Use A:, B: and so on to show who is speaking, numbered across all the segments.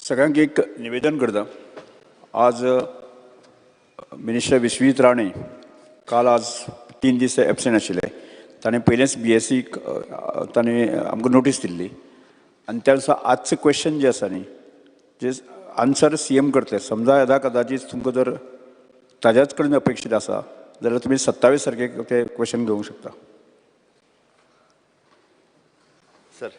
A: सगळ्यांक एक निवेदन करता. आज मिनिस्टर विश्वजीत राणे काल आज 3 दीस एबसेंट आशिल्ले. ताणें पयलेंच BSc ताणें आमकां नोटीस दिल्ली आनी त्या दिसा आजचें क्वेश्चन जें आसा न्ही जे आन्सर CM करतले. समजा येदा कदाचीत तुमकां जर ताज्याच कडेन अपेक्षीत आसा जाल्यार तुमी 27 तारखेक ते क्वेश्चन घेवंक शकता.
B: Sir,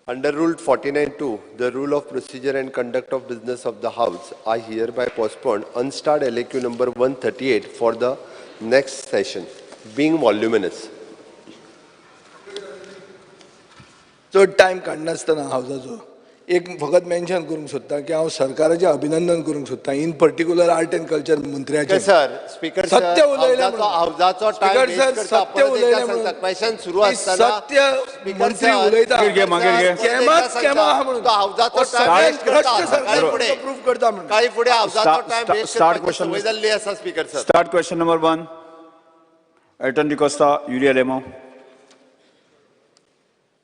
B: under Rule 49(2), the rule of procedure and conduct of business of the House, I hereby postpone unstarred LAQ number 138 for the next session, being voluminous.
C: चड टायम काडनासतना हावजाचो एक फकत मेन्शन करूंक सोदता की हांव सरकाराचें अभिनंदन करूंक सोदता, in particular art and culture मंत्र्याचें.
B: Sir, speaker
C: सत्य उलयलें,
B: हावजाचो टायम
C: सत्य उलयलें,
B: क्वेश्चन सुरू आसतना
C: सत्य मंत्री उलयता, स्कॅमा आहा म्हणून
B: हावजाचो टायम
C: भ्रश्ट सरकार प्रूफ करता म्हणून
B: कांय फुडें हावजाचो टायम वेस्ट करपाची संवय जाल्ली आसा. Speaker sir,
A: start question number 1, Elton D'Costa, Yuri Alemao.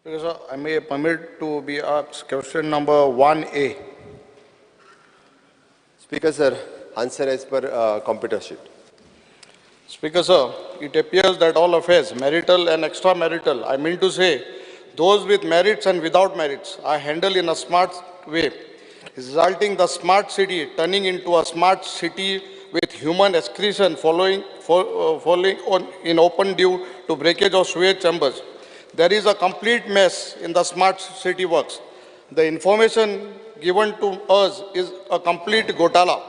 D: Sir, I may permit to be asked question number 1A.
B: Speaker sir, answer as per computer sheet.
D: Speaker sir, it appears that all affairs, marital and extramarital, I mean to say, those with merits and without merits, are handled in a smart way, resulting the smart city turning into a smart city with human excretion following on in open due to breakage of sewage chambers. There is a complete mess in the smart city works. The information given to us is a complete gotala.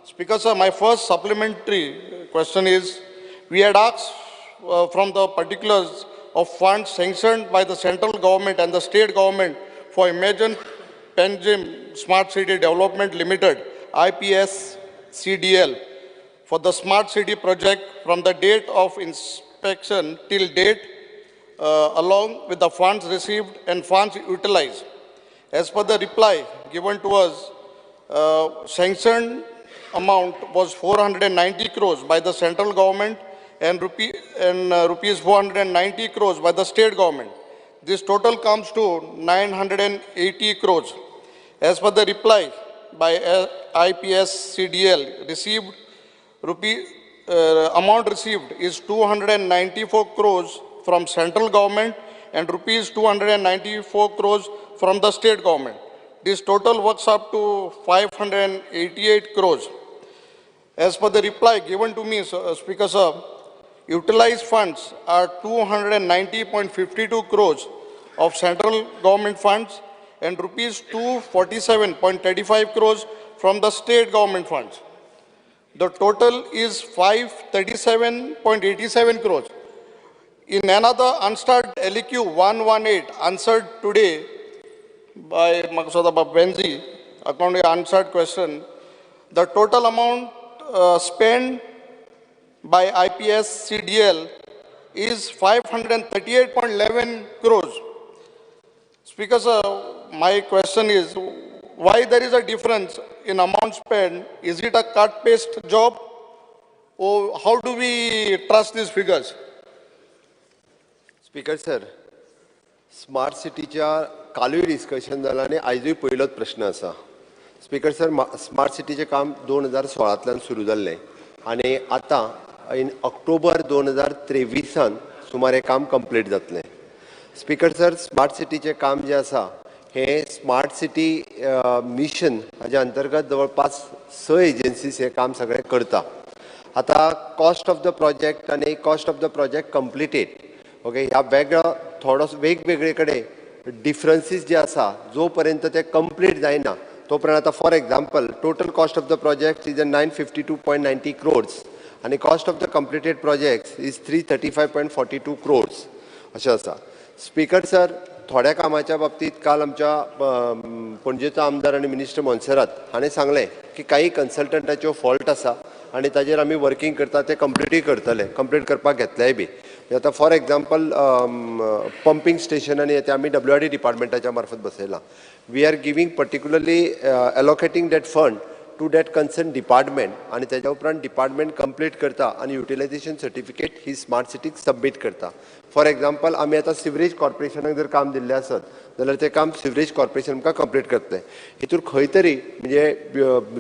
D: Speaker sir, my first supplementary question is, we had asked from the particulars of funds sanctioned by the central government and the state government for Imagine Panjim Smart City Development Limited, IPSCDL, for the smart city project from the date of inspection till date, along with the funds received and funds utilized. As per the reply given to us, sanctioned amount was 490 crores by the central government and rupees 490 crores by the state government. This total comes to 980 crores. As per the reply by IPSCDL, received amount received is 294 crores from central government and rupees 294 crores from the state government. This total works up to 588 crores. As per the reply given to me, sir, Speaker sir, utilized funds are 290.52 crores of central government funds and rupees 247.35 crores from the state government funds. The total is 537.87 crores. In another unstarred LEQ 118 answered today by Maksada Benzi, according to unanswered question, the total amount spent by IPSCDL is 538.11 crores. Speaker sir, my question is, why there is a difference in amount spent? Is it a cut-paste job? Or how do we trust these figures?
B: Speaker sir, smart सिटीच्या कालूय discussion जालां आनी आयजूय पयलोच प्रश्न आसा. Speaker sir, smart सिटीचें काम 2016 सुरू जाल्लें आनी आतां इन ऑक्टोबर 2023 सुमार हें काम कंप्लीट जातलें. स्पीकर सर, स्मार्ट सिटीचें काम जें आसा हें स्मार्ट सिटी मिशन हाज्या अंतर्गत जवळपास 6 एजन्सीज हें काम सगळें करता. आतां कॉस्ट ऑफ the project आनी cost of the project completed, okay, ह्या वेगळो थोडो वेगवेगळे कडेन डिफरन्सीस जे आसा जो पर्यंत ते कंप्लीट जायना तो पर्यंत आतां for example total cost of the project is 952.90 crores आनी cost of the completed project is 335.42 crores अशें आसा. स्पीकर सर, थोड्या कामाच्या बाबतींत काल आमच्या पणजेचो आमदार आनी मिनिस्टर मोन्सेरात हाणें सांगलें की काही कन्सल्टंटाच्यो फॉल्ट आसा आनी ताजेर आमी वर्कींग करता, ते कंप्लिटूय करतले, कंप्लीट करपाक घेतलेय बी. आतां फॉर एग्जाम्पल पंपींग स्टेशन आनी ते आमी WRD डिपार्टमेंटाच्या मार्फत बसयलां. We are giving particularly allocating that fund to that concern department आनी तेज्या उपरांत डिपार्टमेंट कंप्लीट करता आनी युटिलायझेशन सर्टिफिकेट ही स्मार्ट सिटीक सबमीट करता. फॉर एग्जाम्पल आमी आतां सिवरेज कॉर्पोरेशनाक जर काम दिल्लें आसत जाल्यार तें काम सिवरेज कॉर्पोरेशन आमकां कंप्लीट करतलें. हितूर खंय तरी म्हणजे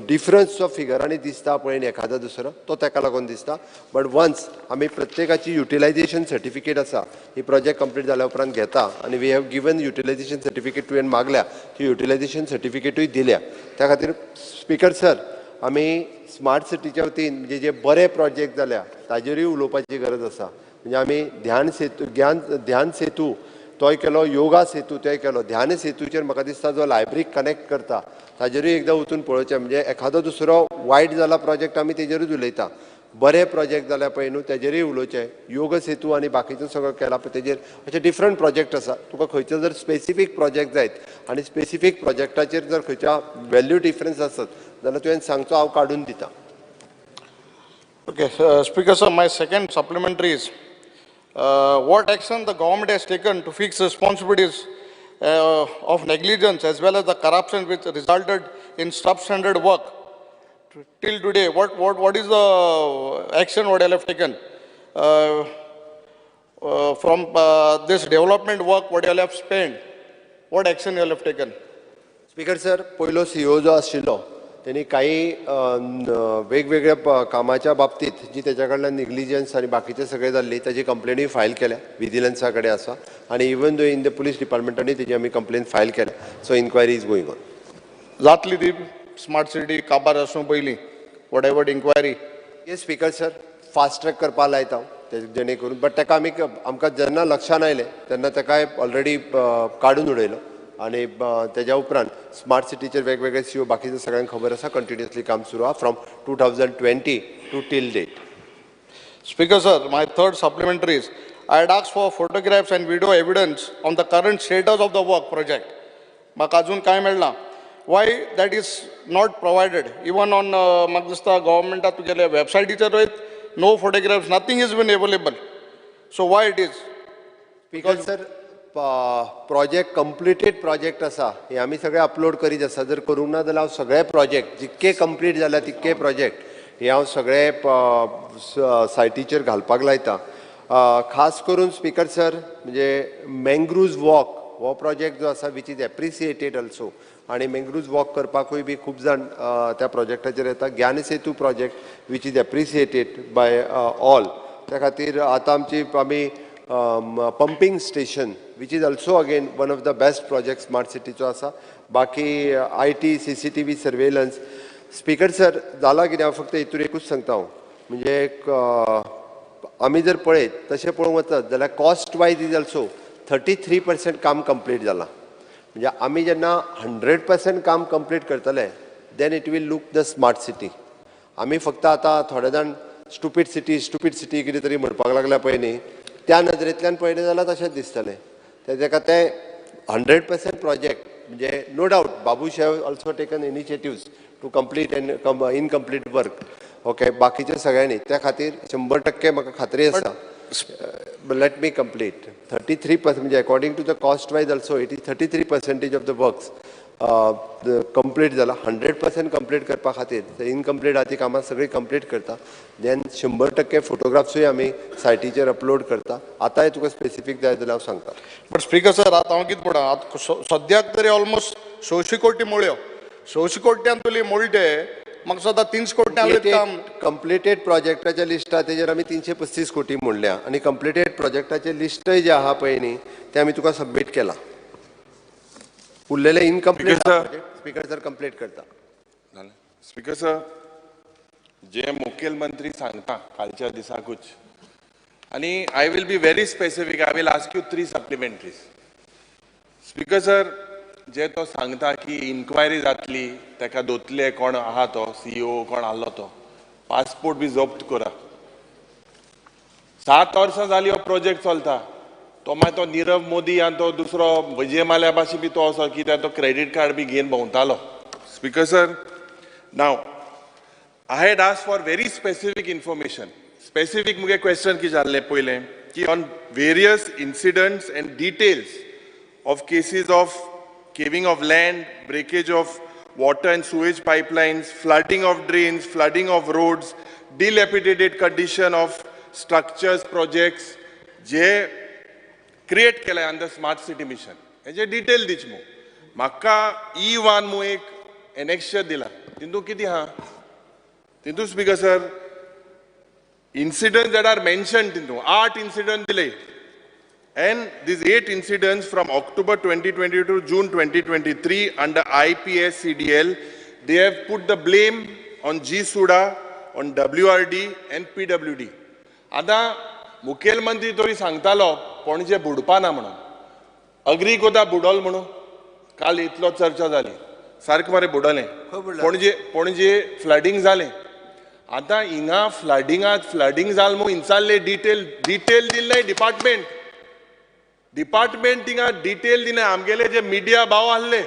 B: डिफरन्स जो फिगरांनी दिसता पळय एखादो दुसरो तो ताका लागून दिसता. बट वन्स आमी प्रत्येकाची युटिलायझेशन सर्टिफिकेट आसा ही प्रोजेक्ट कंप्लीट जाल्या उपरांत घेता आनी we have given utilisation certificate तुवें मागल्या ती युटिलायझेशन सर्टिफिकेटूय दिल्या. त्या खातीर स्पीकर सर आमी स्मार्ट सिटीच्या वतीन म्हणजे जे बरे प्रोजेक्ट जाल्या ताजेरूय उलोवपाची गरज आसा. म्हणजे आमी ध्यान सेतू तोय केलो, योगा सेतू तोय केलो. ध्यान सेतूचेर म्हाका दिसता जो लायब्ररीक कनेक्ट करता ताजेरूय एकदां वचून पळोवचें. म्हणजे एखादो दुसरो वायट जाला प्रोजेक्ट आमी तेजेरूच उलयता, बरे प्रोजेक्ट जाल्यार पळय न्हू तेजेरूय उलोवचें. योग सेतू आनी बाकीचो सगळो केला पळय तेजेर अशे डिफरंट प्रोजेक्ट आसा. तुका खंयचो जर स्पेसिफीक प्रोजेक्ट जायत आनी स्पेसिफीक प्रोजेक्टाचेर जर खंयच्या वेल्यू डिफरन्स आसत जाल्यार तुवें सांगचो, हांव काडून दिता.
D: Okay speaker sir, my second supplementary is what action the government has taken to fix responsibilities of negligence as well as the corruption which resulted in substandard work till today? What is the action what you have taken from this development work what you have spent? What action you have taken?
B: Speaker sir, पयलो CEO जो आशिल्लो तेणी काही वेगवेगळ्या कामाच्या बाबतीत जी तेच्या कडल्यान नेग्लिजन्स आनी बाकीचे सगळे जाल्ली ताजी कंप्लेनूय फायल केल्या, विजिलन्सा कडेन आसा आनी even though in the police डिपार्टमेंटानूय तेजी आमी कंप्लेन फायल केल्या. So inquiry is going on.
D: जातली ती स्मार्ट सिटी काबार आसूं पयलीं whatever inquiry?
B: Yes speaker sir, fast track करपाक लायता हांव जेणे करून. बट ताका आमी आमकां जेन्ना लक्षान आयलें तेन्ना ताकाय ऑलरेडी काडून उडयलो आनी तेज्या उपरांत स्मार्ट सिटीचेर वेगवेगळे सीओ बाकीचे सगळ्यांक खबर आसा कंटिन्युअसली काम सुरू आसा from 2020 to till date.
D: Speaker sir, my third supplementary is I had asked for photographs and video evidence on the current status of the work project. म्हाका अजून कांय मेळना. Why that is not provided? Even on म्हाका दिसता गव्हर्मेंटा तुगेल्या वेबसायटीचेर no photographs, nothing is been available. So why it is?
B: Speaker sir, project completed project आसा हे आमी सगळे अपलोड करीत आसा. जर करूंक ना जाल्यार हांव सगळे प्रोजेक्ट जितके कंप्लीट जाल्या तितके प्रोजेक्ट हे हांव सगळे सायटीचेर घालपाक लायता. खास करून स्पीकर सर म्हणजे मँग्रुव्ज वॉक हो प्रोजेक्ट जो आसा which is appreciated also आनी मँग्रुव्ज वॉक करपाकूय बी खूब जाण त्या प्रोजेक्टाचेर येता. Gyan Setu project which is appreciated by all. त्या खातीर आतां आमची आमी pumping station which is also again one of the best project smart सिटीचो आसा. बाकी IT CCTV surveillance. Speaker sir जाला कितें हांव फक्त हितूर एकूच सांगता हांव म्हणजे आमी जर पळयत तशें पळोवंक वचत जाल्यार कॉस्ट वायज is also 33% काम कंप्लीट जालां. म्हणजे आमी जेन्ना 100% काम कंप्लीट करतले then it will look the smart city. आमी फक्त आतां थोडे जाण स्टुपीड सिटी स्टुपीड सिटी कितें तरी म्हणपाक लागल्या पळय न्ही, त्या नदरेंतल्यान पळयलें जाल्यार तशेंच दिसतलें. तेका तें 100% प्रोजेक्ट म्हणजे no doubt Babush have also taken initiatives to complete and incomplete work. Okay बाकीचे सगळ्यांनी त्या खातीर 100% म्हाका खात्री आसा. Let me complete. 33% म्हणजे according to the cost wise also it is 33% of the works complete जाला. 100% कंप्लीट करपा खातीर इनकम्प्लीट आहा ती कामां सगळीं कंप्लीट करता. देन 100% फोटोग्राफ्सूय आमी सायटीचेर अपलोड करता. आतांय तुका स्पेसिफीक जाय जाल्यार हांव सांगता.
D: बट स्पीकर सर आतां हांव कितें म्हणा, आतां सद्याक तरी ऑलमोस्ट 600 कोटी मोळ्यो, 600 कोट्यान तुली मोळटे म्हाका सदां 300 कोटी काम
B: कंप्लिटेड प्रोजेक्टाच्या लिस्टा तेजेर आमी 335 कोटी म्हणल्या आनी कंप्लिटेड प्रोजेक्टाचें लिस्टय जें आहा पळय न्ही तें आमी तुका सबमीट केलां. उरलेले इनकम्प्लीट स्पीकर सर कंप्लीट करता.
E: स्पीकर सर, जे मुखेलमंत्री सांगता कालच्या दिसाकूच आनी I will be very specific, I will ask you 3 supplementaries. Speaker sir, जे तो सांगता की इन्क्वायरी जातली, ताका दोतले कोण आहा तो सीईओ कोण आहलो तो पासपोर्ट बी जप्त करा. 7 वर्सां जाली हो प्रोजेक्ट चलता. तो मागीर तो निरव मोदी आनी तो दुसरो विजय माल्या भाशेन बी तो असो कित्याक तो क्रेडीट कार्ड बी घेवन भोंवतालो. Speaker sir, now I had asked for very specific information. Specific मुगे क्वेश्चन कितें जाल्लें पयलें की on various incidents and details of cases of caving of land, breakage of water and sewage pipelines, flooding of drains, flooding of roads, dilapidated condition of structures, projects, J create केले under smart city mission. हेजे detail दिच मू म्हाका E1 मू एक annexure दिला तितून कितें आहा तितून speaker sir incidents that are mentioned तितून 8 इन्सिडंट दिले and these 8 incidents from October 2022 to June 2023 under IPSCDL, they have put the blame on GSUDA, on WRD and PWD. आतां मुखेलमंत्री तरी सांगतालो पणजे बुडपा ना म्हणून, अग्री कोता बुडोल म्हणून काल इतलो चर्चा जाली, सारकें मरे बुडलें पणजे, पणजे फ्लडिंग जालें. आतां हिंगा फ्लडिंगात फ्लडिंग जाल म्हूण हिंचारले डिटेल डिटेल दिल्ले डिपार्टमेंट डिपार्टमेंट थिंगा डिटेल दिना. आमगेले जे मिडिया भाव आहले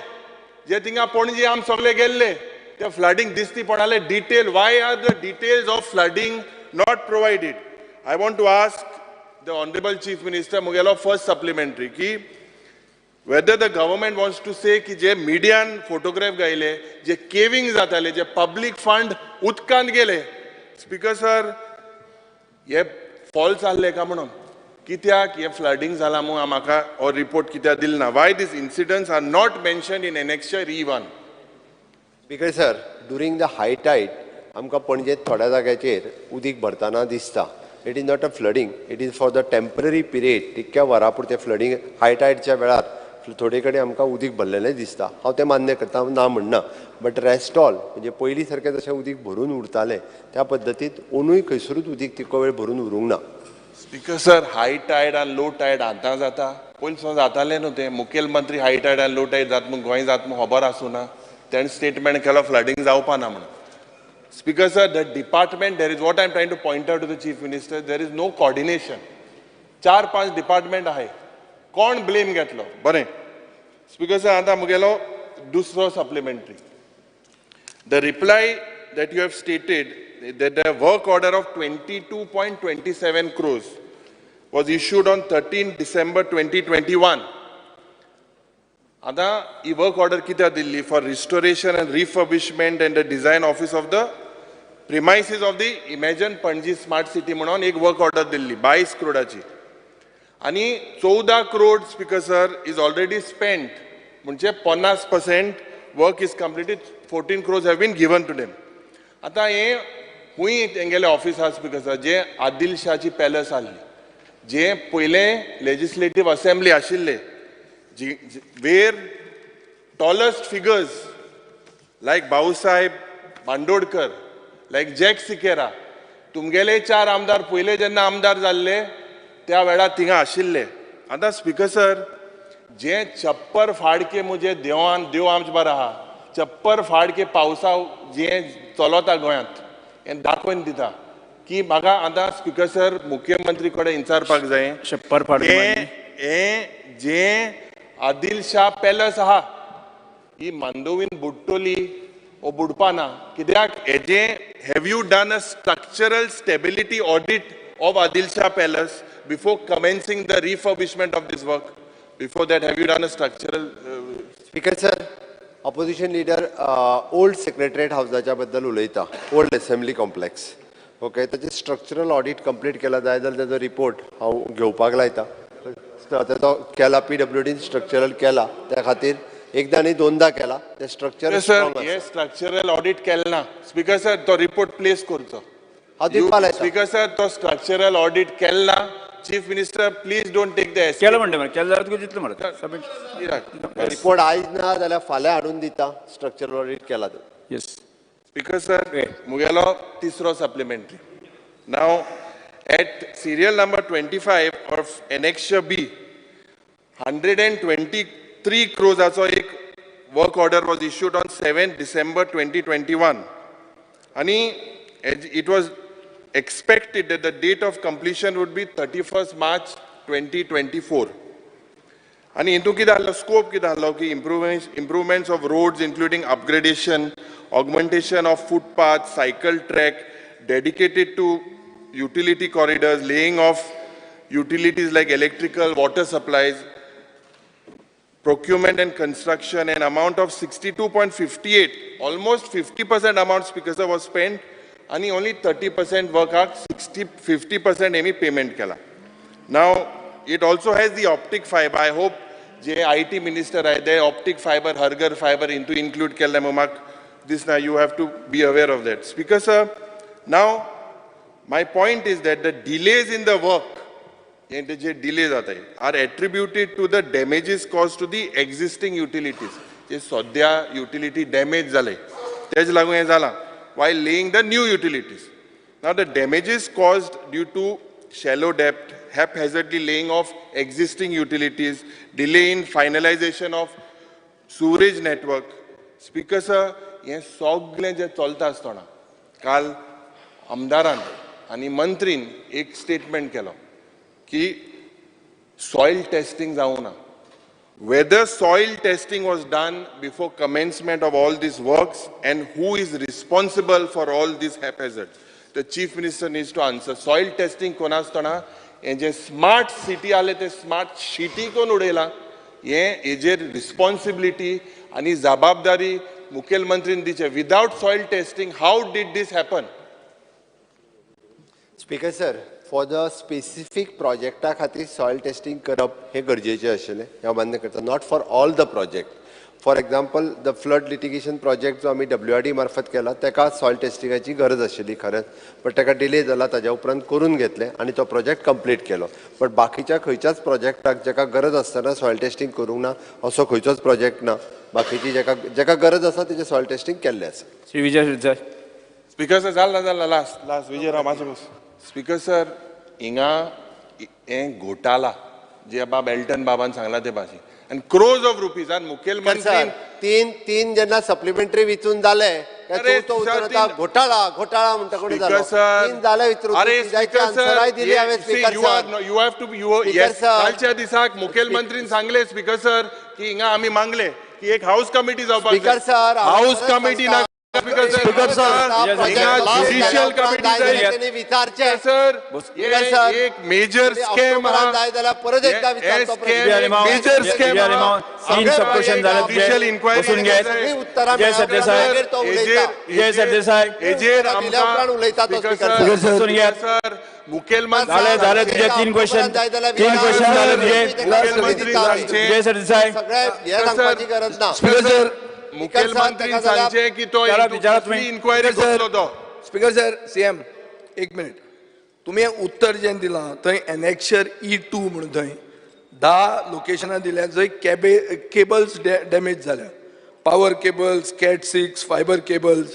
E: जे थिंगा पणजे आम सगळे गेल्ले ते फ्लडिंग दिसती पडले detail. Why are the details of flooding not provided? I want to ask the honourable chief minister मुगेलो first supplementary की whether the government wants to say की जे मिडियान फोटोग्राफ गायले, जे केविंग जाताले, जे पब्लीक फंड उदकांत गेले, स्पीकर सर हे falls आहले का म्हणून कित्याक हे फ्लडिंग जाला म्हूण म्हाका हो रिपोर्ट कित्याक दिल ना? Why these incidents are not mentioned in annexure E1?
B: Speaker sir, during the high tide आमकां पणजेंत थोड्या जाग्याचेर उदीक भरतना दिसता. It is not a flooding, it is for the temporary period. तितक्या वरां पुरतें फ्लडींग हाय टायडच्या वेळार थोडे कडेन आमकां उदीक भरलेलें दिसता. हांव तें मान्य करता, ना म्हणना, बट रेस्ट ऑल म्हणजे पयलीं सारकें जशें उदीक भरून उरतालें त्या पद्दतींत ओनूय खंयसरूच उदीक तितको वेळ भरून उरूंक ना.
E: स्पीकर सर, हाय टायड आनी लो टायड आतां जाता, पयलीं जातालें न्हू तें. मुखेलमंत्री हाय टायड आनी लो टायड जाता म्हूण गोंय जाता म्हूण खबर आसूं ना, तेणें स्टेटमेंट केलो फ्लडींग जावपा ना म्हणून. Speaker sir, the department, there is what I am trying to point out to the chief minister, there is no coordination. 4-5 department आहाय, कोण ब्लेम घेतलो? बरें स्पीकर सर, आतां मुगेलो दुसरो supplementary. The reply that you have stated that the work order of 22.27 crores was issued on 13 December 2021. आतां ही work order कित्याक दिल्ली? For restoration and refurbishment and the design office of the premises of the Imagine Panaji smart city म्हणून एक work order दिल्ली 22 करोडाची आनी 14 crore speaker sir is already spent, म्हणजे 50% work is completed, 14 crores have been given to them. आतां हें खूंय तेंगेलें office आसा speaker sir, जें Adil शाहची palace आहली, जें पयलें लेजिस्लेटीव असेंब्ली आशिल्लें, where tallest figures like Bhausaheb Bandodkar, like Jack Sequeira, तुमगेले 4 आमदार पयले जेन्ना आमदार जाल्ले त्या वेळार थिंगा आशिल्ले. आतां स्पीकर सर, जें छप्पर फाडके म्हजे देवान देव आमचे बरो आहा, छप्पर फाडके पावसा जें चलता गोंयांत हें दाखोवन दिता की म्हाका आतां स्पीकर सर मुख्यमंत्री कडेन विचारपाक जाय,
A: छप्पर फाडके
E: हें जें आदिल शाह पॅलस आहा ही मांडोवीन बुडटली ओ बुडपा ना कित्याक? हेजें have you done a structural stability audit of Adil Shah palace before commencing the refurbishment of this work? Before that have you done a structural?
B: Speaker sir, opposition leader old secretariat हावजाच्या बद्दल उलयता, old assembly complex. Okay, ताचें structural audit complete केला जाय जाल्यार ताजो report हांव घेवपाक लायता. ताचो केला PWD structural केला, त्या खातीर एकदां न्ही दोनदां केला तें स्ट्रक्चर.
E: सर, हे स्ट्रक्चरल ऑडीट केलें ना स्पीकर सर, तो रिपोर्ट प्लेस करचो
B: हांव दिवपाक लायता.
E: स्पीकर सर, तो स्ट्रक्चरल ऑडीट केलें ना. Chief minister please don't take the
A: केलें म्हणटा मरे, केलें जाल्यार तुका दितलो मरे सबमीट
B: रिपोर्ट. आयज ना जाल्यार फाल्यां हाडून दिता स्ट्रक्चरल ऑडीट केला तो.
A: Yes
E: speaker sir, मुगेलो तिसरो supplementary. Now at serial number 25 of annexure B, 123 क्रोजाचो एक work order was issued on 7 December 2021 आनी it was expected that the date of completion would be 31st March 2024. आनी हितून कितें आहलो scope कितें आहलो की improvements of roads including upgradation, augmentation of footpath, cycle track dedicated to utility corridors, laying of utilities like electrical, water supplies, procurement and construction, an amount of 62.58, almost 50% amount, Speaker sir, was spent, and only 30% work 50% Amy payment kela. Now, it also has the optic fiber. I hope J I T minister आहे ते optic fibre हर घर fibre हितून include केल्लें म्हणून म्हाका दिसना. You have to be aware of that. Speaker sir, now my point is that the delays in the work, हे जे delay जाता are attributed to the damages cause to the existing utilities. जे सद्या utility damage जाले तेज लागून हें जालां, while laying the new utilities. Now the damages caused due to shallow depth, haphazardly laying of existing utilities, delay in finalization of sewerage network. Speaker sir, हें सगळें जें चलता आसतना काल आमदारान आनी मंत्रीन एक स्टेटमेंट केलो की सॉयल टेस्टिंग जावंक ना. Whether soil testing was done before commencement of all these works and who is responsible for all these haphazards. The Chief Minister needs to answer. Soil testing कोणास्तना हे जे स्मार्ट सिटी आले ते smart city कोण उडयला हे हेजेर responsibility आनी जबाबदारी मुखेलमंत्रीन दिचे. Without soil testing how did this happen?
B: Speaker sir, for the specific प्रोजेक्टा खातीर soil testing करप हें गरजेचें आशिल्लें हांव मान्य करता. Not for all the project. For example, the flood litigation project जो आमी WRD मार्फत केला ताका सॉयल टेस्टिंगाची गरज आशिल्ली खरेंच, बट ताका डिले जाला, ताज्या उपरांत करून घेतलें आनी तो प्रोजेक्ट कंप्लीट केलो. बट बाकीच्या खंयच्याच प्रोजेक्टाक जाका गरज आसतना सॉयल टेस्टिंग करूंक ना असो खंयचोच प्रोजेक्ट ना. बाकीची जाका जाका गरज आसा तेजें सॉयल टेस्टिंग केल्लें आसा.
A: श्री विजय सरदेसाय.
E: स्पीकर सर, जालें जालें लास्ट लास्ट विजय राव मातशें बस. स्पीकर सर, हिंगा हें घोटाला जे बाब एल्टन बाबान सांगला ते भाशेन आनी क्रोज ऑफ रुपीज आनी मुखेलमंत्री
B: तीन तीन जेन्ना सप्लिमेंटरी विचून जाले घोटाळा घोटाळा म्हणटा कोणी जालो. तीन जाले विचारून आन्सराय दिली हांवें. स्पीकर सर,
E: कालच्या दिसाक मुखेलमंत्रीन सांगले स्पीकर सर की हिंगा आमी मागले की एक हाऊस कमिटी जावपाक.
B: स्पीकर सर,
E: हाऊस कमिटी ना. Speaker sir, judicial committee sir, एक मेजर स्कॅम
B: परत एकदा
E: major scam. Judicial inquiry
A: Vijay Sardesai, Vijay Sardesai
E: हेजेर आमकां सर मुखेलमंत्री
A: झाले झाले तुझे तीन क्वेश्चन, तीन क्वेश्चन झाले तुझे. विजय सरदेसाय,
B: सांगपाची गरज ना.
C: स्पीकर सर,
E: मुखेलमंत्री सांगचे की तो इन्क्वायरी करतलो तो.
C: स्पीकर सर, सीएम एक मिनिट, तुमी उत्तर जें दिलां थंय एनेक्शर E2 म्हणून थंय 10 लोकेशनां दिल्या जंय केबल्स डॅमेज जाल्या, power cables, CAT 6, fibre cables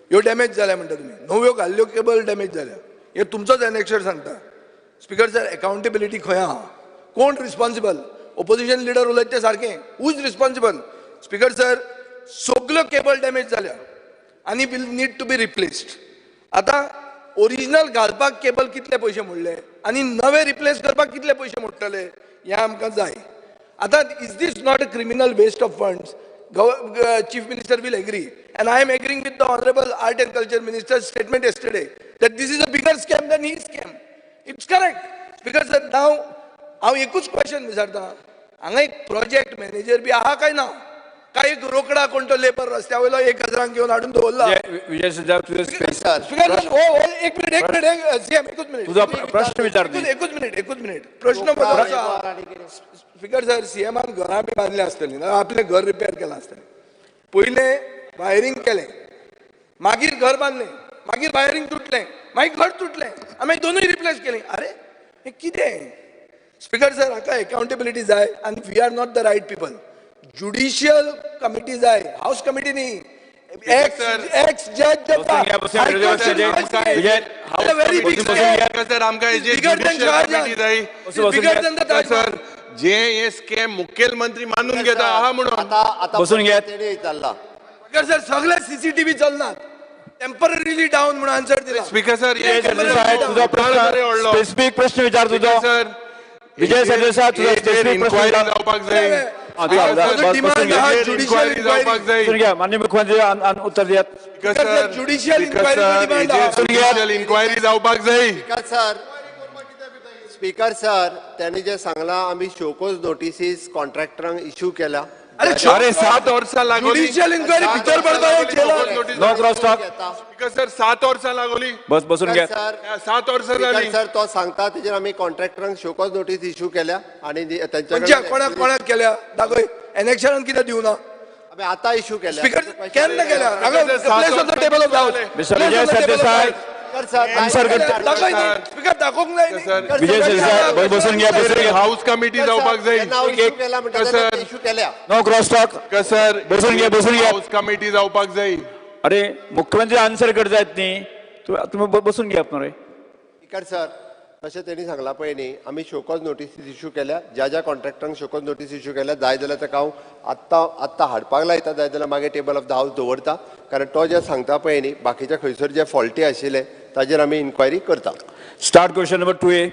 C: ह्यो डॅमेज जाल्या म्हणटा तुमी. नव्यो घाल्ल्यो केबल डॅमेज जाल्या, हे तुमचोच एनेक्शर सांगता. स्पीकर सर, अकाउंटेबिलिटी खंय आहा? कोण रिस्पॉन्सिबल? ओपोजिशन लिडर उलयता तें सारकें, who is responsible? Speaker sir, सगल्यो केबल डॅमेज जाल्या आनी will need to be replaced. आतां ओरिजिनल घालपाक केबल कितले पयशे मोडले आनी नवे रिप्लेस करपाक कितले पयशे मोडटले हें आमकां जाय. आतां is this not a criminal waste of funds? Chief Minister will agree, and I am agreeing with the Honorable Art and Culture Minister's statement yesterday that this is a bigger scam than his scam. It's correct. Because now हांव एकूच question विचारता, हांगा एक project manager बी आहा काय ना? काय एक रोकडा कोण तो लेबर रस्त्या वयलो 1000 घेवन हाडून दवरला.
A: विजय सरदेसाय,
C: एक मिनिट, एक मिनिट सीएम, एकूच मिनिट,
A: तुजो प्रश्न विचार.
C: एकूच मिनिट, एकूच मिनिट, प्रश्न म्हजो आसा. स्पीकर सर, सीएमान घरां बी बांदल्या आसतलीं ना, आपलें घर रिपेर केलां आसतलें. पयलें वायरींग केलें, मागीर घर बांदलें, मागीर वायरींग तुटलें, मागीर घर तुटलें, आमी दोनूय रिप्लेस केलीं. अरे हें कितें? स्पीकर सर, हाका अकाउंटेबिलिटी जाय आनी we are not the right people. Judicial committee जाय, हाऊस कमिटी न्ही. एक्स जज
E: जे हे स्कॅम मुखेलमंत्री मानून घेता आहा म्हणून
A: बसून घेत.
C: सर, सगळे सीसीटीव्ही चलनात, टेम्पररीली डावन म्हणून आन्सर दिला.
E: स्पीकर सर,
A: तुझो स्पेसिफिक प्रश्न विचार तुझो.
E: सर,
A: विजय सरदेसाय, तुझो स्पेसिफिक प्रश्न
E: जावपाक जाय.
A: माननीय मुख्यमंत्री उत्तर दियात.
C: ज्युडिशियल
E: इन्क्वायरी जावपाक जाय.
B: स्पीकर सर, त्यांनी जे सांगला आमी शोकोज नोटिसीस कॉन्ट्रॅक्टरांक इश्यू केल्या.
E: अरे 7 वर्सां लागोली.
C: ज्युडिशियल इन्क्वायरी भितर पडता जेलान.
A: No cross talk.
E: Speaker sir 7 वर्सां लागोली.
A: बस बसून घ्या.
E: 7 वर्सां जाली.
B: सर तो सांगता तेजेर आमी कॉन्ट्रॅक्टरांक शोकॉज नोटीस इशू केल्या आनी
C: खंयच्या कोणाक कोणाक केल्या दाखय. एनेक्शरान कित्याक दिवना?
B: आमी आतां इशू केल्या.
C: स्पीकर केन्ना केल्या? Place on the table of the house.
A: Mister Vijay Sardesai
C: दाखय न्ही स्पीकर, दाखोवंक जाय न्ही.
A: विजय सरदेसाय बसून घ्या, बसून घ्या.
E: हाऊस कमिटी जावपाक जाय.
B: इशू केल्या.
A: No cross talk.
E: सर
A: बसून घ्या, बसून घ्या.
E: हाऊस कमिटी जावपाक जाय.
A: अरे मुख्यमंत्री आन्सर करतायत न्ही, तुमी बसून घ्या मरे.
B: स्पीकर सर तशें तेणी सांगलां पळय न्ही, आमी शोकॉज नोटीस इशू केल्या. ज्या ज्या कॉन्ट्रॅक्टरांक शोकॉज नोटीस इशू केल्या, जाय जाल्यार ताका हांव आत्तां आत्तां हाडपाक लायता, जाय जाल्यार मागीर टेबल ऑफ the house दवरता. कारण तो जें सांगता पळय न्ही, बाकीच्या खंयसर जे फॉल्टी आशिल्ले ताजेर आमी इन्क्वायरी करता.
A: Start question number 2A.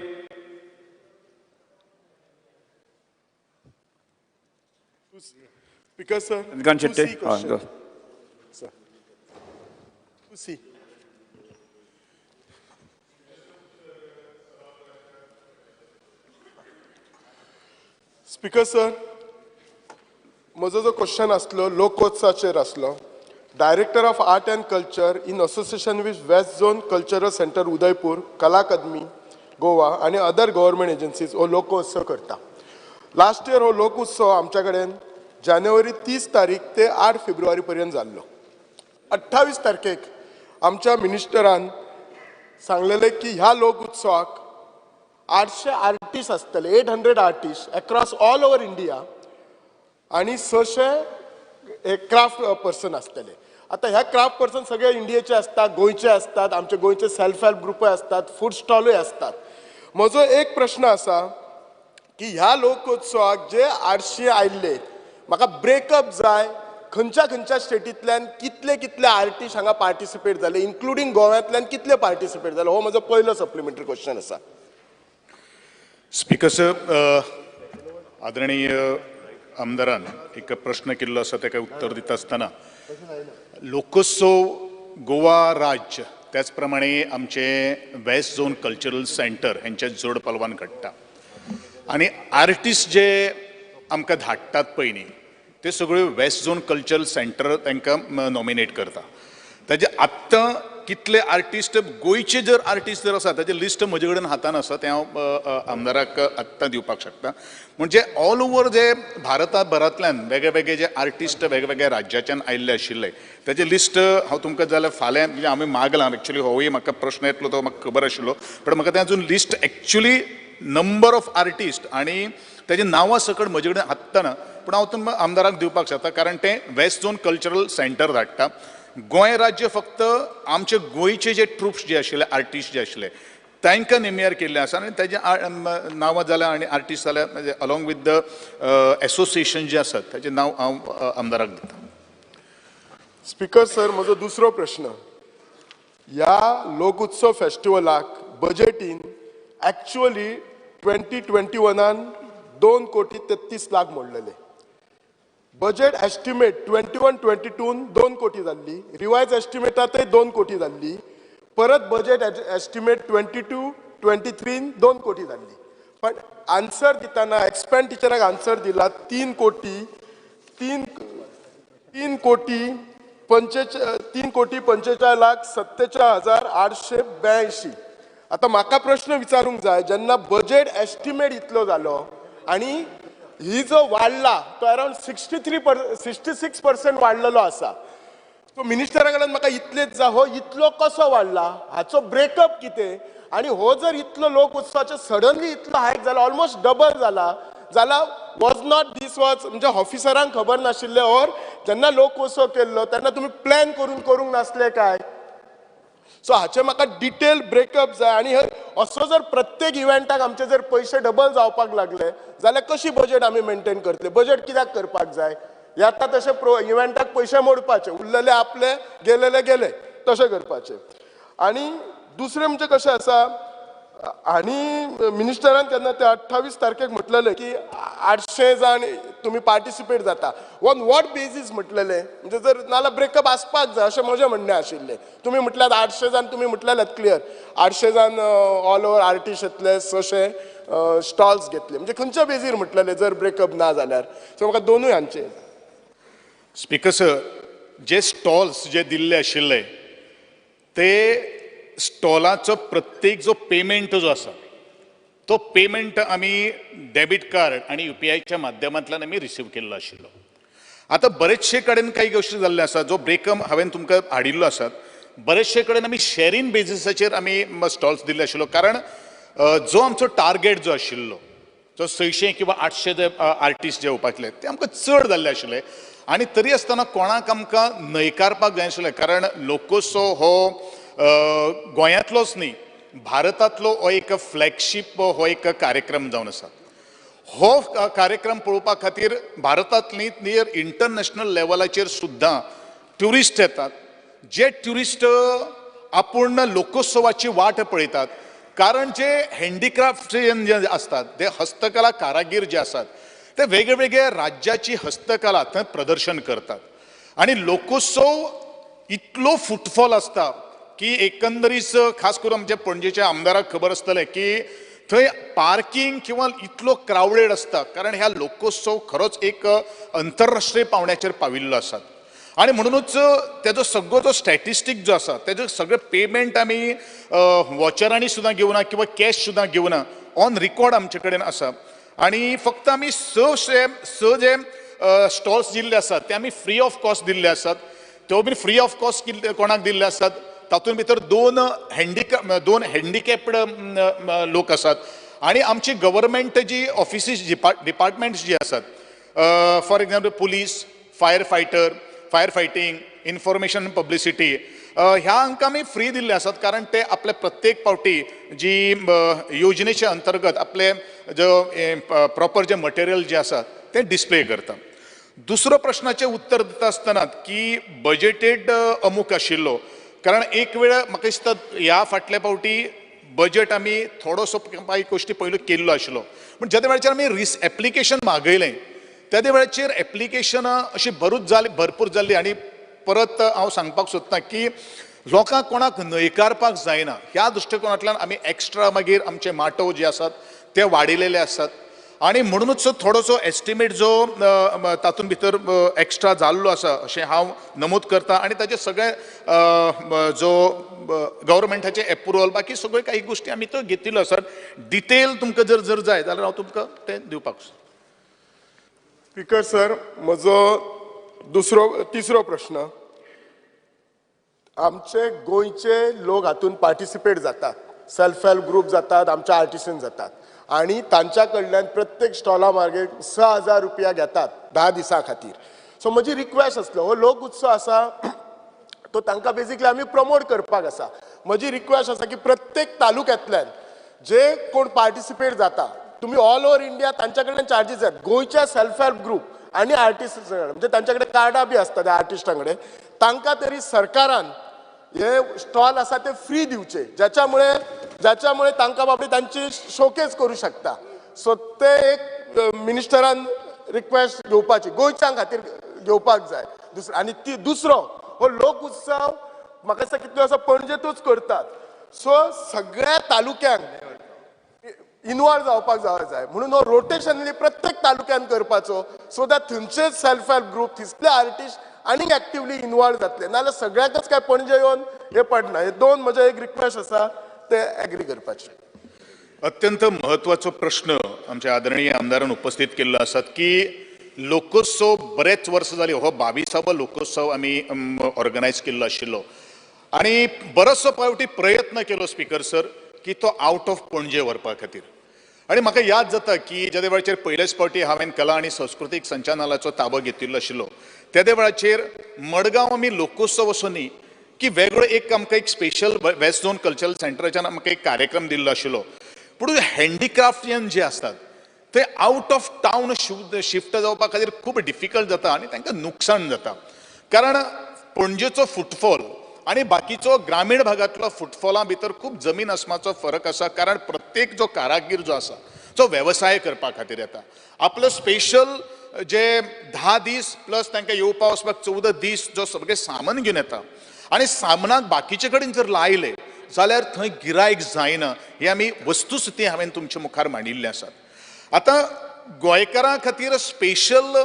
F: Speaker sir,
A: Chandrakant Shetye.
F: 2C. Speaker sir, म्हजो जो क्वेश्चन आसलो लोकोत्सवाचेर आसलो. Director of art and culture in association with west zone cultural centre Udaipur, Kala Akademi Goa आनी अदर गव्हर्मेंट एजन्सीज हो लोकोत्सव करता. Last year हो लोकोत्सव आमच्या कडेन जानेवारी 30 तारीख ते 8 फेब्रुवारी पर्यंत जाल्लो. 28 तारखेक आमच्या मिनिस्टरान सांगलेलें की ह्या लोकोत्सवाक 800 आर्टिस्ट आसतले, 800 artist across all over India आनी 600 क्राफ्ट पर्सन आसतले. आतां ह्या क्राफ्ट पर्सन सगळे इंडियेचे आसतात, गोंयचे आसतात, आमचे गोंयचे सेल्फ हेल्प ग्रुपूय आसतात, फूड स्टॉलूय आसतात. म्हजो एक प्रश्न आसा की ह्या लोकोत्सवाक जे 800 आयिल्ले, म्हाका ब्रेकअप जाय, खंयच्या खंयच्या स्टेटींतल्यान कितले कितले आर्टिस्ट हांगा पार्टिसिपेट जाले, इन्क्लुडींग गोव्यांतल्यान कितले पार्टिसिपेट जाले, हो म्हजो पयलो सप्लिमेंटरी क्वेश्चन आसा.
G: स्पीकर सर, आदरणीय आमदारान एक प्रश्न केल्लो आसा, ताका उत्तर दिता आसतना लोकोत्सव गोवा राज्य त्याच प्रमाणे आमचे वेस्ट झोन कल्चरल सेंटर हेंच्या जोड पालवान घडटा आनी आर्टिस्ट जे आमकां धाडटात पळय न्ही ते सगळ्यो वेस्ट झोन कल्चरल सेंटर तांकां नॉमिनेट करता. ताजे आत्तां कितले आर्टिस्ट गोंयचे जर आर्टिस्ट जर आसा ताजें लिस्ट म्हजे कडेन हातान आसा, तें हांव आमदाराक आत्तां दिवपाक शकता. म्हणजे ऑल ओवर जे भारता भरांतल्यान वेगळे वेगळे जे आर्टिस्ट वेगवेगळ्या राज्याच्यान आयिल्ले आशिल्ले ताजें लिस्ट हांव तुमकां जाल्यार फाल्यां, म्हणजे आमी मागलां एक्चुली, होवूय म्हाका प्रश्न येतलो तो म्हाका खबर आशिल्लो, पण म्हाका तें अजून list actually number of artist आनी ताजें नांवां सकट म्हजे कडेन आत्तां ना, पूण हांव तुमकां आमदाराक दिवपाक शकता कारण तें वेस्ट झोन कल्चरल सेंटर धाडटा. गोंय राज्य फक्त आमचे गोंयचे जे ट्रुप्स जे आशिल्ले, आर्टिस्ट जे आशिल्ले तांकां नेमियार केल्ले आसा आनी ताजे नांवां जाल्या आनी आर्टिस्ट जाल्या म्हणजे अलॉंग विथ the association जे आसात ताजें नांव हांव आमदाराक दिता.
F: स्पीकर सर, म्हजो दुसरो प्रश्न, ह्या लोकोत्सव फेस्टिवलाक बजेटीन एक्चुअली 2021 2,33,00,000 मोडलेले. बजेट एस्टिमेट 21-22 2 कोटी जाल्ली, रिवायज एस्टिमेटातय 2 कोटी जाल्ली, परत बजेट एस्टिमेट 22-23 2 कोटी जाल्ली. पण आन्सर दितना एक्सपेंडिचराक आन्सर दिला 3 कोटी 3,45,47,882. आतां म्हाका प्रश्न विचारूंक जाय, जेन्ना बजेट एस्टिमेट इतलो जालो आनी ही जो वाडला तो अरावंड 66% वाडलेलो आसा, सो मिनिस्टरा कडल्यान म्हाका इतलेच जाय, हो इतलो कसो वाडला, हाचो ब्रेकअप कितें, आनी हो जर इतलो लोक उत्सवाचो सडनली इतलो हायक जाला, ऑलमोस्ट डबल जाला, जाला वॉज not these was म्हणजे ऑफिसरांक खबर नाशिल्लें, ऑर जेन्ना लोकोत्सव केल्लो तेन्ना तुमी प्लॅन करून करूंक नासले काय? सो हाचें म्हाका डिटेल ब्रेकअप जाय. आनी असो जर प्रत्येक इव्हेंटाक आमचे जर पयशे डबल जावपाक लागले जाल्यार कशी बजेट आमी मेनटेन करतले? बजेट कित्याक करपाक जाय? येता तशें इव्हेंटाक पयशे मोडपाचे, उरलेले आपले, गेलेले गेले, तशें करपाचें. आनी दुसरें म्हणजे कशें आसा, आनी मिनिस्टरान तेन्ना ते 28 तारखेक म्हटलेलें की 800 जाण तुमी पार्टिसिपेट जाता, ऑन what basis म्हटलेलें? म्हणजे जर नाल्यार ब्रेकअप आसपाक जाय अशें म्हजें म्हणणें आशिल्लें. तुमी म्हटल्यार 800 जाण, तुमी म्हटलेलें क्लियर 800 जाण ऑल ओवर आर्टिस्ट येतले, 600 स्टॉल्स घेतले, म्हणजे खंयच्या बेजीर म्हटलेलें जर ब्रेकअप ना जाल्यार? सो म्हाका दोनूय हांचे.
G: स्पीकर सर, जे स्टॉल्स जे दिल्ले आशिल्ले ते स्टॉलाचो प्रत्येक जो पेमेंट जो आसा तो पेमेंट आमी डेबीट कार्ड आनी UPIच्या माध्यमांतल्यान आमी रिसीव केल्लो आशिल्लो. आतां बरेचशे कडेन काही गोश्टी जाल्ल्यो आसा, जो ब्रेकअप हांवें तुमकां हाडिल्लो आसात, बरेचशे कडेन आमी शॅरींग बेजीसाचेर आमी स्टॉल्स दिल्ले आशिल्लो, कारण जो आमचो टार्गेट जो आशिल्लो जो 600 किंवा 800 जे आर्टिस्ट जे येवपातले ते आमकां चड जाल्ले आशिल्ले आनी तरी आसतना कोणाक आमकां न्हयकारपाक जाय आशिल्लें, कारण लोकोत्सव हो गोंयांतलोच न्ही भारतांतलो हो एक फ्लॅगशीप हो एक कार्यक्रम जावन आसा. हो कार्यक्रम पळोवपा खातीर भारतांतली नियर इंटरनॅशनल लेवलाचेर सुद्दां ट्युरिस्ट येतात, जे ट्युरिस्ट आपूण लोकोत्सवाची वाट पळयतात, कारण जे हँडीक्राफ्ट जे आसतात ते हस्तकला कारागीर जे आसात ते वेगवेगळ्या राज्याची हस्तकला थंय प्रदर्शन करतात आनी लोकोत्सव इतलो फुटफॉल आसता की एकंदरीत खास करून आमच्या पणजेच्या आमदाराक खबर आसतलें की थंय पार्किंग किंवा इतलो क्रावडेड आसता, कारण ह्या लोकोत्सव खरोच एक अंतरराष्ट्रीय पावंड्याचेर पाविल्लो आसात आनी म्हणुनूच तेजो सगळो जो स्टॅटिस्टीक जो आसा तेजो सगळे पेमेंट आमी वॉचरांनी सुद्दां घेवना किंवा कॅश सुद्दां घेवना, ऑन रिकॉर्ड आमचे कडेन आसा आनी फक्त आमी स जे स्टॉल्स दिल्ले आसात ते आमी फ्री ऑफ कॉस्ट दिल्ले आसात, त्यो बी फ्री ऑफ कॉस्ट कोणाक दिल्ले आसात, तातूंत भितर दोन हँडिकॅप्ड लोक आसात आनी आमची गव्हर्मेंट जी ऑफिसीस डिपार्टमेंट्स जी आसात, for example police, fire fighter, fire fighting, information publicity, ह्या हांकां आमी फ्री दिल्ले आसात, कारण ते आपले प्रत्येक पावटी जी योजनेच्या अंतर्गत आपले जो प्रॉपर जे मटेरियल जे आसा ते डिस्प्ले करता. दुसरो प्रश्नाचें उत्तर दिता आसतना की बजेटेड अमूक आशिल्लो, कारण एक वेळ म्हाका दिसता ह्या फाटल्या पावटी बजेट आमी थोडोसो कांय गोश्टी पयलू केल्लो आशिल्लो, पूण ज्या वेळाचेर आमी एप्लिकेशन मागयलें त्या वेळाचेर एप्लिकेशनां अशी भरपूर जाल्ली आनी परत हांव सांगपाक सोदता की लोकांक कोणाक न्हयकारपाक जायना ह्या दृश्टिकोनांतल्यान आमी एक्स्ट्रा मागीर आमचे माटव जे आसात ते वाडयलेले आसात आनी म्हणुनूच थोडोसो एस्टिमेट जो तातूंत भितर एक्स्ट्रा जाल्लो आसा अशें हांव नमूद करता आनी ताचे सगळे जो गव्हर्मेंटाचे एप्रुवल बाकी सगळ्यो काही गोश्टी आमी त्यो घेतिल्ल्यो आसात. डिटेल तुमकां जर जर जाय जाल्यार हांव तुमकां तें दिवपाक सोदतां.
F: स्पीकर सर, म्हजो तिसरो प्रश्न, आमचे गोंयचे लोक हातून पार्टिसिपेट जातात, सेल्फ हेल्प ग्रुप जातात, आमचे आर्टिसन जातात आनी तांच्या कडल्यान प्रत्येक स्टॉला मार्गे 6,000 रुपया घेतात 10 दिसां खातीर. सो म्हजी रिक्वेस्ट आसलो हो लोक उत्सव आसा तो तांकां बेजिकली आमी प्रमोट करपाक आसा. म्हजी रिक्वेस्ट आसा की प्रत्येक तालुक्यांतल्यान जे कोण पार्टिसिपेट जाता तुमी ऑल ओवर इंडिया तांच्या कडल्यान चार्जीस जात, गोंयच्या सेल्फ हेल्प ग्रुप आनी आर्टिस्ट म्हणजे तांच्या कडेन कार्डां बी आसता त्या आर्टिस्टां कडेन, तांकां तरी सरकारान हे स्टॉल आसा ते फ्री दिवचे, ज्याच्यामुळे तांकां बाबडी तांची शोकेस करूं शकता. सो ते एक मिनिस्टरान रिक्वेस्ट घेवपाची गोंयच्यां खातीर घेवपाक जाय. दुसरो आनी ती दुसरो हो लोक उत्सव म्हाका दिसता कितले वर्सां पणजेतूच करतात, सो सगळ्या तालुक्यांक इनवॉल्व जावपाक जाय म्हणून हो रोटेशनली प्रत्येक तालुक्यान करपाचो, सो that थंयचेच सेल्फ हेल्प group थंयसले artist आनीक एक्टिवली इनवॉल्व जातले, नाजाल्यार सगळ्याकच काय पणजे येवन हे पडना. हे दोन म्हजे एक रिक्वेस्ट आसा ते एग्री करपाचे.
G: अत्यंत महत्वाचो प्रश्न आमच्या आदरणीय आमदारान उपस्थित केल्लो आसात की लोकोत्सव बरेच वर्स जाली हो 22वो लोकोत्सव आमी ऑर्गनायज केल्लो आशिल्लो आनी बरोचसो फावटी प्रयत्न केलो स्पीकर सर की तो आउट ऑफ पणजे व्हरपा खातीर. आनी म्हाका याद जाता की ज्या वेळाचेर पयलेच फावटी हांवें कला आनी संस्कृतीक संचालनालयाचो ताबो घेतिल्लो आशिल्लो त्या वेळाचेर मडगांव आमी लोकोत्सव असो न्ही की वेगळो एक आमकां एक स्पेशल वेस्ट झोन कल्चरल सेंटराच्यान आमकां एक कार्यक्रम दिल्लो आशिल्लो, पूण हँडिक्राफ्टियन जे आसतात ते आउट ऑफ टावन शिफ्ट जावपा खातीर खूब डिफिकल्ट जाता आनी तांकां नुकसान जाता, कारण पणजेचो फुटफॉल आनी बाकीचो ग्रामीण भागांतलो फुटफॉला भितर खूब जमीन आसमाचो फरक आसा, कारण प्रत्येक जो कारागीर जो आसा जो वेवसाय करपा खातीर येता आपलो स्पेशल जे 10 दीस प्लस तांकां येवपा वचपाक 14 दीस जो सगळें सामान घेवन येता आनी सामनाक बाकीचे कडेन जर लायले जाल्यार थंय गिरायक जायना, ही आमी वस्तुस्थिती हांवें तुमच्या मुखार मांडिल्ली आसात. आतां गोंयकारां खातीर स्पेशल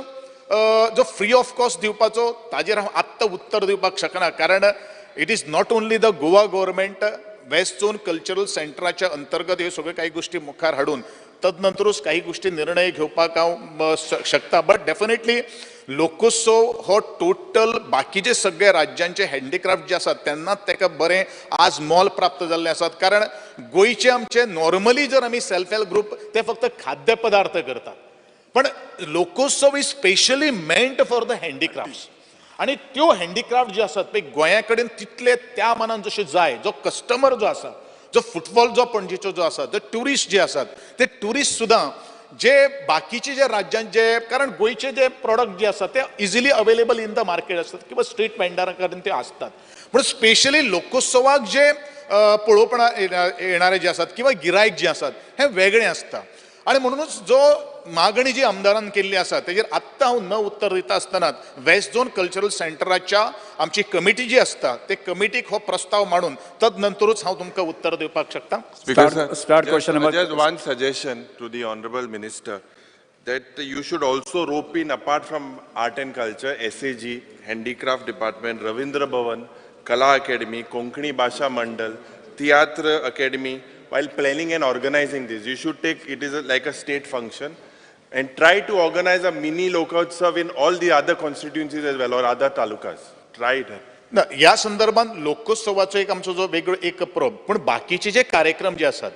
G: जो फ्री ऑफ कॉस्ट दिवपाचो ताजेर हांव आत्तां उत्तर दिवपाक शकना, कारण it is not only the Goa government. West Zone cultural सेंटराच्या अंतर्गत ह्यो सगळ्यो काही गोष्टी मुखार हाडून तदनंतरूच काही गोष्टी निर्णय घेवपाक हांव शकता. बट डेफिनेटली लोकोत्सव हो टोटल बाकीचे सगळे राज्यांचे हँडीक्राफ्ट जे आसात तेन्नाच ताका बरें आज मोल प्राप्त जाल्लें आसात, कारण गोंयचे आमचे नॉर्मली जर आमी सेल्फ हेल्प ग्रुप ते फक्त खाद्य पदार्थ करतात, पण Lokotsav is specially meant for the handicrafts. आनी त्यो हँडीक्राफ्ट जे आसात पळय गोंया कडेन तितले त्या मानान जशे जाय, जो कस्टमर जो आसा, जो फुटफॉल जो पणजेचो जो आसा, जो ट्युरिस्ट जे आसात ते ट्युरिस्ट सुद्दां जे बाकीचे जे राज्यांत जे, कारण गोंयचे जे प्रोडक्ट जे आसात ते easily available in the market आसतात किंवा स्ट्रीट वेंडरा कडेन ते आसतात, पूण स्पेशली लोकोत्सवाक जे पळोवपणा येणारे जे आसात किंवा गिरायक जे आसात हें वेगळें आसता. आनी म्हणूनच जो मागणी जी आमदारान केल्ली आसा तेजेर आत्तां हांव न उत्तर दिता आसतनाच वेस्ट झोन कल्चरल सेंटराच्या आमची कमिटी जी आसता ते कमिटीक हो प्रस्ताव मांडून तदनंतरूच हांव तुमकां उत्तर दिवपाक शकता.
E: Speaker sir,
A: Start question number.
E: Just one suggestion to the Honorable Minister, that you should also rope in, apart from art and culture, SAG, Handicraft Department, Ravindra Bhavan, Kala Academy, Konkani Bhasha Mandal, Theatre Academy. While planning and organizing this, you should take it is like a state function and try to organize a mini Lokotsav in all the other constituencies as well or other talukas. Try it.
G: ना, ह्या संदर्भात लोकोत्सवाचो एक आमचो जो वेगळो एक probe, पूण बाकीचे जे कार्यक्रम जे आसात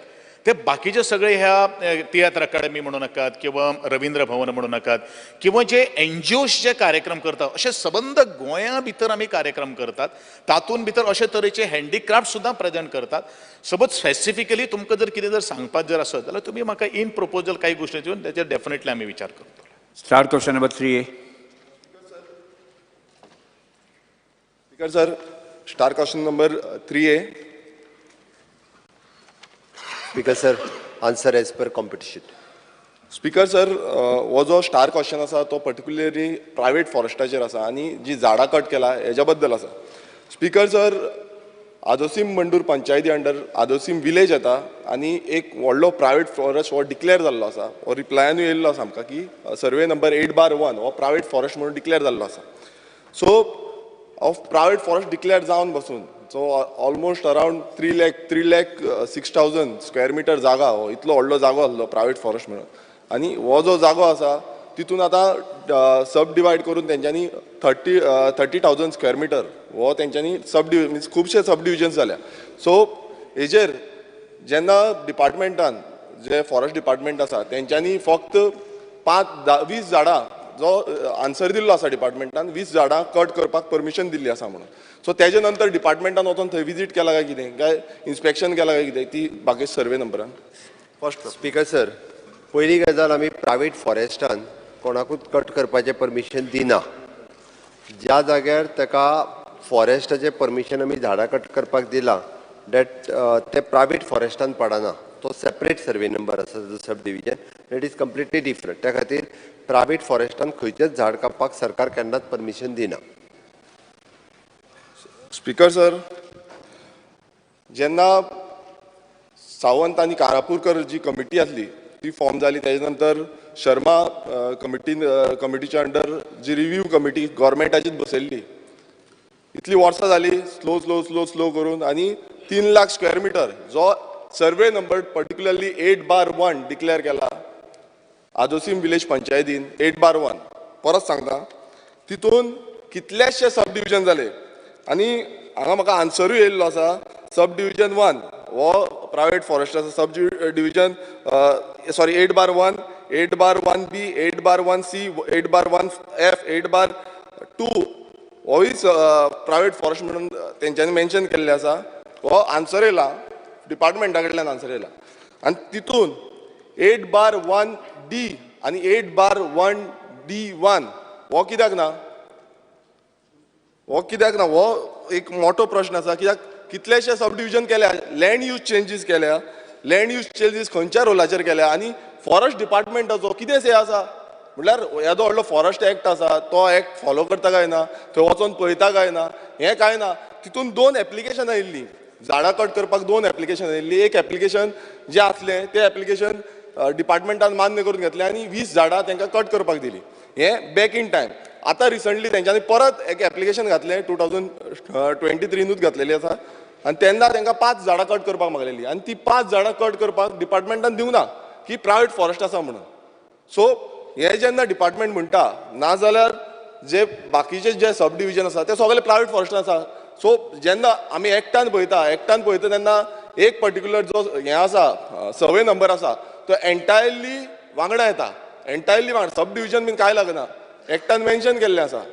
G: ते बाकीचे सगळे ह्या तियात्र अकाडमी म्हणू नाकात किंवा रवींद्र भवन म्हणू नाकात किंवा जे एन जी ओज जे कार्यक्रम करतात अशे सबंद गोंया भितर आमी कार्यक्रम करतात, तातूंत भितर अशे तरेचे हँडीक्राफ्ट सुद्दां प्रेजेंट करतात. सपोज स्पेसिफिकली तुमकां जर कितें जर सांगपाक जर आसत जाल्यार तुमी म्हाका इन प्रपोजल काही गोश्टी दिवन तेचेर डेफिनेटली आमी विचार करतले.
A: Star question number 3A.
F: Speaker sir, star question number 3A.
B: Speaker sir, answer as per competition.
F: Speaker sir, हो जो स्टार क्वेश्चन आसा तो पर्टिक्युलरली प्रायवेट फॉरेस्टाचेर आसा आनी जी झाडां कट केला हेज्या बद्दल आसा. स्पीकर सर, आदोसीम मंडूर पंचायती अंडर आदोसीम विलेज येता आनी एक व्हडलो प्रायवेट फॉरेस्ट हो डिक्लेअर जाल्लो आसा. हो रिप्लायानूय येयल्लो आसा आमकां की सर्वे नंबर 8/1 हो प्रायवेट फॉरेस्ट म्हणून डिक्लेअर जाल्लो आसा. सो हो प्रायवेट फॉरेस्ट डिक्लेअर जावन बसून so almost around 3,06,000 square meter जागा, हो इतलो व्हडलो जागो आसलो प्रायवेट फॉरेस्ट म्हणून. आनी हो जो जागो आसा तितून आतां सब डिवायड करून तेंच्यांनी 30,000 स्क्वेअर मिटर हो तेंच्यांनी सब मिन्स खुबशे सब डिविजन्स जाल्या. सो हेजेर जेन्ना डिपार्टमेंटान जे फॉरेस्ट डिपार्टमेंट आसा तेंच्यांनी फक्त 5-20 झाडां जो आन्सर दिल्लो आसा डिपार्टमेंटान 20 झाडां कट करपाक परमिशन दिल्ली आसा म्हणून. सो तेजे नंतर डिपार्टमेंटान वचोन थंय विजीट केला काय कितें, काय इन्स्पेक्शन केला काय कितें ती बाकी सर्वे नंबरान. फर्स्ट
B: स्पीकर सर, पयली गजाल आमी प्रायवेट फॉरेस्टान कोणाकूच कट करपाचें परमिशन दिना. ज्या जाग्यार ताका फॉरेस्टाचें परमिशन आमी झाडां कट करपाक दिलां that ते प्रायवेट फॉरेस्टान पडना, तो सेपरेट सर्वे नंबर आसा जो sub division, that is completely different. त्या खातीर प्रायवेट फॉरेस्टान खंयचेच झाड कापपाक सरकार केन्नाच परमिशन दिना.
F: स्पीकर सर, जेन्ना सावंत आनी कारापूरकर जी कमिटी आसली ती फॉर्म जाली, तेजे नंतर शर्मा कमिटीच्या अंडर जी रिव्यू कमिटी गव्हर्मेंटाचीच बसयल्ली, इतली वर्सां जाली स्लो स्लो स्लो स्लो करून आनी 3 लाख स्क्वेअर मिटर जो survey number particularly 8/1 declare केला आदोसीम विलेज पंचायतीन 8/1, परत सांगता तितून कितलेशे सब डिविजन जाले आनी हांगा म्हाका आन्सरूय येयल्लो आसा. सब डिविजन 1 हो प्रायवेट फॉरेस्ट आसा, sub division sorry 8/1, 8/1B, 8/1C, 8/1F, 8/2 होय प्रायवेट फॉरेस्ट म्हणून तेंच्यांनी मेन्शन केल्लें आसा. हो आन्सर येयला डिपार्टमेंटा कडल्यान आन्सर येयला आनी तितून 8/1D आनी 8/1D1 हो कित्याक ना, हो कित्याक ना, हो एक मोठो प्रश्न आसा. कित्याक कितलेशे सब डिविजन केल्या, लँड यूज चेंजीस केल्या, लँड यूज चेंजीस खंयच्या रोलाचेर केल्या आनी फॉरेस्ट डिपार्टमेंटाचो कितें से आसा म्हटल्यार येदो व्हडलो फॉरेस्ट एक्ट आसा तो एक्ट फॉलो करता काय ना, थंय वचोन पळयता काय ना, हें काय ना. तितून 2 एप्लिकेशनां येयल्लीं झाडां कट करपाक, 2 एप्लिकेशन येयल्लीं. एक एप्लिकेशन जें आसलें तें एप्लिकेशन डिपार्टमेंटान मान्य करून घेतलें आनी 20 झाडां तांकां कट करपाक दिली.
E: हे बॅक इन टायम. आतां रिसंटली तेंच्यांनी परत एक एप्लिकेशन घातलें 2023नूच घातलेली आसा आनी तेन्ना तांकां 5 झाडां कट करपाक मागलेली आनी ती 5 झाडां कट करपाक डिपार्टमेंटान दिवंक ना की प्रायवेट फॉरेस्ट आसा म्हणून. सो हे जेन्ना डिपार्टमेंट म्हणटा नाजाल्यार जे बाकीचे जे सब डिविजन आसा ते सगळे प्रायवेट फॉरेस्ट आसा. सो जेन्ना आमी एक्टान पळयता, एक्टान पळयता तेन्ना एक पर्टिक्युलर जो हें आसा सर्वे नंबर आसा तो एंटायरली वांगडा येता, एंटायरली वांगडा सब डिविजन बीन कांय लागना, एक्टान मेन्शन केल्लें आसा.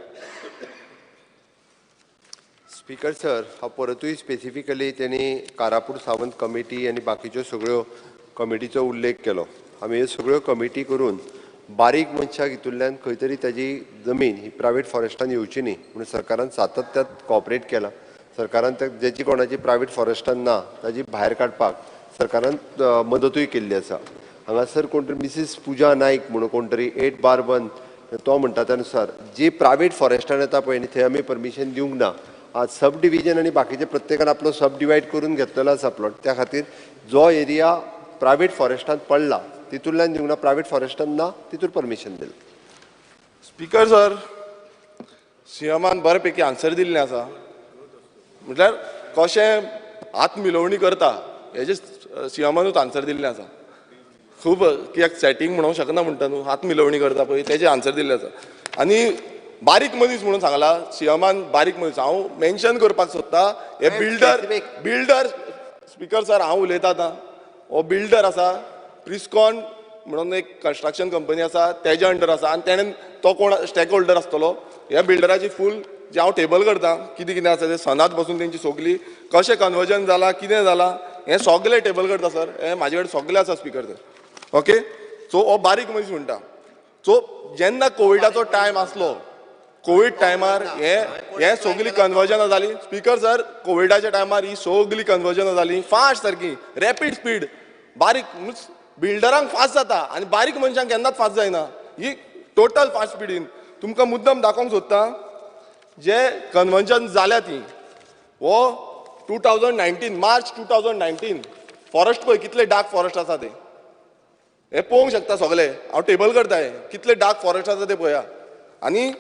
B: स्पीकर सर, हांव परतूय स्पेसिफिकली तेणी कारापूर सावंत कमिटी आनी बाकीच्यो सगळ्यो कमिटीचो उल्लेख केलो. आमी ह्यो सगळ्यो कमिटी करून बारीक मनशाक हितूंतल्यान खंय तरी ताजी जमीन ही प्रायवेट फॉरेस्टान येवची न्ही म्हणून सरकारान सातत्यात कॉपरेट केलां. सरकारान जेची कोणाची प्रायवेट फॉरेस्टान ना ताजी भायर काडपाक सरकारान मदतूय केल्ली आसा. हांगासर कोण तरी मिसीस पुजा नायक म्हणून कोण तरी 8/1 तो म्हणटा त्या नुसार जी प्रायवेट फॉरेस्टान येता पळय न्ही थंय आमी परमिशन दिवंक ना. आज सब डिविजन आनी बाकीचे प्रत्येकान आपलो सब डिवायड करून घेतलेलो आसा प्लॉट, त्या खातीर जो एरिया प्रायवेट फॉरेस्टान पडला तितूंतल्यान दिवंक ना, प्रायवेट फॉरेस्टान ना तितूर परमिशन दिलें.
E: स्पीकर सर, सीएमान बरे पैकी आन्सर दिल्लें आसा. म्हटल्यार कशें आत्ममिलोवणी करता हेजें सीएमानूच आन्सर दिल्लें आसा. खूब कित्याक सेटींग म्हणूंक शकना म्हणटा न्हू, आत्ममिलोवणी करता पळय तेजें आन्सर दिल्लें आसा. आनी बारीक मनीस म्हणून सांगला सीएमान, बारीक मनीस हांव मेन्शन करपाक सोदता हे बिल्डर, बिल्डर स्पीकर सर हांव उलयता आतां, हो बिल्डर आसा प्रिस्कॉन म्हणून एक कन्स्ट्रक्शन कंपनी आसा तेज्या अंडर आसा आनी तेणें तो कोण स्टेक होल्डर आसतलो. ह्या बिल्डराची फूल जे हांव टेबल करता कितें कितें आसा तें सनात बसून तेंची सगली कशें कन्वर्जन जालां कितें जालां हें सगलें टेबल करता सर, हें म्हाजे कडेन सगलें आसा स्पीकर सर. ओके, सो हो बारीक मनीस म्हणटा. सो जेन्ना कोविडाचो टायम आसलो, कोवीड टायमार हे सगळीं कन्वर्जनां जालीं. स्पीकर सर, कोविडाच्या टायमार ही सगळीं कन्वर्जनां जालीं फास्ट सारकी रॅपीड स्पीड. बारीक बिल्डरांक फास्ट जाता आनी बारीक मनशांक केन्नाच फास्ट जायना. ही टोटल फास्ट स्पिडीन तुमकां मुद्दम दाखोवंक सोदता जे कन्वर्जन जाल्या ती. हो 2019 मार्च 2019 फॉरेस्ट पळय कितले डार्क फॉरेस्ट आसा ते हे पळोवंक शकता सगळे. हांव टेबल करता हे कितले डार्क फॉरेस्ट आसा ते पळया. आनी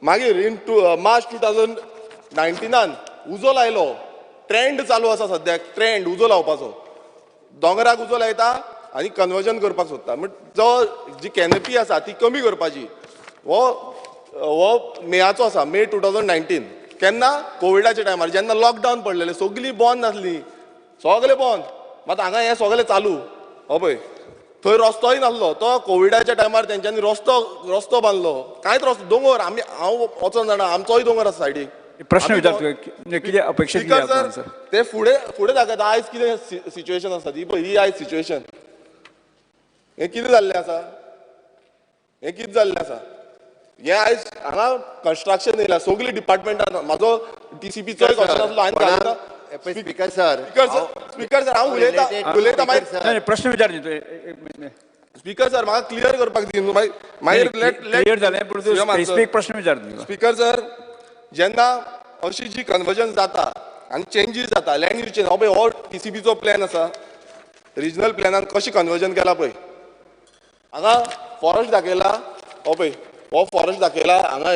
E: मागीर इन मार्च 2019 उजो लायलो, ट्रेंड चालू आसा सद्याक, ट्रेंड उजो लावपाचो, दोंगराक उजो लायता आनी कन्वर्जन करपाक सोदता. म्हण जो जी कॅनपी आसा ती कमी करपाची. हो हो मेयाचो आसा, मे 2019, केन्ना कोविडाच्या टायमार जेन्ना लॉकडावन पडलेलें, सगळीं बंद आसली, सगळें बंद. मात हांगा हें सगळें चालू. हो पळय थंय रस्तोय नासलो, तो कोविडाच्या टायमार तेंच्यांनी रस्तो बांदलो. कांयच रस्तो दोंगर, आमी हांव वचोन जाणा, आमचोय दोंगर आसा सायडीक.
A: प्रश्न विचारता कितें अपेक्षीत
E: सर ते फुडें फुडें दाखयता आयज कितें सिच्युएशन आसा ती पळय, ही आयज सिच्युएशन हें कितें जाल्लें आसा, हें कितें जाल्लें आसा. हें आयज हांगा कन्स्ट्रक्शन येयला सगळीं डिपार्टमेंटान. म्हाजो टीसीपीचोय क्वेश्चन आसलो हांवें घालूं.
B: स्पीकर सर,
E: स्पीकर सर हांव उलयता उलयता मागीर
A: प्रश्न विचार न्ही.
E: स्पीकर सर म्हाका क्लियर करपाक दी मागीर
A: क्लियर जालें पूण स्पेसिफीक प्रश्न विचार.
E: स्पीकर सर, जेन्ना अशी जी कन्वर्जन जाता आनी चेंजीस जाता लँड यूज चेंज, हो पळय हो टीसीपीचो प्लॅन आसा, रिजनल प्लॅनान कशें कन्वर्जन केलां पळय. हांगा फॉरेस्ट दाखयला, हो पळय हो फॉरेस्ट दाखयला हांगा.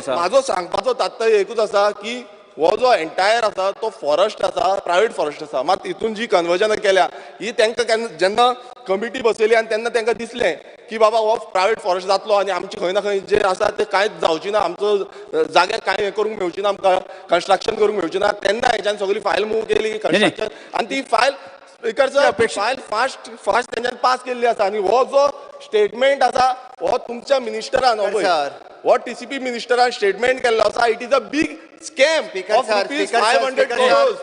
E: म्हाजो सांगपाचो तात्पर्य एकूच आसा की हो जो एंटायर आसा तो फॉरेस्ट आसा, प्रायवेट फॉरेस्ट आसा. मात हितून जी कन्वर्जनां केल्या ही तांकां जेन्ना कमिटी बसयली आनी तेन्ना तांकां दिसलें की बाबा हो प्रायवेट फॉरेस्ट जातलो आनी आमचे खंय ना खंय जे आसा ते कांयच जावची ना, आमचो जाग्यार कांय हें करूंक मेळची ना, आमकां कन्स्ट्रक्शन करूंक मेळची ना. तेन्ना हेच्यान सगळी फायल मूव केली कन्स्ट्रक्शन आनी ती file speaker sir file fast fast तेंच्यान पास केल्ली आसा. आनी हो जो स्टेटमेंट आसा हो तुमच्या मिनिस्टरान, हो टीसीपी मिनिस्टरान स्टेटमेंट केल्लो आसा. It is a big scam of rupees 500 crores.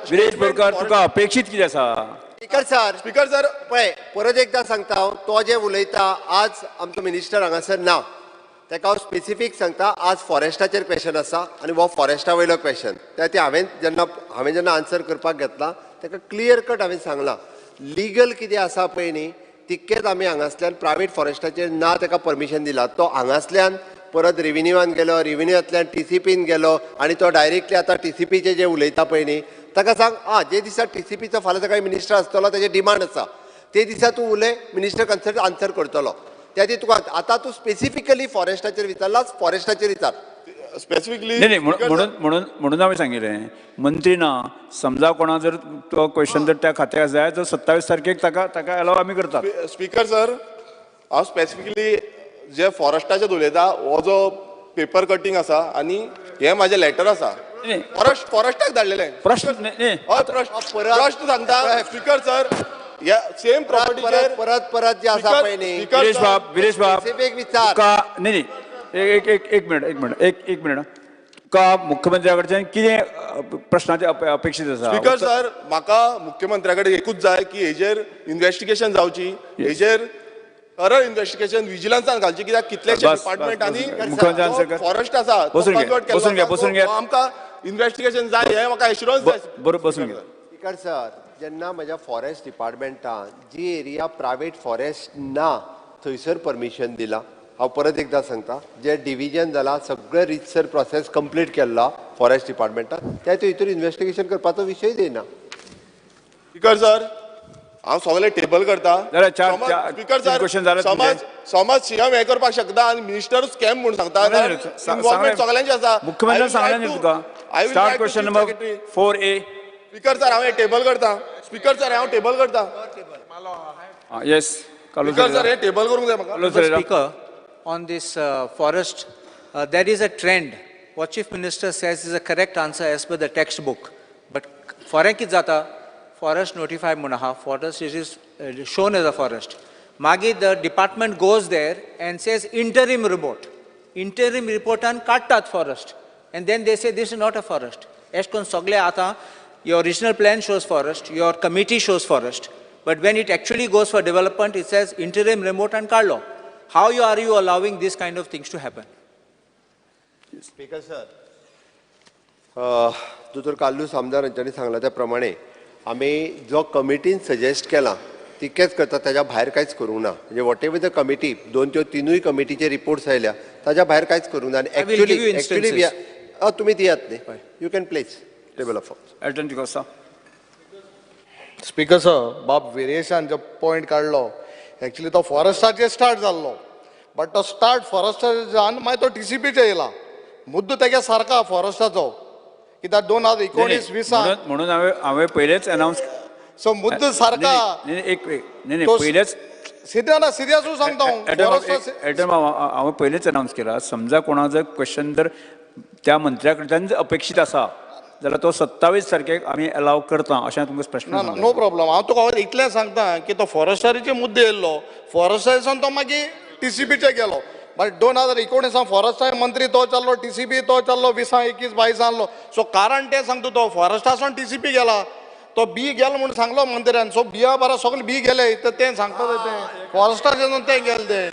A: Viresh Borkar, तुका अपेक्षीत कितें आसा?
B: स्पीकर सर,
E: स्पीकर सर
B: पळय परत एकदां सांगता हांव, तो जे उलयता आज आमचो मिनिस्टर हांगासर ना, ताका हांव स्पेसिफीक सांगता. आज फॉरेस्टाचेर क्वेश्चन आसा आनी हो फॉरेस्टा वयलो क्वेश्चन त्या ती हांवें जेन्ना आन्सर करपाक घेतला ताका क्लियर कट हांवें सांगलां लिगल कितें आसा पळय न्ही तितकेंच आमी हांगासल्यान प्रायवेट फॉरेस्टाचेर ना ताका परमिशन दिलां. तो हांगासल्यान परत रेविन्यूवान गेलो, रेविन्यूवांतल्यान टीसीपीन गेलो आनी तो डायरेक्टली आतां टीसीपीचे जे उलयता पळय न्ही, ताका सांग आं जे दिसा टीसीपीचो फाल्यां सकाळी मिनिस्टर आसतलो तेजे डिमांड आसा ते दिसा तूं उलय, मिनिस्टर कन्सर्न आन्सर करतलो. त्या खातीर तुका आतां तूं स्पेसिफिकली फॉरेस्टाचेर विचारलाच, फॉरेस्टाचेर विचार
E: स्पेसिफिकली.
A: नाही, म्हणून म्हणून म्हणून हांवें सांगिल्लें मंत्री ना, समजा कोणा जर तो क्वेश्चन जर त्या खात्याक जाय तर 27 तारखेक ताका ताका एलाव आमी करतात.
E: स्पीकर सर, हांव स्पेसिफिकली जे फॉरेस्टाचेर उलयता, हो जो पेपर कटिंग आसा आनी हे म्हाजें लेटर आसा, फॉरेस्ट फॉरेस्टाक धाडलेलें.
A: प्रश्न
E: हय, प्रश्न सांगता स्पीकर सर, ह्या सेम प्रॉपर्टीचेर
B: परत परत जे आसा पळय न्ही.
A: विरेश बाब, विरेश बाब,
B: विचार
A: तुका न्ही न्ही एक एक एक मिनट एक मिनट एक एक मिनट, तुका मुख्यमंत्र्या कडच्यान कितें प्रश्नाचे अपेक्षीत आसा?
E: स्पीकर सर, म्हाका मुख्यमंत्र्या कडेन एकूच जाय की हेजेर इन्वेस्टिगेशन जावची, हेजेर थरर इन्वेस्टिगेशन विजिलन्सान घालची, कित्याक कितलेशे डिपार्टमेंट आनी फॉरेस्ट आसा
A: बसून घे, बसून घे,
E: आमकां इन्वेस्टिगेशन जाय, हें म्हाका एश्युरन्स जाय.
A: बरोबर, बसून घे.
B: स्पीकर सर, जेन्ना म्हज्या फॉरेस्ट डिपार्टमेंटान जी एरिया प्रायवेट फॉरेस्ट ना थंयसर परमिशन दिलां, हांव परत एकदां सांगता, जे डिविजन जाला सगळें रितसर प्रोसेस कंप्लीट केल्लो फॉरेस्ट डिपार्टमेंटान, त्या हितून इन्वेस्टिगेशन करपाचो विशय येना.
E: स्पीकर सर, हांव सगळें टेबल करता. स्पीकर सर, समाज समाज सीएम हें करपाक शकता आनी मिनिस्टर स्कॅम म्हूण सांगता, इन्वॉल्वमेंट सगळ्यांची आसा.
A: मुख्यमंत्र्यान सांगलें न्ही तुका. Start question number 4A.
E: Speaker sir, हांव हें टेबल करता. स्पीकर सर, हांव टेबल करता.
A: येस
E: स्पीकर सर, हें टेबल करूंक जाय म्हाका.
H: Speaker, on this forest, there is a trend. What Chief Minister says is a correct answer as per the textbook. But foreign कितें जाता, forest notified म्हूण आहा, forest it is shown as a forest. Magi the department goes there and says interim report. Interim reportan काडटात forest. And then they say this is not a forest. एश कोन सगळे आतां your original plan shows forest, your committee shows forest. But when it actually goes for development, it says interim report and काडलो. How are you allowing this kind of things to happen?
B: Speaker sir, दोतोर कार्लूस आमदार हांच्यांनी सांगला त्या प्रमाणे आमी जो कमिटीन suggest केला तितकेंच करता, ताज्या भायर कांयच करूंक ना. म्हणजे what ever the committee, 2 त्यो 3 कमिटीचे रिपोर्ट्स आयल्या ताज्या भायर कांयच करूंक ना. आनी एक्चुअली एक्चुअली तुमी दियात न्ही, you can place table of.
A: Elton D'Costa.
D: Speaker sir, बाब वेरिएशन जो पॉयंट काडलो, एक्चुअली तो फॉरेस्टाचेर स्टार्ट जाल्लो, बट तो स्टार्ट फॉरेस्टाचेर जावन मागीर तो टीसीपीचेर येयला. मुद्दो तेगे सारका फॉरेस्टाचो, कित्याक 2019 20
A: म्हणून हांवें पयलेच अनावन्स,
D: सो मुद्दो सारका
A: एक न्ही पयलेच
D: सिद्या ना सिद्यासून सांगता
A: हांवें पयलेच अनावन्स केला. समजा कोणा जर क्वेश्चन जर त्या मंत्र्या कडच्यान अपेक्षीत आसा जाल्यार तो 27 तारखेक आमी अलाव करता अशें तुमकां प्रश्न.
D: ना, नो प्रॉब्लम. हांव तुका इतलें सांगता की तो फॉरेस्टाचे मुद्दे येयल्लो, फॉरेस्टाच्यान तो मागीर टीसीपीचेर गेलो. बट 2019 फॉरेस्टा मंत्री तो चाललो, टीसीपी तो चाललो, 20 21 22 आहलो. सो कारण तें सांगता, तो फॉरेस्टासून टीसीपी गेला, तो बी गेलो म्हूण सांगलो मंत्र्यान. सो बिया बारा सगळे बी गेले तर तें सांगता तें फॉरेस्टाच्यान तें गेलें तें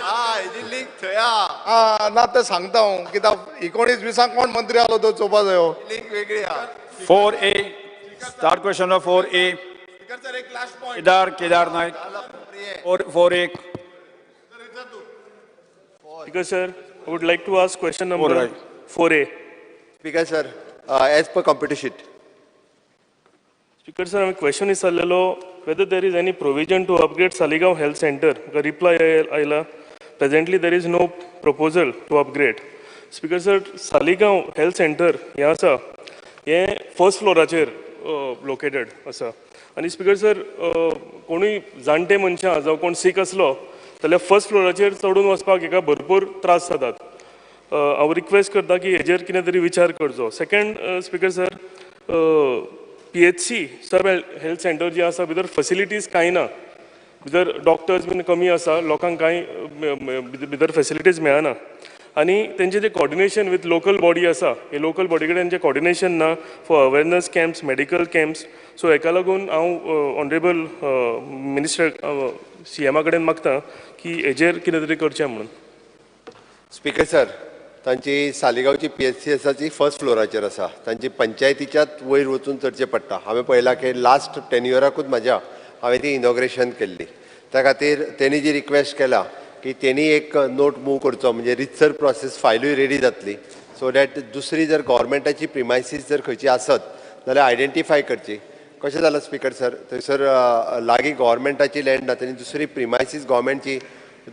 D: ना तें सांगता हांव कित्याक 19 20 कोण मंत्री आहलो तो चोवपा जायो.
A: 4A, start question number 4A. Kedar, Kedar Naik. 4A.
I: Speaker sir, I would like to ask question number 4A.
B: Speaker sir, as per computer sheet.
I: Speaker sir, हांवें question विचारलेलो whether there is any provision to upgrade Saligao Health Center. म्हाका reply आयला, presently there is no proposal to upgrade. Speaker sir, Saligao Health Center हें आसा, हें first फ्लोराचेर located आसा. आनी speaker sir, कोणूय जाणटे मनशां जावं कोण सीक आसलो जाल्यार फर्स्ट फ्लोराचेर चडून वचपाक हेका भरपूर त्रास जातात. हांव रिक्वेस्ट करता की हेजेर कितें तरी विचार करचो. Second speaker sir, PHC sub health centre जी आसा भितर फेसिलिटीज कांय ना, भितर डॉक्टर्स बीन कमी आसा, लोकांक कांय भितर फेसिलिटीज मेळना. आनी तेंचे जे कॉर्डिनेशन विथ लोकल बॉडी आसा, हे लोकल बॉडी कडेन तेंचें कॉर्डिनेशन ना for awareness camps, medical camps. So हेका लागून हांव ऑनरेबल मिनिस्टर सीएमा कडेन मागता की हेजेर कितें तरी करचें म्हणून.
B: स्पीकर सर, तांची सालिगांवची PHC आसा ती फर्स्ट फ्लोराचेर आसा, तांची पंचायतीच्याच वयर वचून चडचें पडटा. हांवें पळयलां की लास्ट 10 इयराकूच म्हाज्या हांवें ती इनॉग्रेशन केल्ली. त्या खातीर तेणी जी रिक्वेस्ट केला की तेणी एक नोट मूव करचो, म्हणजे रितसर प्रोसेस फायलूय रेडी जातली, सो that दुसरी जर गव्हर्मेंटाची प्रिमायसीस जर खंयची आसत जाल्यार आयडेंटिफाय करची. कशें जालां स्पीकर सर, थंयसर लागीं गव्हर्मेंटाची लँड ना, तेणी दुसरी प्रिमायसीस गव्हर्मेंटची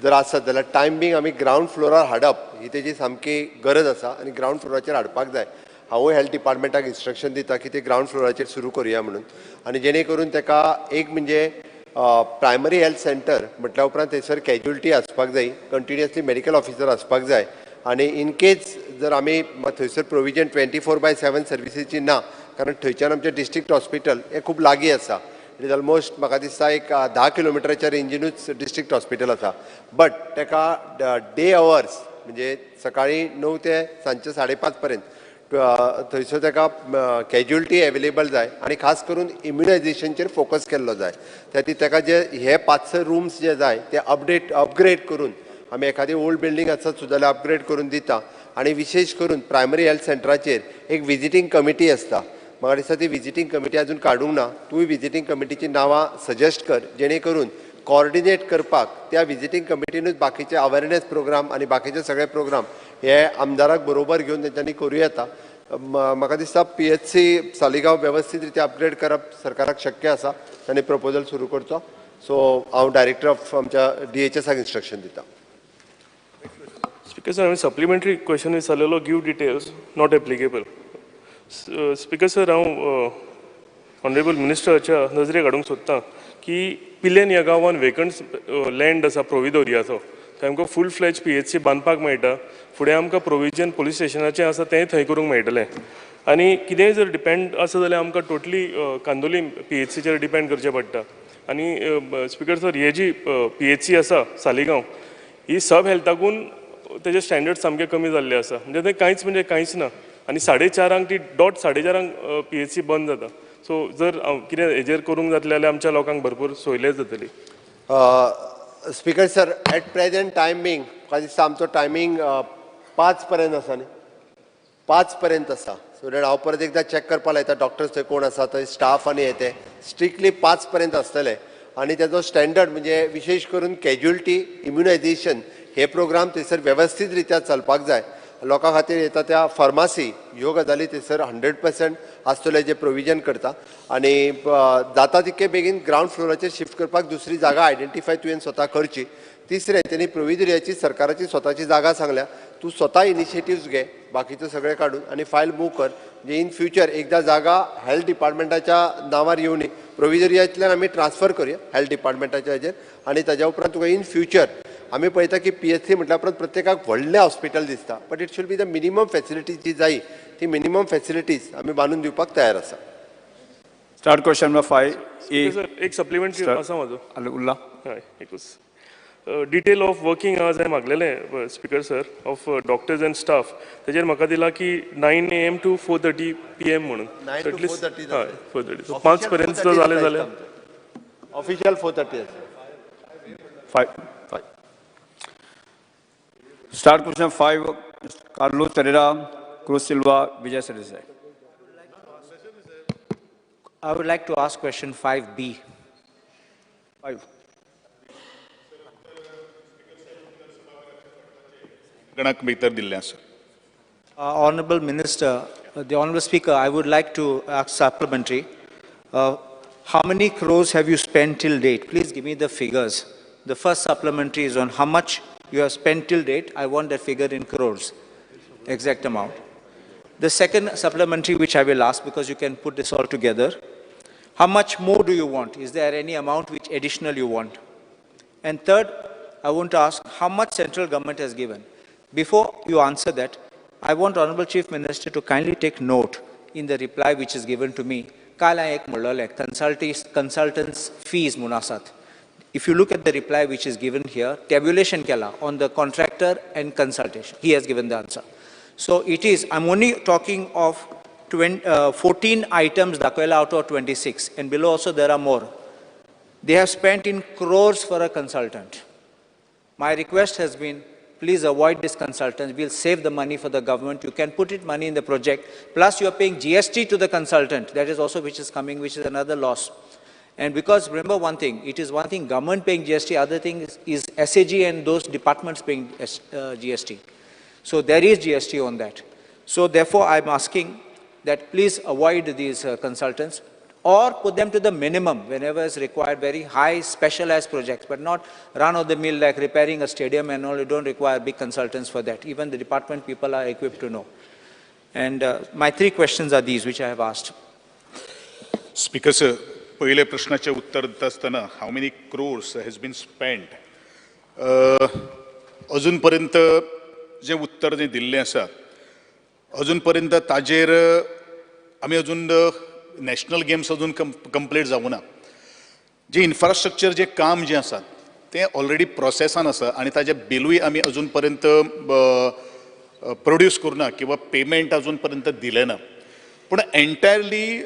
B: जर आसत जाल्यार टायम बींग आमी ग्रावंड फ्लोरार हाडप ही तेजी सामकी गरज आसा आनी ग्रावंड फ्लोराचेर हाडपाक जाय. हांवूय हेल्थ डिपार्टमेंटाक इन्स्ट्रक्शन दिता की ते ग्रावंड फ्लोराचेर सुरू करुया म्हणून, आनी जेणे करून तेका एक म्हणजे प्रायमरी हेल्थ सेंटर म्हटल्या उपरांत थंयसर कॅज्युअलिटी आसपाक जाय, कंटिन्युअसली मेडिकल ऑफिसर आसपाक जाय, आनी इन केस जर आमी थंयसर प्रोविजन 24/7 सर्विसीची ना, कारण थंयच्यान आमचें डिस्ट्रिक्ट हॉस्पिटल हें खूब लागीं आसा, it is almost म्हाका दिसता एक 10 किलोमिटराच्या रेंजीनूच डिस्ट्रिक्ट हॉस्पिटल आसा, बट तेका डे अवर्स म्हणजे सकाळीं 9 ते सांजचे 5:30 पर्यंत थंयसर तेका कॅज्युअलिटी एवेलेबल जाय आनी खास करून इम्युनायझेशनचेर फोकस केल्लो जाय. त्या खातीर तेका जे हे 5-6 रूम्स जे जाय ते अपग्रेड करून आमी एखादी ओल्ड बिल्डींग आसत सुद्दां जाल्यार अपग्रेड करून दिता. आनी विशेश करून प्रायमरी हेल्थ सेंटराचेर एक विजिटींग कमिटी आसता, म्हाका दिसता ती विजिटींग कमिटी अजून काडूंक ना, तूंय विजिटींग कमिटीची नांवां सजेस्ट कर जेणे करून कॉर्डिनेट करपाक त्या विजिटींग कमिटीनूच बाकीचे अवेरनेस प्रोग्राम आनी बाकीचे सगळे प्रोग्राम हे आमदाराक बरोबर घेवन तेंच्यांनी करूं येता. म्हाका दिसता PHC Saligao वेवस्थीत रित्या अपग्रेड करप सरकाराक शक्य आसा, तांणी प्रपोजल सुरू करचो. सो हांव डायरेक्टर ऑफ आमच्या DHSाक इन्स्ट्रक्शन दिता.
I: स्पीकर सर, हांवें सप्लिमेंटरी क्वेश्चन विचारलेलो, give details not applicable. Speaker sir, हांव ऑनरेबल मिनिस्टराच्या नजरेक हाडूंक सोदतां की पिलेन ह्या गांवान वेकंट लँड आसा प्रोविदोरियाचो, थंय आमकां फूल फ्लॅज PHC बांदपाक मेळटा. फुडें आमकां प्रोविजन पोलीस स्टेशनाचें आसा तेंय थंय करूंक मेळटलें. आनी कितेंय जर डिपेंड आसा जाल्यार आमकां टोटली कांदोलीम PHCचेर डिपेंड करचें पडटा. आनी स्पीकर सर, हे जी PHC आसा सालिगांव ही सब हेल्थाकून तेजे स्टँडर्ड सामके कमी जाल्ले आसा, म्हणजे थंय कांयच म्हणजे कांयच ना. आनी 4:30 ती डॉट 4:30 PHC बंद जाता. सो जर कितें हेजेर करूंक जातलें जाल्यार आमच्या लोकांक भरपूर सोयले जातली.
B: Speaker sir, at present timing म्हाका दिसता आमचो टायमींग 5 पर्यंत आसा न्ही, 5 पर्यंत आसा. सो that हांव परत एकदां चॅक करपाक लायता डॉक्टर्स थंय कोण आसा, थंय स्टाफ आनी हे ते स्ट्रिक्टली 5 पर्यंत आसतले. आनी तेजो स्टँडर्ड म्हणजे विशेश करून कॅज्युअलिटी इम्युनायझेशन हे प्रोग्राम थंयसर वेवस्थीत रित्या चलपाक जाय. लोकां खातीर येता त्या फार्मासी ह्यो गजाली थंयसर 100% आसतले जे प्रोविजन करता. आनी जाता तितके बेगीन ग्रावंड फ्लोराचेर शिफ्ट करपाक दुसरी जागा आयडेंटिफाय तुवें स्वता करची. तिसरें, तेणी प्रोविजरियाची सरकाराची स्वताची जागा सांगल्या, तूं स्वता इनिशिएटिव्स घे बाकीचें सगळें काडून आनी फायल मूव कर, म्हणजे इन फ्युचर एकदां जागा हेल्थ डिपार्टमेंटाच्या नांवार येवनी प्रोविजरियांतल्यान आमी ट्रान्सफर करुया हेल्थ डिपार्टमेंटाच्या हेजेर. आनी ताज्या उपरांत तुका इन फ्युचर आमी पळयता की PHC म्हटल्या उपरांत प्रत्येकाक व्हडलें हॉस्पिटल दिसता, but it should be the minimum facilities जी जाय ती मिनिमम फॅसिलिटीज आमी बांदून दिवपाक तयार आसा.
A: Start question number 5A.
I: Sir, एक सप्लिमेंटरी आसा म्हाजो.
A: उरला?
I: हय, एकूच डिटेल ऑफ वर्किंग आवर्स हांवें मागलेलें speaker sir, of doctors and staff. तेजेर म्हाका दिला की 9 AM to 4:30 PM म्हणून.
B: 9 to 4:30.
I: हय, 4:30. सो 5 पर्यंत सुद्दां जालें जाल्यार
B: ऑफिशियल 4:30 आसा.
A: 5. Start question 5, Carlos Ferreira, Cruz Silva, Vijay Sardesai.
H: I would like to ask question 5B.
A: 5.
G: गणाक भितर दिल्लें आसा.
H: Honorable Minister, the Honorable Speaker, I would like to ask supplementary. How many crores have you spent till date? Please give me the figures. The first supplementary is on how much you have spent till date. I want that figure in crores, exact amount. The second supplementary, which I will ask because you can put this all together, how much more do you want? Is there any amount which additional you want? And third, I want to ask how much central government has given. Before you answer that, I want Honorable Chief Minister to kindly take note in the reply which is given to me. Kala ek mullale, consultants fees munasat. If you look at the reply which is given here, tabulation kela on the contractor and consultation. He has given the answer. So it is, I'm only talking of 14 items dakwela out of 26, and below also there are more. They have spent in crores for a consultant. My request has been, please avoid this consultant. We'll save the money for the government. You can put it money in the project. Plus you are paying GST to the consultant. That is also which is coming, which is another loss. And because remember one thing, it is one thing government paying GST, other thing is SAG and those departments paying GST. So there is GST on that. So therefore I'm asking that please avoid these consultants or put them to the minimum whenever is required, very high specialized projects, but not run of the mill like repairing a stadium and all. You don't require big consultants for that. Even the department people are equipped to know. And my three questions are these which I have asked.
G: Speaker sir, पयले प्रश्नाचे उत्तर दिता आसतना how many crores has been spent, अजून पर्यंत जे उत्तर जे दिल्लें आसा अजून पर्यंत ताजेर आमी अजून नॅशनल गेम्स अजून कंप्लीट जावूं ना. जे इन्फ्रास्ट्रक्चर जे काम जें आसा तें ऑलरेडी प्रोसेसान आसा आनी ताजें बिलूय आमी अजून पर्यंत प्रोड्यूस करूं ना किंवा पेमेंट अजून पर्यंत दिलें ना. पूण एन्टायरली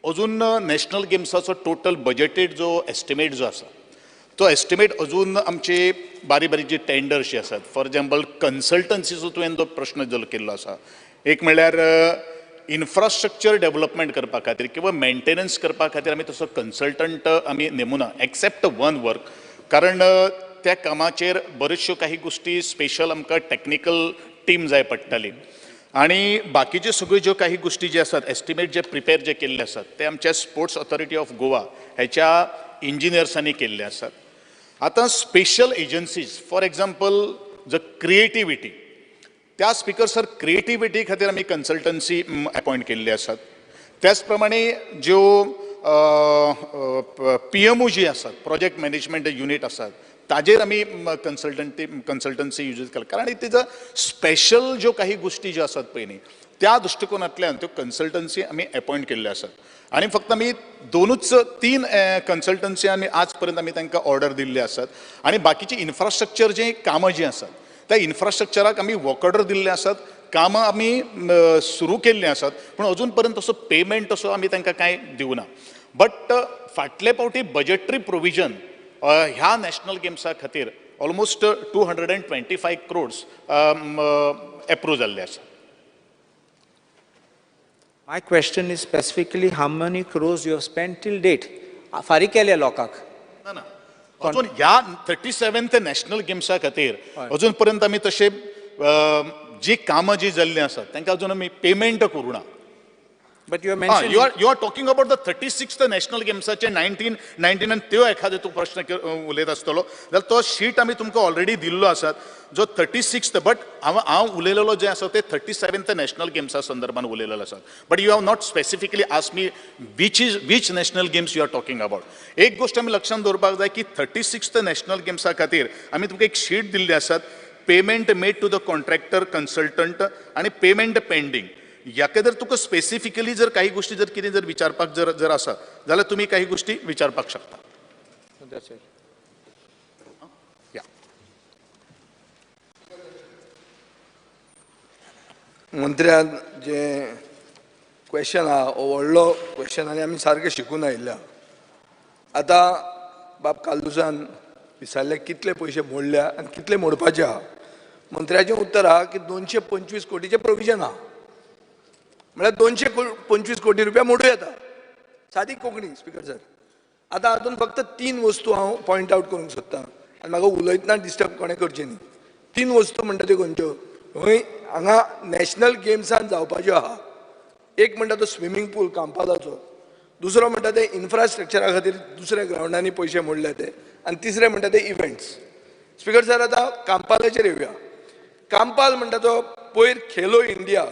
G: अजून नॅशनल गेम्साचो टोटल बजेटेड जो एस्टिमेट जो आसा तो एस्टिमेट अजून आमचे बारीक बारीक जे टेंडर्स जे आसात, फॉर एग्जाम्पल कन्सल्टन्सीचो तुवें जो प्रश्न जो केल्लो आसा, एक म्हणल्यार इन्फ्रास्ट्रक्चर डेव्हलपमेंट करपा खातीर किंवा मेंटेनन्स करपा खातीर आमी तसो कन्सल्टंट आमी नेमुना एक्सेप्ट वन वर्क, कारण त्या कामाचेर बऱ्योचश्यो काही गोश्टी स्पेशल आमकां टॅक्निकल टीम जाय पडटाली आनी बाकीच्यो सगळ्यो ज्यो काही गोश्टी ज्यो आसात एस्टिमेट जे प्रिपेर जे केल्ले आसात ते आमच्या स्पोर्ट्स ऑथॉरिटी ऑफ गोवा ह्याच्या इंजिनियर्सांनी केल्ले आसात. आतां स्पेशल एजन्सीज फॉर एग्जाम्पल ज क्रिएटिविटी, त्या स्पीकर सर क्रिएटिविटी खातीर आमी कन्सल्टन्सी अपॉयंट केल्ले आसात. त्याच प्रमाणे ज्यो पी एम ओ जी आसात प्रोजेक्ट मॅनेजमेंट युनीट आसात ताजेर आमी कन्सल्टन्सी यूज केला, कारण it is a special ज्यो काही गोश्टी ज्यो आसात पळय न्ही त्या दृश्टिकोनांतल्यान त्यो कन्सल्टन्सी आमी अपॉयंट केल्ल्यो आसात. आनी फक्त आमी दोनूच तीन कन्सल्टन्सी आमी आज पर्यंत आमी तांकां ऑर्डर दिल्ले आसात आनी बाकीची इन्फ्रास्ट्रक्चर जे कामां जीं आसात त्या इन्फ्रास्ट्रक्चराक आमी वर्क ऑर्डर दिल्ले आसात, कामां आमी सुरू केल्लीं आसात, पूण अजून पर्यंत तसो पेमेंट तसो आमी तांकां कांय दिवना. बट फाटले फावटी बजेटरी प्रोविजन ह्या नॅशनल गेम्सा खातीर ऑलमोस्ट 225 क्रोड्स एप्रूव जाल्ले आसा.
H: My question is specifically how many crores you have spent till date? फारीक केले लोकांक?
G: ना ना, अजून ह्या 37th national गेम्सा खातीर अजून पर्यंत आमी तशे जी कामां जी जाल्लीं आसात तांकां अजून आमी पेमेंट करूं ना.
H: But you have mentioned
G: you are talking about the 36th national गेम्साचे 1999 त्यो एखादे तूं प्रश्न उलयत आसतलो जाल्यार तो शीट आमी तुमकां ऑलरेडी दिल्लो आसात जो 36th, but हांव उलयलेलो जें आसा तें 37th national गेम्सा संदर्भान उलयलेलो आसा. But you have not specifically ask me which national games you are talking about. एक गोश्ट आमी लक्षांत दवरपाक जाय की 36th national गेम्सा खातीर आमी तुमकां एक शीट दिल्ली आसात, payment made to the contractor consultant आनी पेमेंट पेंडींग. ह्याका जर तुका स्पेसिफिकली जर काही गोष्टी जर कितें जर विचारपाक जर जर आसा जाल्यार तुमी काही गोष्टी विचारपाक शकता.
C: मंत्र्यान जे क्वेश्चन आहा हो व्हडलो क्वेश्चन आनी आमी सारकें शिकून आयिल्ले. आतां बाब कार्लुसान विचारले कितले पयशे मोडल्या आनी कितले मोडपाचे आहा. मंत्र्याचें उत्तर आहा की 225 कोटीचें प्रोविजन आहा, म्हळ्यार 225 कोटी रुपया मोडूं येता. सादी कोंकणी स्पीकर सर. आतां हातूंत फक्त 3 वस्तू हांव पॉयंट आवट करूंक सोदतां आनी म्हाका उलयतना डिस्टर्ब कोणें करचें न्ही. 3 वस्तू म्हणटा त्यो खंयच्यो, हय हांगा नॅशनल गेम्सान जावपाच्यो आहा. एक म्हणटा तो स्विमींग पूल कांपालाचो, दुसरो म्हणटा ते इन्फ्रास्ट्रक्चरा खातीर दुसऱ्या ग्रावंडांनी पयशे मोडले ते, आनी तिसरें म्हणटा ते इव्हेंट्स. स्पीकर सर आतां कांपालाचेर येवया. कांपाल म्हणटा तो पयर खेलो इंडिया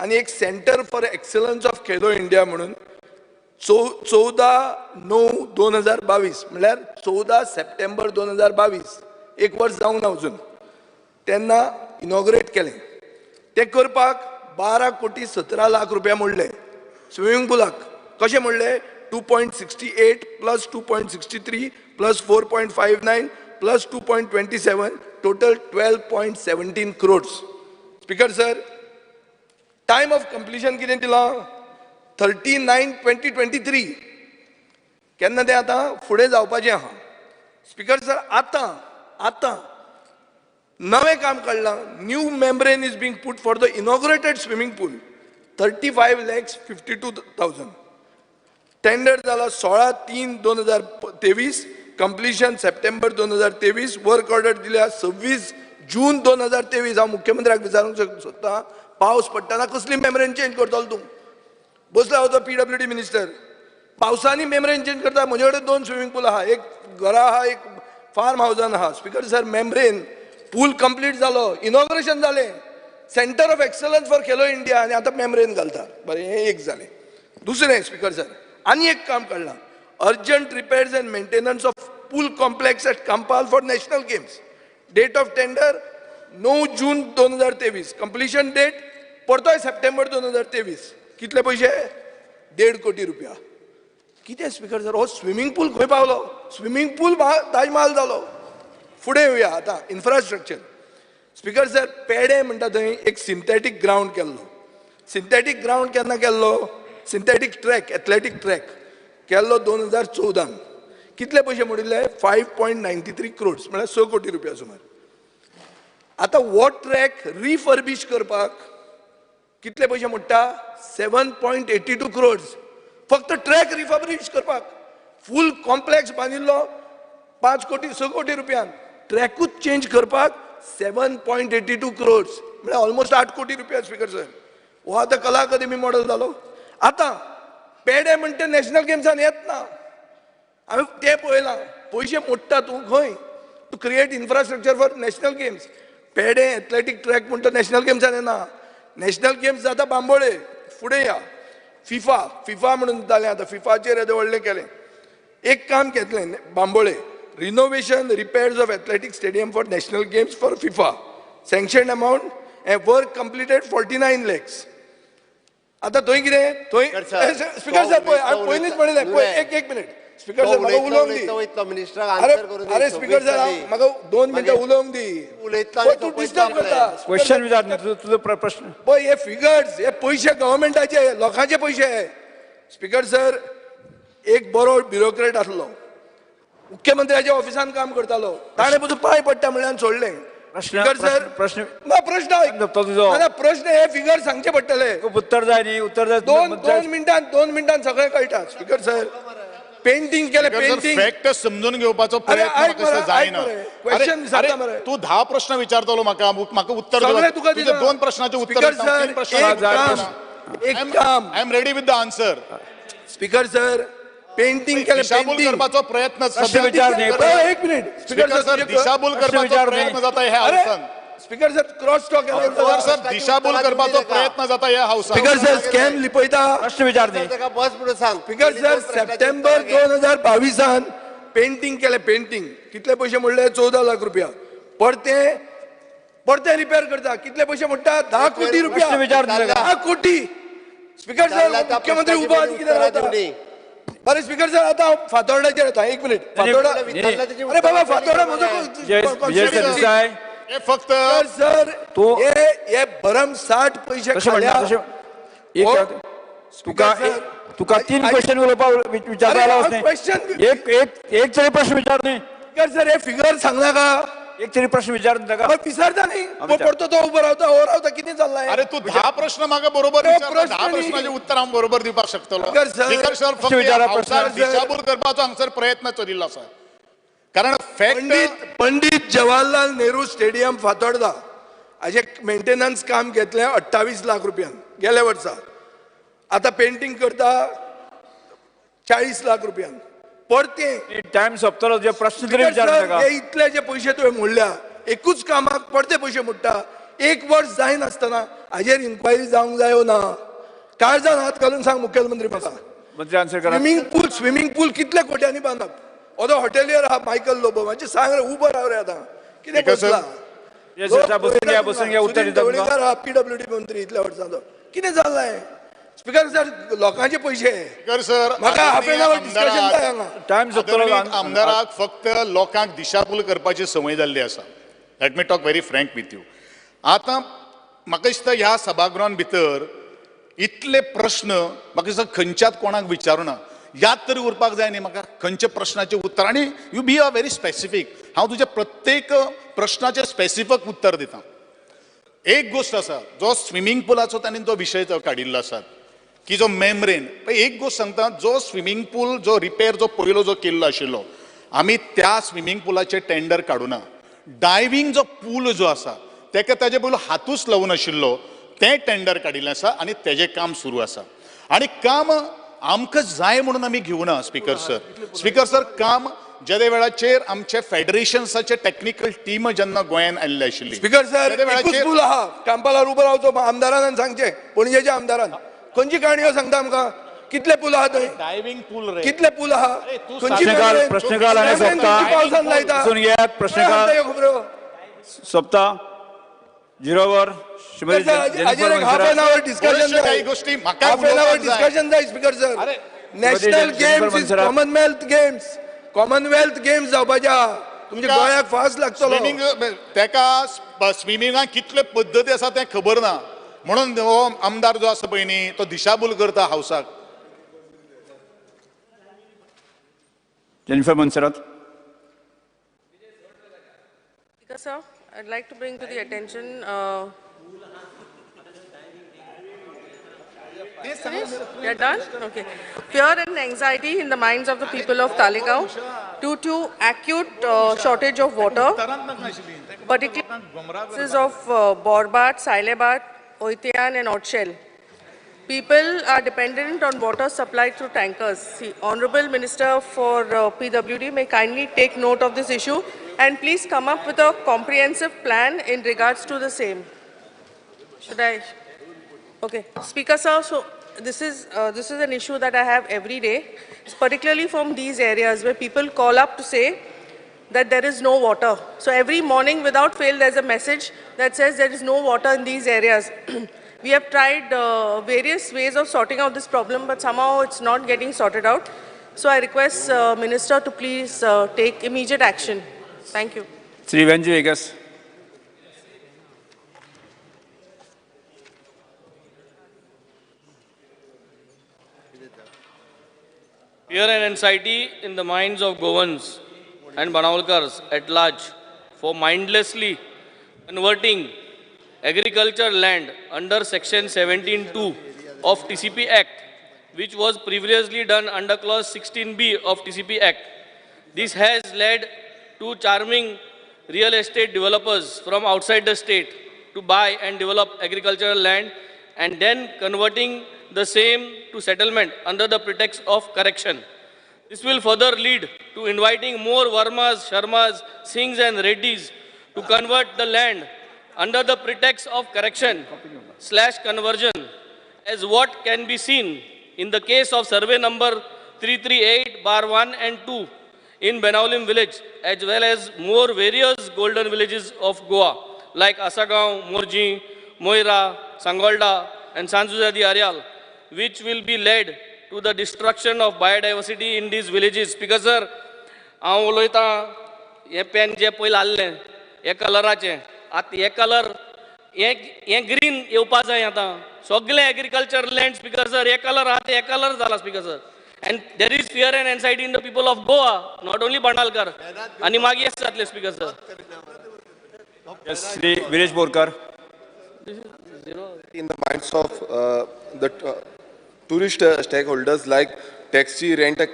C: आनी एक centre for excellence of Khelo India म्हणून 14/9/2022 म्हणल्यार 14 सप्टेंबर 2022, एक वर्स जावंक ना अजून, तेन्ना इनॉग्रेट केलें. तें करपाक 12 कोटी 17 लाख रुपया मोडले स्विमींग पुलाक. कशें मोडले? 2.68 plus 2.63 plus 4.59 plus 2.27, total 12.17 crores. Speaker sir, time of completion कितें दिलां? 30/9/2023. केन्ना तें आतां फुडें जावपाचें आहा. स्पीकर सर आतां आतां नवें काम काडलां, new membrane is being put for the inaugurated swimming pool, 35,52,000. Tender जाला 16/3/2023, कंप्लिशन सप्टेंबर 2023, वर्क ऑर्डर दिल्या 26 जून 2023. हांव मुख्यमंत्र्याक विचारूंक सोदतां, पावस पडटना कसली मेम्ब्रेन चेंज करतलो तूं? बसला होतो पीडब्ल्यूडी मिनिस्टर. पावसांनी मेम्ब्रेन चेंज करता? म्हजे कडेन दोन स्विमींग पूल आहा, एक घरा आहा, एक फार्म हावजान आहा. Speaker sir, membrane pool complete जालो, इनॉग्रेशन जालें, Centre of Excellence for Khelo India, आनी आतां मेम्ब्रेन घालता. बरें, हें एक जालें. दुसरें, स्पीकर सर, आनी एक काम काडलां, urgent repairs and maintenance of pool complex at Campal for National Games. Date of tender 9 June 2023, completion date परतोय सप्टेंबर 2023. कितले पयशे? 1.5 कोटी रुपया. कितें स्पीकर सर, हो स्विमींग पूल खंय पावलो? स्विमींग पूल ताजमहाल जालो. फुडें येवया आतां इन्फ्रास्ट्रक्चर. स्पीकर सर, पेडे म्हणटा थंय एक सिंथेटीक ग्रावंड केल्लो. सिंथेटीक ग्रावंड केन्ना केल्लो? सिंथेटीक ट्रॅक, एथलेटीक ट्रॅक केल्लो 2014न. कितले पयशे मोडिल्ले? 5.93 crores, म्हळ्यार 6 कोटी रुपया सुमार. आतां हो ट्रॅक रिफर्बीश करपाक कितले पयशे मोडटा? 7.82 crores. फक्त ट्रॅक रिफर्बीश करपाक. फूल कॉम्प्लेक्स बांदिल्लो 5 कोटी, 6 कोटी रुपयान, ट्रॅकूच चेंज करपाक 7.82 crores, म्हळ्यार ऑलमोस्ट 8 कोटी रुपया. स्पीकर सर, हो आतां कला अकादमी मॉडल जालो. आतां पेडे म्हणटा नॅशनल गेम्सान येत ना. हांवें तें पळयलां, पयशे मोडटा तूं खंय to create infrastructure for National Games. Pedem athletic track म्हणटा नॅशनल गेम्सान येना. नॅशनल गेम्स जाता बांबोळे. फुडें या. फिफा, फिफा म्हणून जालें. आतां फिफाचेर येदें व्हडलें केलें, एक काम घेतलें Bambolim, renovation repairs of athletic stadium for National Games for FIFA. Sanction amount and work completed 49 lakhs. आतां थंय कितें थंय? स्पीकर सर, पळय, हांवें पयलींच म्हणिल्लें पळय. एक एक मिनिट स्पीकर सर, म्हाका उलोवंक दी. अरे अरे, स्पीकर सर, म्हाका 2 मिनटां उलोवंक दी. तूं डिस्टर्ब करता.
A: क्वेश्चन विचार न्ही तुजो प्रश्न.
C: पळय, हे फिगर्स, हे पयशे गव्हर्मेंटाचे, लोकांचे पयशे. स्पीकर सर, एक बरो ब्युरोक्रेट आसलो, मुख्यमंत्र्याच्या ऑफिसान काम करतालो, ताणें पसून पांय पडटा म्हणल्यार सोडलें. स्पीकर सर,
A: प्रश्न.
C: ना, प्रश्न ना, प्रश्न हे फिगर सांगचे पडटले.
A: उत्तर जाय न्ही, उत्तर जाय.
C: 2 2 मिनटान, 2 मिनटान सगळें कळटा. स्पीकर सर, पेंटिंग केलें, पेंटिंग.
G: फॅक्ट समजून घेवपाचो प्रयत्न जायना.
C: क्वेश्चन.
G: तूं 10 प्रश्न विचारतलो म्हाका, म्हाका उत्तर.
C: तुका
G: दोन प्रश्नाचे उत्तर.
C: सर, एक काम.
G: I am ready with the answer.
C: Speaker sir, painting केलें.
G: दिशाभूल करपाचो प्रयत्न.
C: एक मिनिट.
G: स्पीकर सर, दिशाभूल करपाचो प्रयत्न जाता ह्या हाऊसान.
C: Speaker sir, cross talk.
G: Sir, दिशाभूल करपाचो प्रयत्न जाता ह्या हाऊसान.
C: स्पीकर सर, स्कॅम लिपयता.
A: प्रश्न विचार.
B: बस म्हणून सांग.
C: स्पीकर सर, सप्टेंबर 2022न पेंटिंग केलें. पेंटिंग कितले पयशे मोडले? 14 लाख रुपया. परते परते रिपेर करता, कितले पयशे मोडटा? 10 कोटी रुपया. 10 कोटी. स्पीकर सर, मुख्यमंत्री उबो आनी कितें रावता? बरें स्पीकर सर, आतां हांव फातोर्डाचेर येता. एक मिनिट. फातोर्डा, अरे बाबा, फातोर्डा म्हजो.
G: हे फक्त
C: सर, हे हे भरमसाठ पयशे.
A: तुका तुका तीन क्वेश्चन उलोवपाक विचारता. एक एक एक तरी प्रश्न विचार न्ही.
C: स्पीकर सर, हे फिगर सांगनाका.
A: एक तरी प्रश्न विचार ताका.
C: विसरता न्ही, परतो तो उबो रावता, हो रावता, कितें चल्लां?
G: अरे, तूं 10 प्रश्न म्हाका बरोबर विचार, 10 प्रश्नाचे उत्तर हांव बरोबर दिवपाक शकतलो. स्पीकर सर, फक्त दिशाभूल करपाचो हांगसर प्रयत्न चलिल्लो आसा, कारण फॅक्ट
C: पंडित जवाहरलाल नेहरू स्टेडियम फातोर्डा हाजें मेंटेनन्स काम घेतलें 28 लाख रुपयान गेल्या वर्सा. आतां पेंटींग करता 40 लाख रुपयान परते.
A: टायम सोंपतलो, तुजे प्रश्न तरी विचार.
C: हे इतले जे पयशे तुवें मोडल्या, एकूच कामाक परते पयशे मोडटा एक वर्स जायनासतना, हाजेर इन्क्वायरी जावंक जाय ना? काळजान हात घालून सांग मुखेलमंत्री म्हाका.
A: मंत्री, आन्सर करा.
C: स्विमींग पूल, स्विमींग पूल कितले कोट्यांनी बांदप? हो हॉटेलियर आहा मायकल लोबो. मातशें सांग रे, उबो राव रे. आतां कितें बसला?
A: बसून घ्या, बसून घ्या, उत्तर दिता.
C: आहा पीडब्ल्यूडी मंत्री इतल्या वर्सांचो. कितें चल्लां? स्पीकर सर, लोकांचे पयशे.
G: स्पीकर सर,
C: म्हाका हाफ एन our discussion जाय हांगा.
A: टायम सोंपतलो.
G: आमदाराक फक्त लोकांक दिशाभूल करपाची संवय जाल्ली आसा. Let me talk very frank with you. आतां म्हाका दिसता ह्या सभागृहान भितर इतले प्रश्न म्हाका दिसता खंयच्याच कोणाक विचारुना. याद तरी उरपाक जाय न्ही म्हाका खंयच्या प्रश्नाचें उत्तर. आनी you be a very specific. हांव तुज्या प्रत्येक प्रश्नाचें स्पेसिफीक उत्तर दिता. एक गोश्ट आसा, जो स्विमींग पुलाचो तांणी जो विशय जो काडिल्लो आसा. की जो मेम्ब्रेन, एक गोश्ट सांगता, जो स्विमींग पूल जो रिपेर जो पयलो जो केल्लो आशिल्लो, आमी त्या स्विमींग पुलाचे टेंडर काडुना. डायवींग जो पूल जो आसा तेका ताजे पयलो हातूच लावून आशिल्लो, तें टेंडर काडिल्लें आसा आनी तेजें काम सुरू आसा. आनी काम आमकां जाय म्हणून आमी घेवना स्पीकर सर. स्पीकर सर, काम जेदे वेळाचेर आमचे फेडरेशन्साचे टॅक्निकल टीम जेन्ना गोंयान आयिल्ले आशिल्ली,
C: स्पीकर सर, एकूच पूल आहा कांपालार उबो रावचो आमदारान आनी सांगचें, पणजेच्या आमदारान खंयची काणयो सांगता आमकां? कितले पूल आहा थंय?
G: डायवींग पूल रे,
C: कितले पूल आहा?
A: प्रश्नकाल आनी सोंपता.
C: पावसान लायता
A: प्रश्नकाल सोंपता. झिरोवर
C: हाफ एन our discussion
G: काही गोष्टी,
C: हाफ एन our discussion जाय speaker sir. National games is Commonwealth games, Commonwealth games जावपाच्या तुमच्या गोंयाक फास्ट लागतलो.
G: तेका स्विमिंगाक कितले पद्दती आसा तें खबर ना, म्हणून हो आमदार जो आसा पळय न्ही तो दिशाभूल करता हावसाक.
A: Jennifer Monserrate.
J: Speaker sir, I'd like to bring to the attention. You're done? Okay. Fear and anxiety in the minds of the people of Taleigao due to acute shortage of water, particularly cases of Borbat, Sailebat, Oitian and Otshel. People are dependent on water supply through tankers. The Honorable Minister for PWD may kindly take note of this issue and please come up with a comprehensive plan in regards to the same. Should I? Okay. Speaker sir, so this is an issue that I have every day, particularly from these areas where people call up to say that there is no water. So every morning without fail there's a message that says there is no water in these areas. We have tried various ways of sorting out this problem, but somehow it's not getting sorted out. So I request Minister to please take immediate action. Thank you.
A: Shri Venzy Viegas.
K: Fear and anxiety in the minds of Goans and Banawalkars at large for mindlessly converting agriculture land under section 17(2) of TCP Act, which was previously done under clause 16B of TCP Act. This has led to charming real estate developers from outside the state to buy and develop agricultural land and then converting the same to settlement under the pretext of correction. This will further lead to inviting more Vermas, Sharmas, Singhs and Reddys to convert the land under the pretext of correction / conversion, as what can be seen in the case of survey number 338/1 and 2 in Benaulim village, as well as more various golden villages of Goa like Asagaon, Morji, Moira, Sangolda and San Jose de Areal, which will be led to the destruction of biodiversity in these villages. Because sir, हांव उलयतां हें pen जें पयलीं आहलें हे कलराचें, आतां हे कलर हे ग्रीन येवपा जाय. आतां सगळे एग्रीकल्चर लँड स्पीकर सर हे कलर आहा ते हे कलर जाला speaker sir. And there is fear and anxiety in the people of Goa, not only Bandalkar. आनी मागीर जातलें speaker sir.
A: Shri Viresh Borkar.
L: In the minds of the tourist stakeholders like taxi, rent a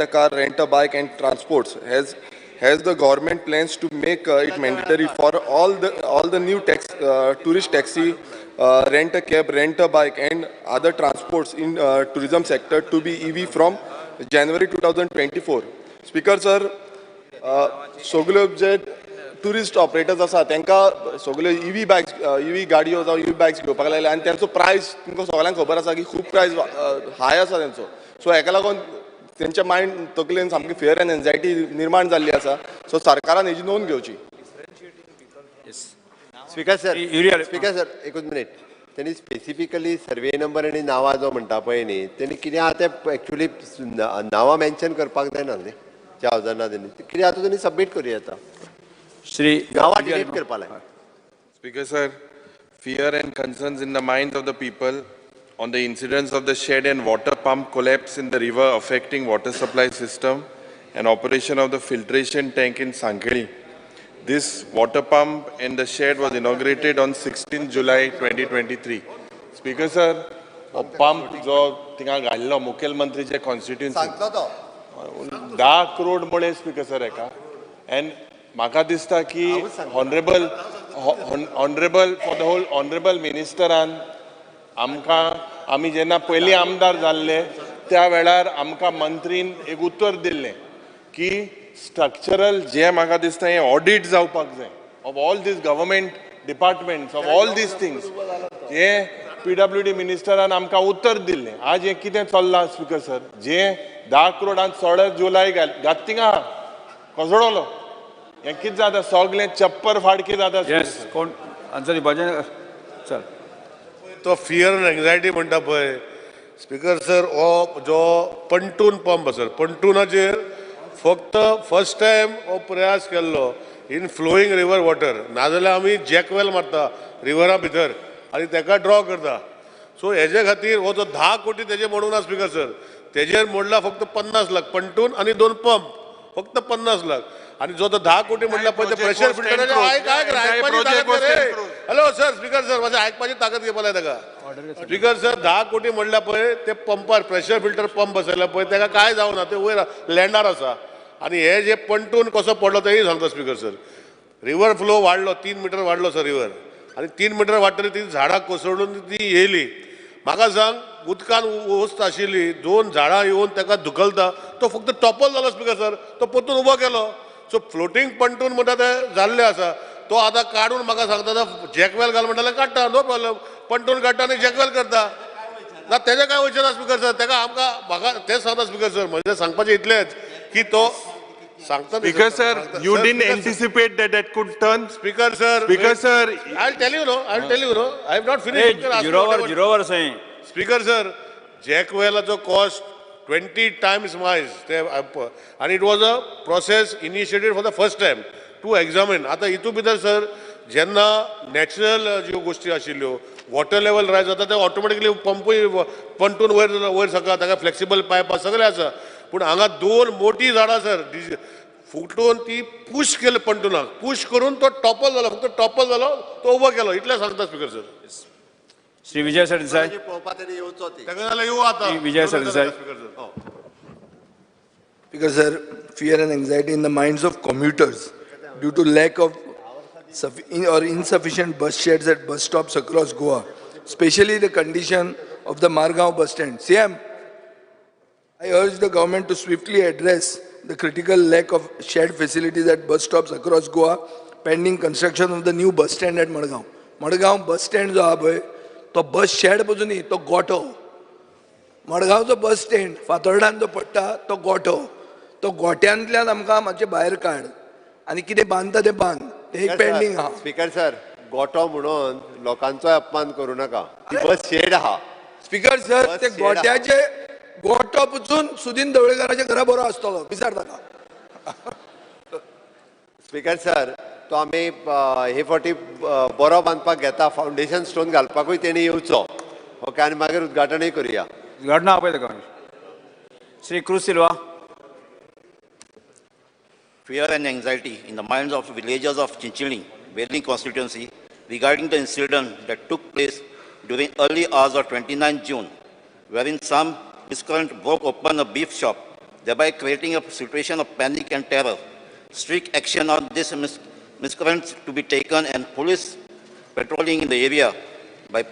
L: car, rent a bike and transports, has the government plans to make it mandatory for all the new tourist taxi, rent a cab, rent a bike and other transports in tourism sector to be EV from January 2024. Speaker sir, सगल्यो जे tourist operators आसा तांकां सगल्यो EV bikes, EV गाडयो जावं EV bikes घेवपाक लागले आनी तेंचो प्रायस तुमकां सगळ्यांक खबर आसा की खूब प्रायस हाय आसा तेंचो. सो हेका लागून तेंच्या मायंड तकलेन सामकी फियर एन्ड एन्जायटी निर्माण जाल्ली आसा. सो सरकारान हेजी नोंद घेवची.
B: स्पीकर सर, स्पीकर सर एकूच मिनीट. तेणी स्पेसिफिकली सर्वे नंबर आनी नांवां जो म्हणटा पळय न्ही, तेणी कितें आहा तें एक्चुअली नांवां मेन्शन करपाक जायना न्ही, ज्या हावजाना तेणी कितें आहा तेणी सबमीट करूं येता.
A: श्री
B: नांवां डिलीट करपा लाय.
E: Speaker sir, fear and concerns in the minds of the people on the incidents of the shed and water pump collapse in the river affecting water supply system and operation of the filtration tank in Sankhali. This water pump and the shed was inaugurated on 16 July 2023. Speaker sir, हो pump जो थिंगा घाल्लो मुखेलमंत्रीचे constituency 10 crore म्हळें speaker sir हेका. And म्हाका दिसता की honourable honourable for the whole honourable मिनिस्टरान आमकां, आमी जेन्ना पयलीं आमदार जाल्ले त्या वेळार आमकां मंत्रीन एक उतर दिल्लें की स्ट्रक्चरल जें म्हाका दिसता हें ऑडीट जावपाक जाय of all these government departments, of all these things. हें PWD मिनिस्टरान आमकां उत्तर दिल्लें. आज हें कितें चल्लां स्पीकर सर, जें 10 करोडान 16 जुलय घात थिंगा कोसळलो, हें कितें जाता सगळें चप्पर फाडकी जाता.
A: कोण आन्सर दिवपाचें? चल,
M: तो फियर आनी एन्जायटी म्हणटा पळय स्पीकर सर, हो जो पंटून पंप आसा, पंटूनाचेर फक्त फर्स्ट टायम हो प्रयास केल्लो इन फ्लोईंग रिवर वॉटर, नाजाल्यार आमी जॅकवेल मारता रिवरा भितर आनी तेका ड्रॉ करता. सो हेजे खातीर हो जो 10 कोटी तेजे म्हणूंक ना स्पीकर सर, तेजेर मोडला फक्त 50 लाख पंटून आनी 2 पंप, फक्त 50 लाख. आनी जो तो 10 कोटी म्हणला पळय ते प्रेशर फिल्टराचेर. आयक आयक आयकपाची ताकद रे. हॅलो सर, स्पीकर सर, मातशें आयकपाची ताकद घेवपा लाय ताका. स्पीकर सर, 10 कोटी म्हणल्या पळय ते पंपार प्रेशर फिल्टर पंप बसयला पळय तेका कांय जावना, ते वयर लँडार आसा. आनी हे जे पंटून कसो पडलो तेय सांगता स्पीकर सर. रिवर फ्लो वाडलो, 3 मिटर वाडलो सर रिवर, आनी 3 मिटर वाडटली ती झाडां कोसळून ती येयली. म्हाका सांग, उदकान वस्त आशिल्ली, 2 झाडां येवन ताका धुकलता, तो फक्त टॉपल जालो स्पीकर सर, तो परतून उबो केलो. सो फ्लोटींग पंटून म्हणटा ते जाल्ले आसा, तो आतां काडून म्हाका सांगता जॅकवेल घाल म्हणटा जाल्यार काडटा, नो प्रॉब्लम, पंटून काडटा आनी जॅकवेल करता. ना तेजें कांय वचना स्पीकर सर, तेका आमकां म्हाका तेंच सांगता स्पीकर सर, म्हजें सांगपाचें इतलेंच की तो सांगता.
E: Speaker sir, you didn't anticipate that that could turn.
M: Speaker sir,
E: speaker sir,
M: I will tell you no, I will tell you no, I have not finish.
A: झिरोवर सही.
M: स्पीकर सर, जॅकवेलाचो कॉस्ट 20 टायम्स मायज ते, आनी it was a process initiated for the first time to examine. आतां हितून भितर sir जेन्ना natural ज्यो गोश्टी आशिल्ल्यो, वॉटर लेवल रायज जाता ते ऑटोमॅटिकली पंपूय पंटून वयर वयर सरता, ताका फ्लेक्सिबल पायप सगळें आसा. पूण हांगा 2 मोटी झाडां सर फुटून ती पूश केले पंटुनाक, पूश करून तो टॉपल जालो, फक्त टॉपल जालो, तो उबो केलो, इतलें सांगता स्पीकर सर.
A: श्री विजय सरदेसाय.
M: ताका जाल्यार येवं आतां
A: Vijay Sardesai.
C: Speaker sir, fear and anxiety in the minds of commuters due to lack of or insufficient bus sheds at bus stops across Goa, especially the condition of the Margao bus stand. CM, I urge the government to swiftly address the critical lack of shed facilities at bus stops across Goa pending construction of the new bus stand at Madgaon. Madgaon bus stand जो आहा पळय तो बस shade पसून न्ही, तो गोठो. मडगांवचो bus stand फातोर्डान जो पडटा तो गोठो, तो गोठ्यांतल्यान आमकां मातशें भायर काड आनी कितें बांदता तें बांद, तें एक पेंडींग आहा.
B: स्पीकर सर, गोठो म्हणून लोकांचोय अपमान करूं नाका, ती बस शेड आहा.
C: स्पीकर सर, ते गोठ्याचे गोठो पसून सुदीन ढवळीकाराच्या घरा बरो आसतलो, विचार ताका.
B: स्पीकर सर, तो आमी हे फावटी बरो बांदपाक घेता, फावंडेशन स्टोन घालपाकूय तेणी येवचो. ओके, आनी मागीर उद्घाटनूय करुया.
A: उद्घाटना आपय ताका. Shri Cruz Silva.
N: Fear and anxiety in the minds of villagers of Chinchinim, Velim constituency regarding the incident that took place during early hours of 29 June, wherein some miscreant broke open a beef shop, thereby creating a situation of panic and terror. Strict action on this miscreants to be taken and police patrolling in the area by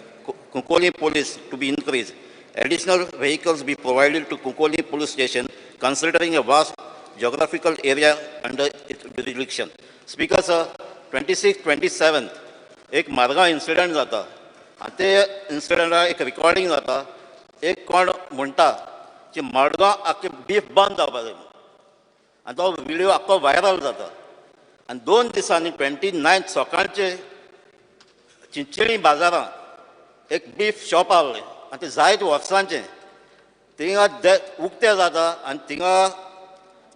N: Cuncolim police to be increased. Additional vehicles be provided to Cuncolim police station, considering a vast geographical area under its jurisdiction. Speaker sir, 26-27 एक Margao incident जाता आनी ते इन्सिडंटा एक recording जाता. एक कोण म्हणटा की मडगांव आख्खें बीफ बंद जावपा जाय आनी तो व्हिडियो आख्खो व्हायरल जाता. आनी 2 दिसांनी 29 सकाळचे चिंचोळी बाजारांत एक बीफ शॉप आहलें आनी तें जायते वर्सांचें थिंगा उक्तें जाता आनी थिंगा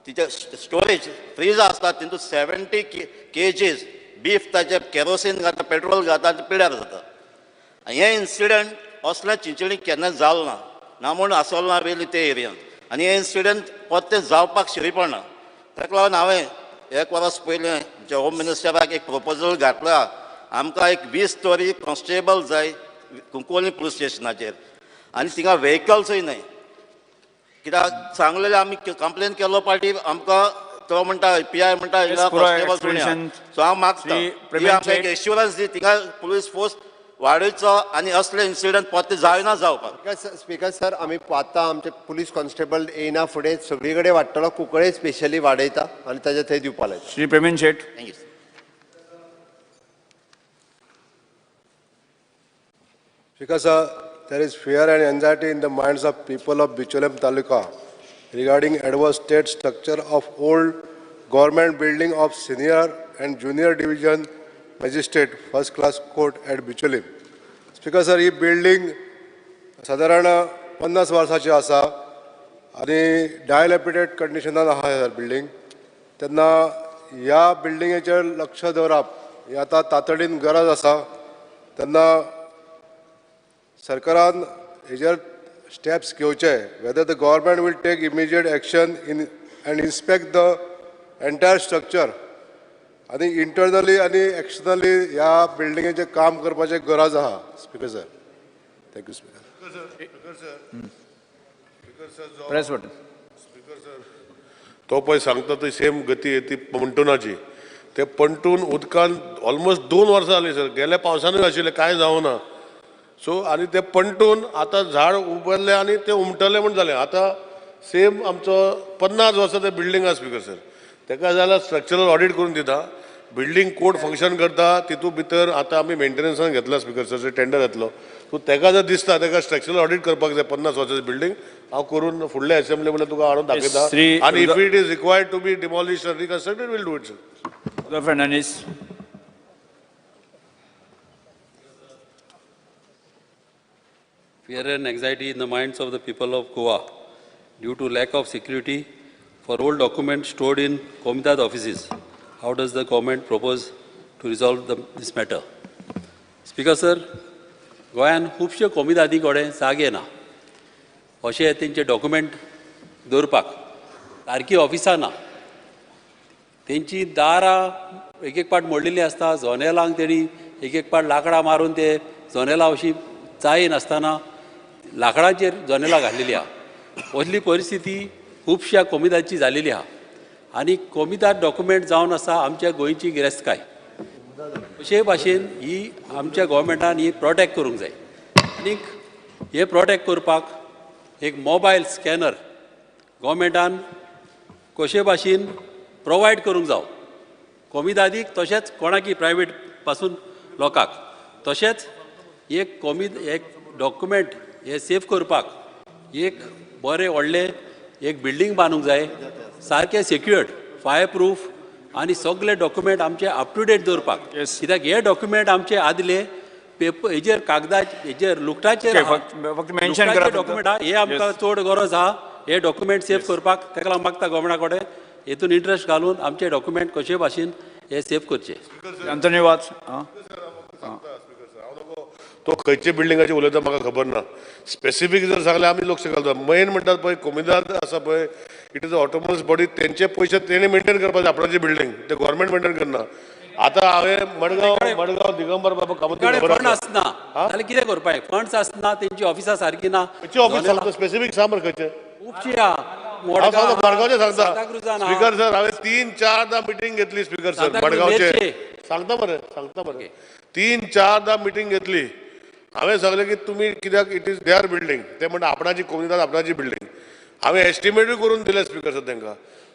N: तिचे स्टोरेज फ्रीज आसता, तितून 70 kgs beef ताचे केरोसीन घालता, पेट्रोल घालता आनी पिड्यार जाता. आनी हें इन्सिडंट असलें चिंचोळी केन्ना जालें ना, ना म्हूण आसलो ना वेली ते एरियान. आनी हें इन्सिडंट परतें जावपाक शिरी पडना. ताका लागून हांवें 1 वर्स पयलीं आमच्या होम मिनिस्टराक एक प्रपोजल घातला, आमकां एक 20 तरी कॉन्स्टेबल जाय कुंकोली पुलीस स्टेशनाचेर. आनी थिंगा व्हेकल्सय न्हय. कित्याक सांगलेलें आमी कंप्लेन केल्लो पाटी आमकां तो म्हणटा पी I म्हणटा हिंगा कॉन्स्टेबल सुण्या. सो हांव मागता की आमकां एक एश्युरन्स दी थिंगा पुलीस फोर्स वाडयचो आनी असले इन्सिडंट परते जायना जावपाक.
B: स्पीकर सर, आमी आतां आमचे पुलीस कॉन्स्टेबल येयना फुडें सगळी कडेन वाडटलो, कुंकळे स्पेशली वाडयता आनी ताजे थंय दिवपा लायता.
A: Shri Premendra Shet.
N: Thank you.
M: Speaker sir, there is fear and anxiety in the minds of people of Bicholim Taluka regarding adverse state structure of old government building of senior and junior division magistrate first class court at Bicholim. Speaker sir, he building सादारण 50 वर्सांची आसा आनी डायलॅपिडेट कंडिशनान आहा sir building. तेन्ना ह्या बिल्डिंगेचेर लक्ष दवरप ही आतां तातडीन गरज आसा. तेन्ना सरकारान हेजेर स्टेप्स घेवचे, whether the government will take immediate action in and inspect the entire structure आनी इंटरनली आनी एक्सटर्नली ह्या बिल्डिंगेचें काम करपाचें गरज आहा. Speaker sir, thank you. Speaker
A: press button.
M: तो पळय सांगता ती सेम गती ती पंटुनाची. ते पंटून उदकान ऑलमोस्ट 2 वर्सां जालीं सर, गेल्या पावसानूय आशिल्लें, कांय जावना. सो आनी ते पंटून आतां झाड उबरलें आनी ते उमटलें म्हूण जालें. आतां सेम आमचो 50 वर्सां ते बिल्डींग आसा स्पीकर सर, ताका जाल्यार स्ट्रक्चरल ऑडीट करून दिता. बिल्डींग कोड फंक्शन करता तितू भितर आतां आमी मेंटेनन्सान घेतला स्पीकर सर, टेंडर येतलो. सो ताका जर दिसता ताका स्ट्रक्चरल ऑडीट करपाक जाय 50 वर्साची बिल्डींग, हांव करून फुडल्या असेंब्ली म्हणल्यार तुका हाडून दाखयता. आनी if it is required to be demolish or reconstructed will do it sir.
A: Fernandes.
O: Fear and anxiety in the minds of the people of Goa due to lack of security for old documents stored in Comunidade offices. How does the government propose to resolve this matter? Speaker sir, गोंयान खुबशे कोमिदादी कडेन जागे ना अशे तेंचे document दवरपाक, सारकी ऑफिसां ना, तेंची दारां एक एक पाट मोडलेली आसता, जोनेलांक तेणी एक एक पाट लांकडां मारून ते जोनेलां अशी चाय नासतना लांकडांचेर जोनेलां घातलेली आहा. असली परिस्थिती खुबश्या कोमिदाची जालेली आहा आनी कोमिदाद डॉक्युमेंट जावन आसा आमच्या गोंयची गिरेस्तकाय. अशे भाशेन ही आमच्या गोवोरमेंटान ही प्रोटेक्ट करूंक जाय आनीक हे प्रोटेक्ट करपाक एक मोबायल स्कॅनर गोवोरमेंटान कशे भाशेन प्रोवायड करूंक जावो कोमिदादीक, तशेंच कोणाकी प्रायवेट पासून लोकांक. तशेंच एक कोमिद एक डॉक्युमेंट हे सेफ करपाक एक बरें व्हडलें एक बिल्डींग बांदूंक जाय, सारकें सेक्युअर्ड, फायर प्रूफ आनी सगळे डॉक्युमेंट आमचे अप टू डेट दवरपाक. कित्याक हे डॉक्युमेंट आमचे आदले पेपर हेजेर कागदा हेजेर लुकटाचेर डॉक्युमेंट आहा, हे आमकां चड गरज आहा हे डॉक्युमेंट सेफ करपाक. ताका लागून मागता गोवोरमेंटा कडेन हेतून इंट्रस्ट घालून आमचे डॉक्युमेंट कशे भाशेन हे सेफ करचे.
A: धन्यवाद.
M: तो खंयचे बिल्डिंगाचे उलयता म्हाका खबर ना, स्पेसिफीक जर सांगलें आमी लक्ष घालता. मेन म्हणटात पळय कोमिदाद आसा पळय, it is a autonomous body, तेंचे पयशे तेणे मेंटेन करपाक जाय आपणाची बिल्डींग, ते गोवोरमेंट मेंटेन करना. आतां हांवें मडगांव दिगंबर बाबा कामत
O: फंड आसना जाल्यार कितें करपाक, फंड्स आसना, तेंची ऑफिसां सारकी ना.
M: खंयची ऑफिस सांगता स्पेसिफीक सांग मरे खंयचे?
O: खुबशी आहा.
M: मडगांवचे सांगता स्पीकर सर, हांवें 3-4दा मिटींग घेतली स्पीकर सर मडगांवचे. सांगता मरे, सांगता मरे, 3-4दा मिटींग घेतली. हांवें सांगलें की तुमी कित्याक it is there building, ते म्हणटा आपणाची कोमिदाद आपणाची बिल्डींग. हांवें एस्टिमेटूय करून दिलें स्पीकर सर तांकां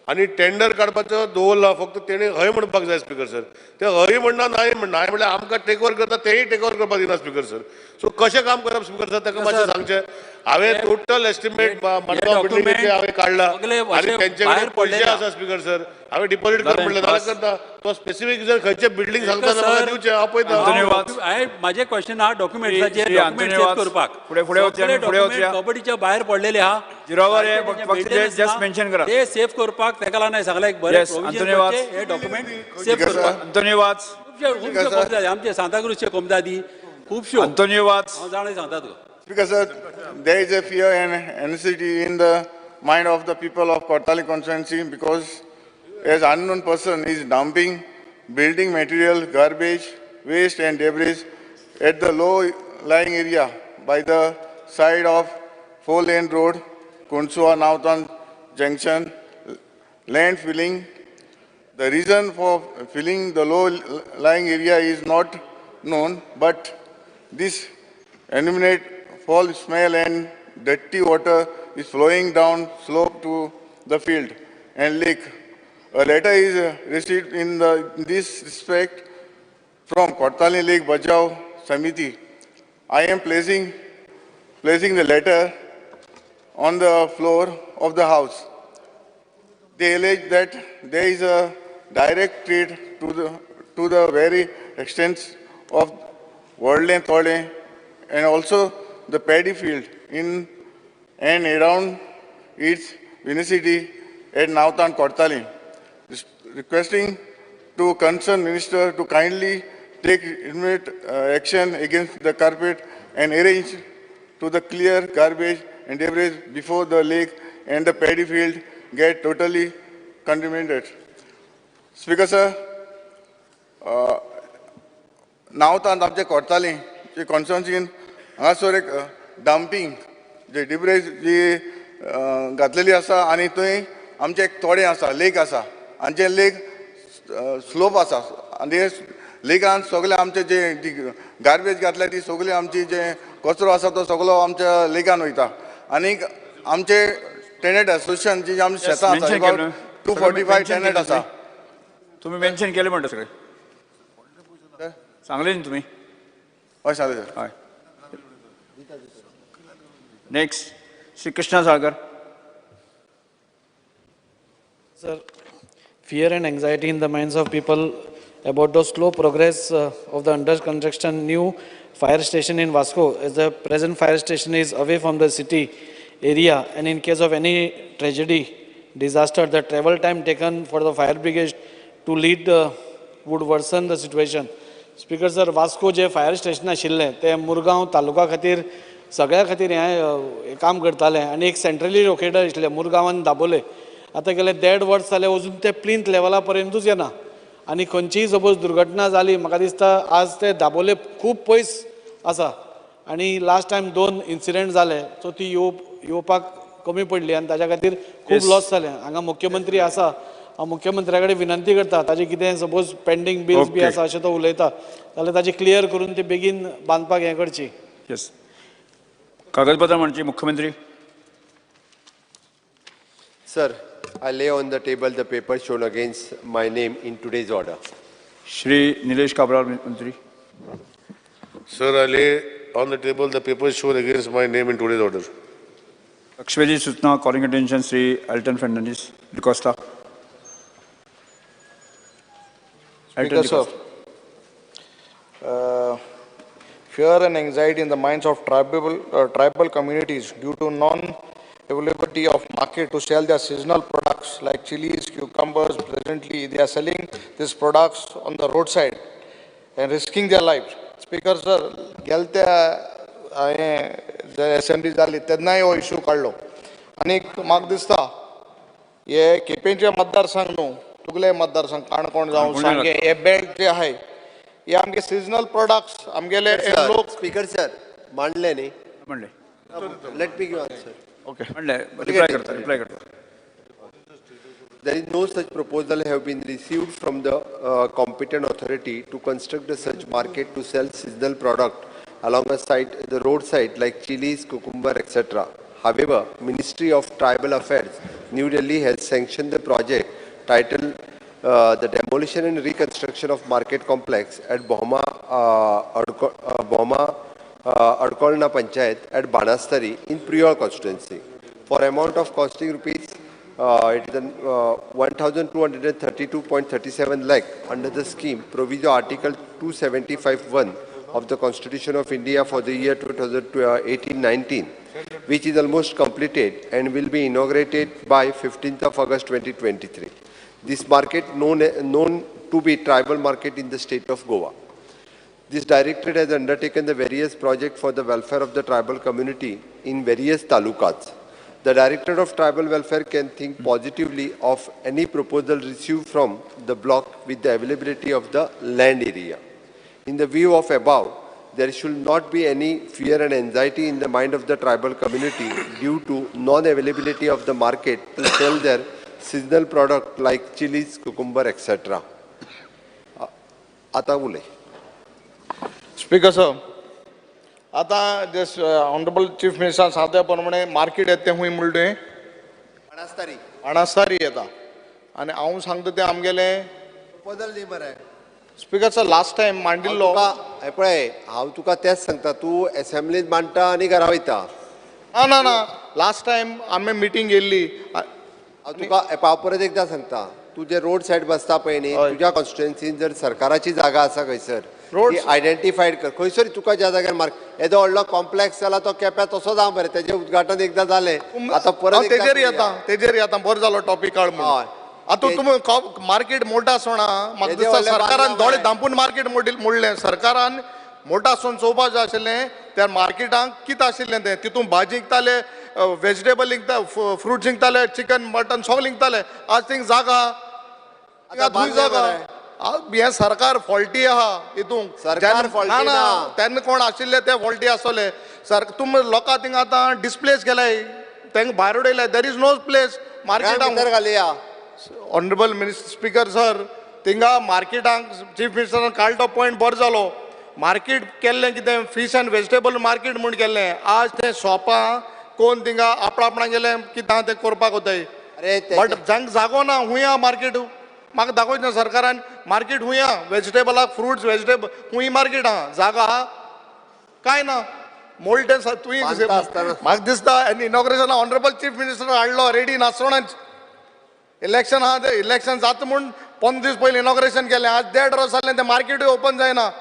M: आनी टेंडर काडपाचो दवरला, फक्त तेणी हय म्हणपाक जाय स्पीकर सर. ते हय म्हणना नाय म्हणना, हांवें म्हणल्यार आमकां टेक ओवर करता तेय टेक ओवर करपाक दिना स्पीकर सर. सो कशें काम करप स्पीकर सर ताका मातशें सांगचें. हांवें टोटल एस्टिमेट मडगांव बिल्डिंगेचे हांवें काडला आनी तेंचे कडेन पयशे आसा स्पीकर सर, हांवें डिपॉझीट कर म्हणलें जाल्यार करता. तो स्पेसिफीक जर खंयचे बिल्डींग सांगता जाल्यार दिवचें, हांव पळयता.
O: म्हाजें क्वेश्चन आहा डॉक्युमेंट्साचेर, डॉक्युमेंट सेफ करपाक कबड्डीच्या भायर पडलेले आहा, ते सेफ करपाक ताका लागून सांगलें एक बरें प्रोविजन हे डॉक्युमेंट सेफ करपाक.
A: धन्यवाद.
O: खुबशे आमचे सांताक्रूजचे कोमदादी खुबश्यो.
A: धन्यवाद.
O: हांव जाणा सांगता तुका.
P: Speaker sir, there is a fear and anxiety in the mind of the people of Cortalim constituency because as unknown person is dumping building material, garbage, waste and debris at the low lying area by the side of 4-lane road, Konsua Navtan Junction, land filling. The reason for filling the low-lying area is not known, but this eliminate foul smell and dirty water is flowing down slope to the field and lake. A letter is received in this respect from Cortalim Lake Bachao Samiti. I am placing the letter on the floor of the house. They allege that there is a direct threat to the very extent of Worldland Tole and also the paddy field in and around its vicinity at Navtan Cortalim. Requesting to concerned minister to kindly take immediate action against the carpet and arrange to the clear garbage and debris before the lake and the paddy field get totally contaminated. Speaker sir, Navtan आमचे कोर्ताली जे कॉन्स्टिट्युएन्सीन हांगासर एक dumping जे डिब्रेज जी घातलेली आसा आनी थंय आमचें एक तोडें आसा, लेक आसा आनी जे लेक स्लोप आसा आनी लेकान सगळे आमचे जे गार्बेज घातल्या ती सगळी आमची जे कचरो आसा तो सगळो आमच्या लेकान वयता आनी आमचे टेनंट एसोसिएशन जी आमची शेतां आसा 245 टेनंट आसा.
A: तुमी मेन्शन केलें म्हणटा सगळें सांगलें न्ही तुमी?
P: हय सांगलें सर.
A: हय. Next Shri Krishna Salkar.
Q: Sir, fear and anxiety in the minds of people about the slow progress of the under construction new fire station in Vasco, as the present fire station is away from the city area, and in case of any tragedy, disaster, the travel time taken for the fire brigade to lead would worsen the situation. Speaker sir, Vasco J fire station आशिल्लें ते मुरगांव तालुका खातीर सगळ्या खातीर हें काम करतालें आनी एक सेंट्रली लोकेटेड आशिल्लें मुरगांव आनी दाबोले. आतां गेले 1.5 वर्स जालें अजून ते प्लिंथ लेवला पर्यंतूच येना आनी खंयचीय सपोज दुर्घटना जाली म्हाका दिसता आज ते दाबोले खूब पयस आसा आनी लास्ट टायम 2 इन्सिडंट जाले सो ती येवपाक कमी पडली आनी ताज्या खातीर खूब लॉस जालें. हांगा मुख्यमंत्री आसा, हांव मुख्यमंत्र्या कडेन विनंती करता ताजे कितें सपोज पेंडींग बिल्स बी आसा अशें तो उलयता जाल्यार ताजें क्लियर करून ती बेगीन बांदपाक हें करची.
A: येस, कागदपत्रां म्हणची मुख्यमंत्री.
B: Sir, I lay on the table the paper shown against my name in today's order.
A: Shri Nilesh Cabral, Mantri.
M: Sir, I lay on the table the paper shown against my name in today's order.
A: Lakshmiji Sutna, calling attention Shri Alton Fernandes D'Costa.
D: Speaker sir, fear and anxiety in the minds of tribal communities due to non-availability of market to sell their seasonal products like chilies, cucumbers. Presently, they are selling these products on the roadside and risking their lives. Speaker sir, गेलत्या हांवें assembly जाली तेन्नाय हो issue काडलो आनी म्हाका दिसता हे केपेंचे मतदारसंघ न्हू, तुगले मतदारसंघ काणकोण जावं सांगें हे बेल्ट जे आहाय हे आमगे सिजनल प्रोडक्ट्स आमगेले लोक.
B: स्पीकर सर, मांडले न्ही?
A: मांडले.
B: Let me give answer.
A: Okay, मांडले. रिप्लाय करता, रिप्लाय करता.
B: There is no such proposal have been received from the competent authority to construct a such market to sell seasonal product along a side, the roadside like chilies, cucumber, etc. However, Ministry of Tribal Affairs, New Delhi has sanctioned the project titled the demolition and reconstruction of market complex at Bhoma Adkolna Panchayat at Banastari in Priol constituency for amount of costing rupees it is 1,232.37 lakh under the scheme proviso article 275(1) of the Constitution of India for the year 2018-19, which is almost completed and will be inaugurated by 15th of August 2023. This market known to be tribal market in the state of Goa. This directorate has undertaken the various projects for the welfare of the tribal community in various talukas. The Director of Tribal Welfare can think positively of any proposal received from the block with the availability of the land area. In the view of above, there should not be any fear and anxiety in the mind of the tribal community due to non-availability of the market to sell their seasonal product like chilies, cucumber, etc. आता उलय.
D: Speaker sir, आतां जे honourable chief minister सांगता प्रमाणे market येता तें खूंय म्हणलें तुवें? अणस्तारी येता. आनी हांव सांगता तें आमगेलें
B: प्रपोजल दी मरे.
D: स्पीकर सर, लास्ट टायम मांडिल्लो.
B: पळय, हांव तुका तेंच सांगता, तूं एसेंब्लीत मांडटा आनी घरा वयता.
D: ना ना ना, लास्ट टायम आमी मिटींग केल्ली.
B: हांव तुका हांव परत एकदां सांगता, तूं जे रोड सायड बसता पळय न्ही, तुज्या कॉन्स्टिट्युएन्सीन जर सरकाराची जागा आसा खंयसर ती आयडेंटिफायड कर. खंयसर तुका ज्या जाग्यार मार्क येदो व्हडलो कॉम्प्लेक्स जाला तो केप्या तसोच आहा मरे, तेजें उद्घाटन एकदां जालें, आतां परत
D: तेजेर येता, तेजेर येता. बरो जालो टॉपीक काड म्हणून. आतां तुमी मार्केट मोठा आसोना, म्हाका दिसता सरकारान दोळे धांपून मार्केट मोडलें. सरकारान मोठा आसून चोवपा जाय आशिल्लें त्या मार्केटाक कितें आशिल्लें तें, तितून भाजी विकताले, वेजिटेबल विकता, फ्रुट्स विकताले, चिकन मटन सगळें विकताले. आज थिंग जागा थंय जागा. हें सरकार फॉल्टी आहा हितूंक. ना तेन्ना कोण आशिल्ले ते फॉल्टी आसतले. सर, तुमी लोकां थिंगा आतां डिस्प्लेस केलाय, तांकां भायर उडयले. There is no place मार्केटाक
B: घालया.
D: ऑनरेबल मिनिस्टर स्पीकर सर, थिंगा मार्केटाक चीफ मिनिस्टरान काडलो तो पॉयंट बरो जालो. मार्केट केल्लें कितें, फीश आनी वेजिटेबल मार्केट म्हूण केल्लें. आज तें शॉपां कोण थिंगा आपणा आपणागेलें कितें आहा तें करपाक वताय. बट जांकां जागो ना खूंय आहा मार्केट, म्हाका दाखोवचें ना सरकारान मार्केट खूंय आहा, वेजिटेबलाक फ्रुट्स वेजिटेबल खूंय मार्केट आहा, जागा आहा कांय ना. मोल्टें तुवें म्हाका दिसता आनी इनॉग्रेशन ऑनरेबल चीफ मिनिस्टर हाडलो रेडी नासतनाच. इलेक्शन आहा तें इलेक्शन जाता म्हूण 15 दीस पयलीं इनॉग्रेशन केलें. आज 1.5 वर्स जालें तें मार्केटूय ओपन जायना.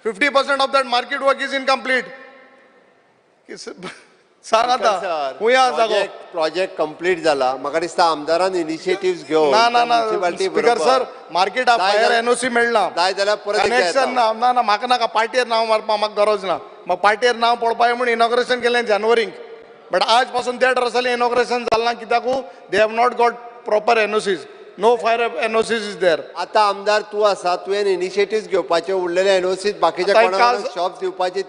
D: 50% of that market work is incomplete. सांग आतां खूंय आहा जागो.
B: प्रोजेक्ट कंप्लीट जाला, म्हाका दिसता आमदारान इनिशिएटिव्ह घेवन.
D: ना ना ना स्पीकर सर, मार्केटाक फायर एनओसी मेळना,
B: जाय जाल्यार परत
D: कनेक्शन ना. ना ना, म्हाका नाका पार्टीर नांव मारपाक म्हाका गरज ना. म्हाका पार्टीर नांव पडपाक म्हूण इनॉग्रेशन केलें जानेवारीक, बट आज पासून 1.5 वर्स जालें इनॉग्रेशन जालें ना. कित्याक they have not got proper NOCs, no fire NOCs is there.
B: आतां आमदार तूं आसा, तुवें इनिशिएटिव्ह घेवपाचे, उरलेले एनओसीज बाकीच्या कोणाक शॉप दिवपाचे.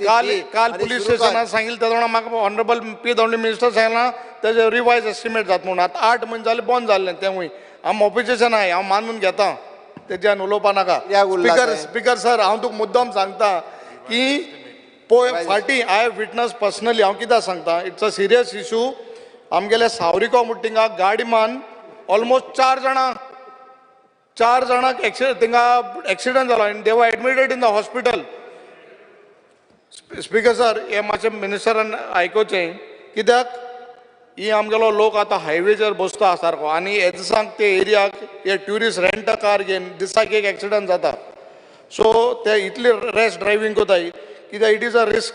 D: काल पुलीस स्टेशनान सांगिल्लें तेदोना म्हाका ऑनरेबल पी डब्ल्यू मिनिस्टर सांगलां तेजे रिवायज एस्टिमेट जाता म्हणून. आतां 8 म्हयने जाले बंद जाल्लें तेंवूय. हांव ऑपोजिशन आहाय, हांव मानून घेता, तेज्यान उलोवपा नाका. स्पीकर सर, हांव तुका मुद्दम सांगता की पळय फाटीं I have witness personally. हांव कित्याक सांगता, it's a serious issue. आमगेले सावरिको म्हणटा थिंगा गाडी मान ऑलमोस्ट 4 जाणांक थिंगा एक्सिडंट जालो आनी they were admitted in the hospital. Speaker sir, हें मातशें मिनिस्टरान आयकुचें, कित्याक ही आमगेलो लोक आतां हायवेचेर बसता सारको आनी हे दिसांक ते एरियाक हे ट्युरिस्ट रेंट अ कार घेवन दिसाक एक एक्सिडंट जाता. सो ते इतली रॅश ड्रायव्हींग कोताय कित्याक it is a risk.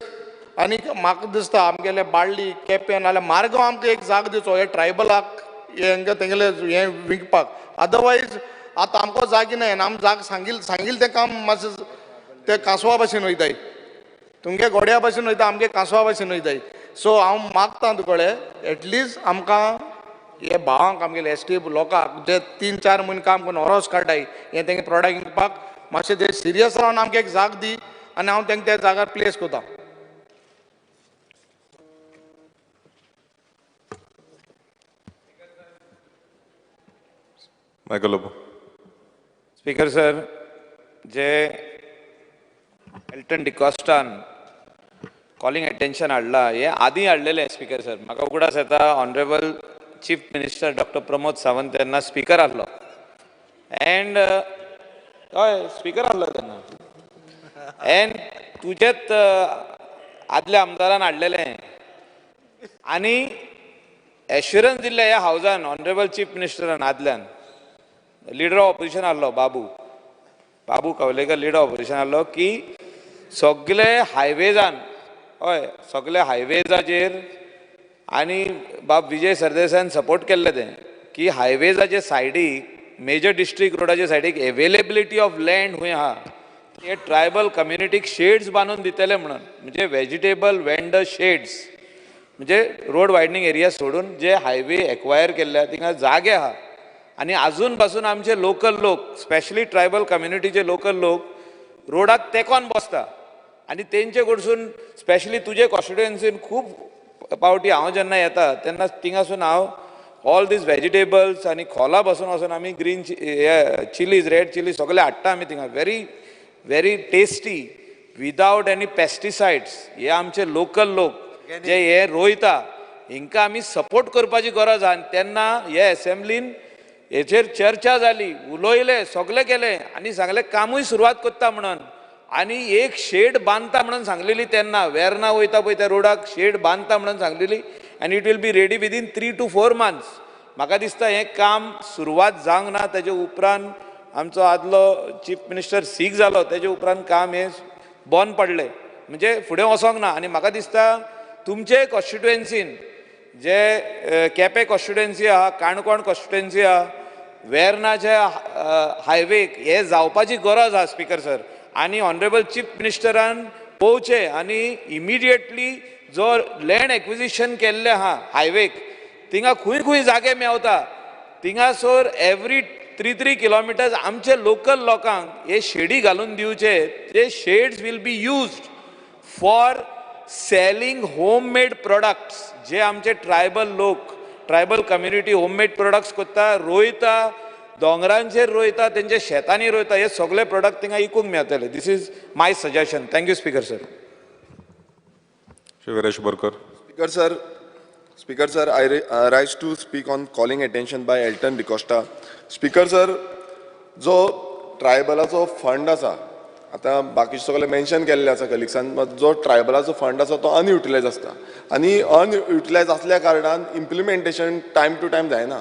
D: आनी म्हाका दिसता आमगेले बाळ्ळी केपें नाल्यार मारगांव आमकां एक जाग दिवचो हे ट्रायबलाक हेंका तेंगेले हें विकपाक. अदरवायज आतां आमकां जागी ना, आमी जाग सांगील तें काम मातशें तें कांसवा भाशेन वयताय, तुमगे गोड्या भाशेन वयता, आमगे कांसवा भाशेन वयताय. सो हांव मागता तुकडे एटलिस्ट आमकां हे भावांक आमगेले एस टी लोकांक जे 3-4 म्हयने काम करून ओरोस काडटाय हें तेंगे प्रोडक्ट विकपाक मातशें ते सिरियस रावन आमकां एक जाग दी आनी हांव तेंका त्या जाग्यार प्लेस करता.
L: मायकल लोबो.
R: स्पीकर सर, जे एल्टन डिकॉस्टान कॉलिंग अटेन्शन हाडला हे आदीं हाडलेलें. स्पीकर सर, म्हाका उगडास येता honourable chief minister doctor Pramod Sawant तेन्ना स्पीकर आसलो एंड हय स्पीकर आसलो तेन्ना एंड तुजेच आदल्या आमदारान हाडलेलें आनी एश्युरन्स दिल्लें ह्या हावजान ऑनरेबल चीफ मिनिस्टरान आदल्यान. लिडर ऑफ ऑपोजिशन आसलो बाबू कवलेकर लिडर ऑफ ऑपोजिशन आसलो की सगळे हायवेजान हय सगळे हायवेजाचेर आनी बाब विजय सरदेसायान सपोर्ट केल्लें तें की हायवेजाचे सायडीक मेजर डिस्ट्रिक्ट रोडाचे सायडीक एवेलेबिलिटी ऑफ लँड खूंय आहा हे ट्रायबल कम्युनिटीक शेड्स बांदून दितले म्हणून, म्हणजे वेजिटेबल वेंडर शेड्स, म्हणजे रोड वायडनींग एरिया सोडून जे हायवे एक्वायर केल्ले थिंगा जागे आहा. आनी आजून पासून आमचे लोकल लोक स्पेशली ट्रायबल कम्युनिटीचे लोकल लोक रोडाक तेंकोन बसता आनी तेंचे कडसून स्पेशली तुजे कॉन्स्टिट्युएन्सीन खूब पावटी हांव जेन्ना येता तेन्ना थिंगासून हांव ऑल these vegetables आनी खोला बसून वचून आमी ग्रीन हे चिलीज, रेड चिलीज सगळे हाडटा आमी थिंगा. Very very tasty without any pesticides. हे आमचे लोकल लोक जे हे रोयता हिंकां आमी सपोर्ट करपाची गरज आहा. आनी तेन्ना हे एसेंब्लीन हेचेर चर्चा जाली, उलयले, सगळें केलें आनी सांगलें कामूय सुरवात करता म्हणून. आनी एक शेड बांदता म्हणून सांगलेली तेन्ना, वेर्ना वयता पळय त्या रोडाक शेड बांदता म्हणून सांगलेली आनी it will be ready within 3 to 4 months. म्हाका दिसता हें काम सुरवात जावंक ना. तेजे उपरांत आमचो आदलो चीफ मिनिस्टर सीक जालो, तेजे उपरांत काम हें बंद पडलें, म्हणजे फुडें वचोंक ना. आनी म्हाका दिसता तुमचे कॉन्स्टिट्युएन्सीन जे केपें कॉन्स्टिट्युएन्सी आहा, काणकोण कॉन्स्टिट्युएन्सी आहा, वेर्नाच्या हायवेक हे जावपाची गरज आहा स्पीकर सर. आनी ऑनरेबल चीफ मिनिस्टरान पळोवचें आनी इमिडिएटली जो लँड एक्विजिशन केल्लें आहा हायवेक थिंगा खंय खंय जागे मेवता थिंगासर एवरी 3-3 किलोमिटर्स आमचे लोकल लोकांक हे शेडी घालून दिवचे. ते sheds will be used for selling home made products. जे आमचे ट्रायबल लोक, ट्रायबल कम्युनिटी होममेड प्रोडक्ट्स करता, रोयता, दोंगरांचेर रोयता, तेंच्या शेतांनी रोयता, हे सगळे प्रोडक्ट थिंगा इकूंक मेळटले. This is my suggestion. Thank you speaker sir.
S: Shri Viresh Borkar.
L: Speaker sir, I rise to speak on calling attention by Elton D'Costa. Speaker sir, जो ट्रायबलाचो फंड आसा, आतां बाकीचे सगळे मेन्शन केल्ले आसा कलिग्सान, जो ट्रायबलाचो फंड आसा तो अनयुटिलायज आसता आनी अनयुटिलायज आसल्या कारणान इम्प्लिमेंटेशन टायम टू टायम जायना.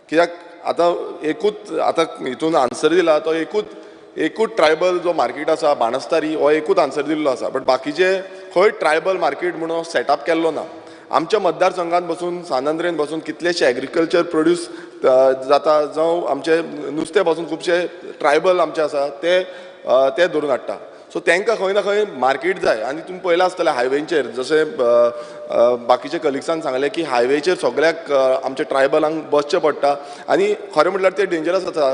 L: कित्याक आतां एकूच आतां हितून आन्सर दिला तो एकूच ट्रायबल जो मार्केट आसा बाणस्तारी हो एकूच आन्सर दिल्लो आसा, बट बाकीचे खंय ट्रायबल मार्केट म्हणून सेटअप केल्लो ना. आमच्या मतदारसंघात बसून सान आंद्रेन बसून कितलेशे एग्रीकल्चर प्रोड्यूस जाता, जावं आमचे नुस्तें बसून खुबशे ट्रायबल आमचे आसा ते धरून हाडटा. सो तांकां खंय ना खंय मार्केट जाय. आनी तुमी पळयलां आसतलें हायवेचेर जशें बाकीचे कलिग्सान सांगलें की हायवेचेर सगळ्याक आमच्या ट्रायबलांक बसचें पडटा आनी खरें म्हटल्यार तें डेंजरस आसा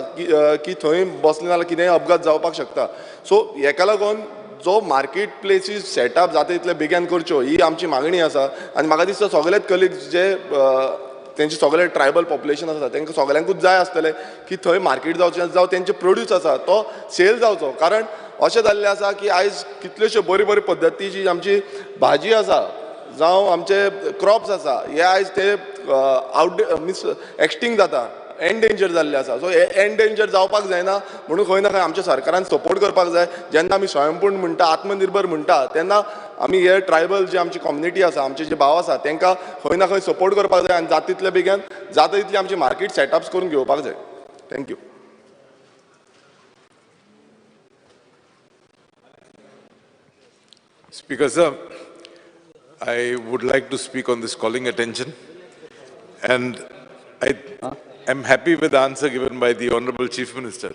L: की थंय बसलें जाल्यार कितेंय अपघात जावपाक शकता. सो हेका लागून जो मार्केट प्लेसीस सेटअप जाता तितले बेगीन करच्यो ही आमची मागणी आसा. आनी म्हाका दिसता सगळेच कलिग्स जे तेंचे सगळे ट्रायबल पॉप्युलेशन आसा तांकां सगळ्यांकूच जाय आसतलें की थंय मार्केट जावचें, जावं तेंचे प्रोड्यूस आसा तो सेल जावचो. कारण अशें जाल्लें आसा की आयज कितल्योश्यो बरी बरी पद्दतीची आमची भाजी आसा जावं आमचे क्रॉप्स आसा हे आयज ते आवट मिन्स एक्सटिंग जाता, एंडेंजर जाल्ले आसा. सो एंडेंजर जावपाक जायना म्हणून खंय ना खंय आमच्या सरकारान सपोर्ट करपाक जाय. जेन्ना आमी स्वयंपूर्ण म्हणटा, आत्मनिर्भर म्हणटा, तेन्ना आमी हे ट्रायबल जी आमची कम्युनिटी आसा, आमचे जे भाव आसा तांकां खंय ना खंय सपोर्ट करपाक जाय आनी जाता तितले बेगीन जाता तितली आमची मार्केट सेटअप्स करून घेवपाक जाय. Thank you.
E: Speaker sir, I would like to speak on this calling attention, and I am happy with the answer given by the Honorable Chief Minister.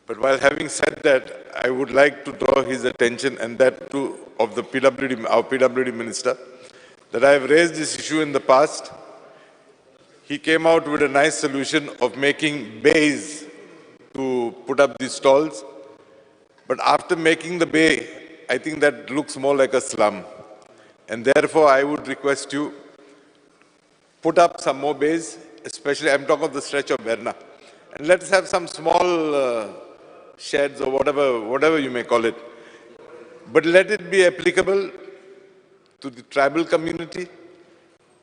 E: But while having said that, I would like to draw his attention, and that too of the PWD, our PWD Minister, that I have raised this issue in the past. He came out with a nice solution of making bays to put up these stalls. But after making the bay, I think that looks more like a slum. And therefore, I would request you, put up some more bays, especially I'm talking of the stretch of Verna. And let's have some small sheds or whatever you may call it. But let it be applicable to the tribal community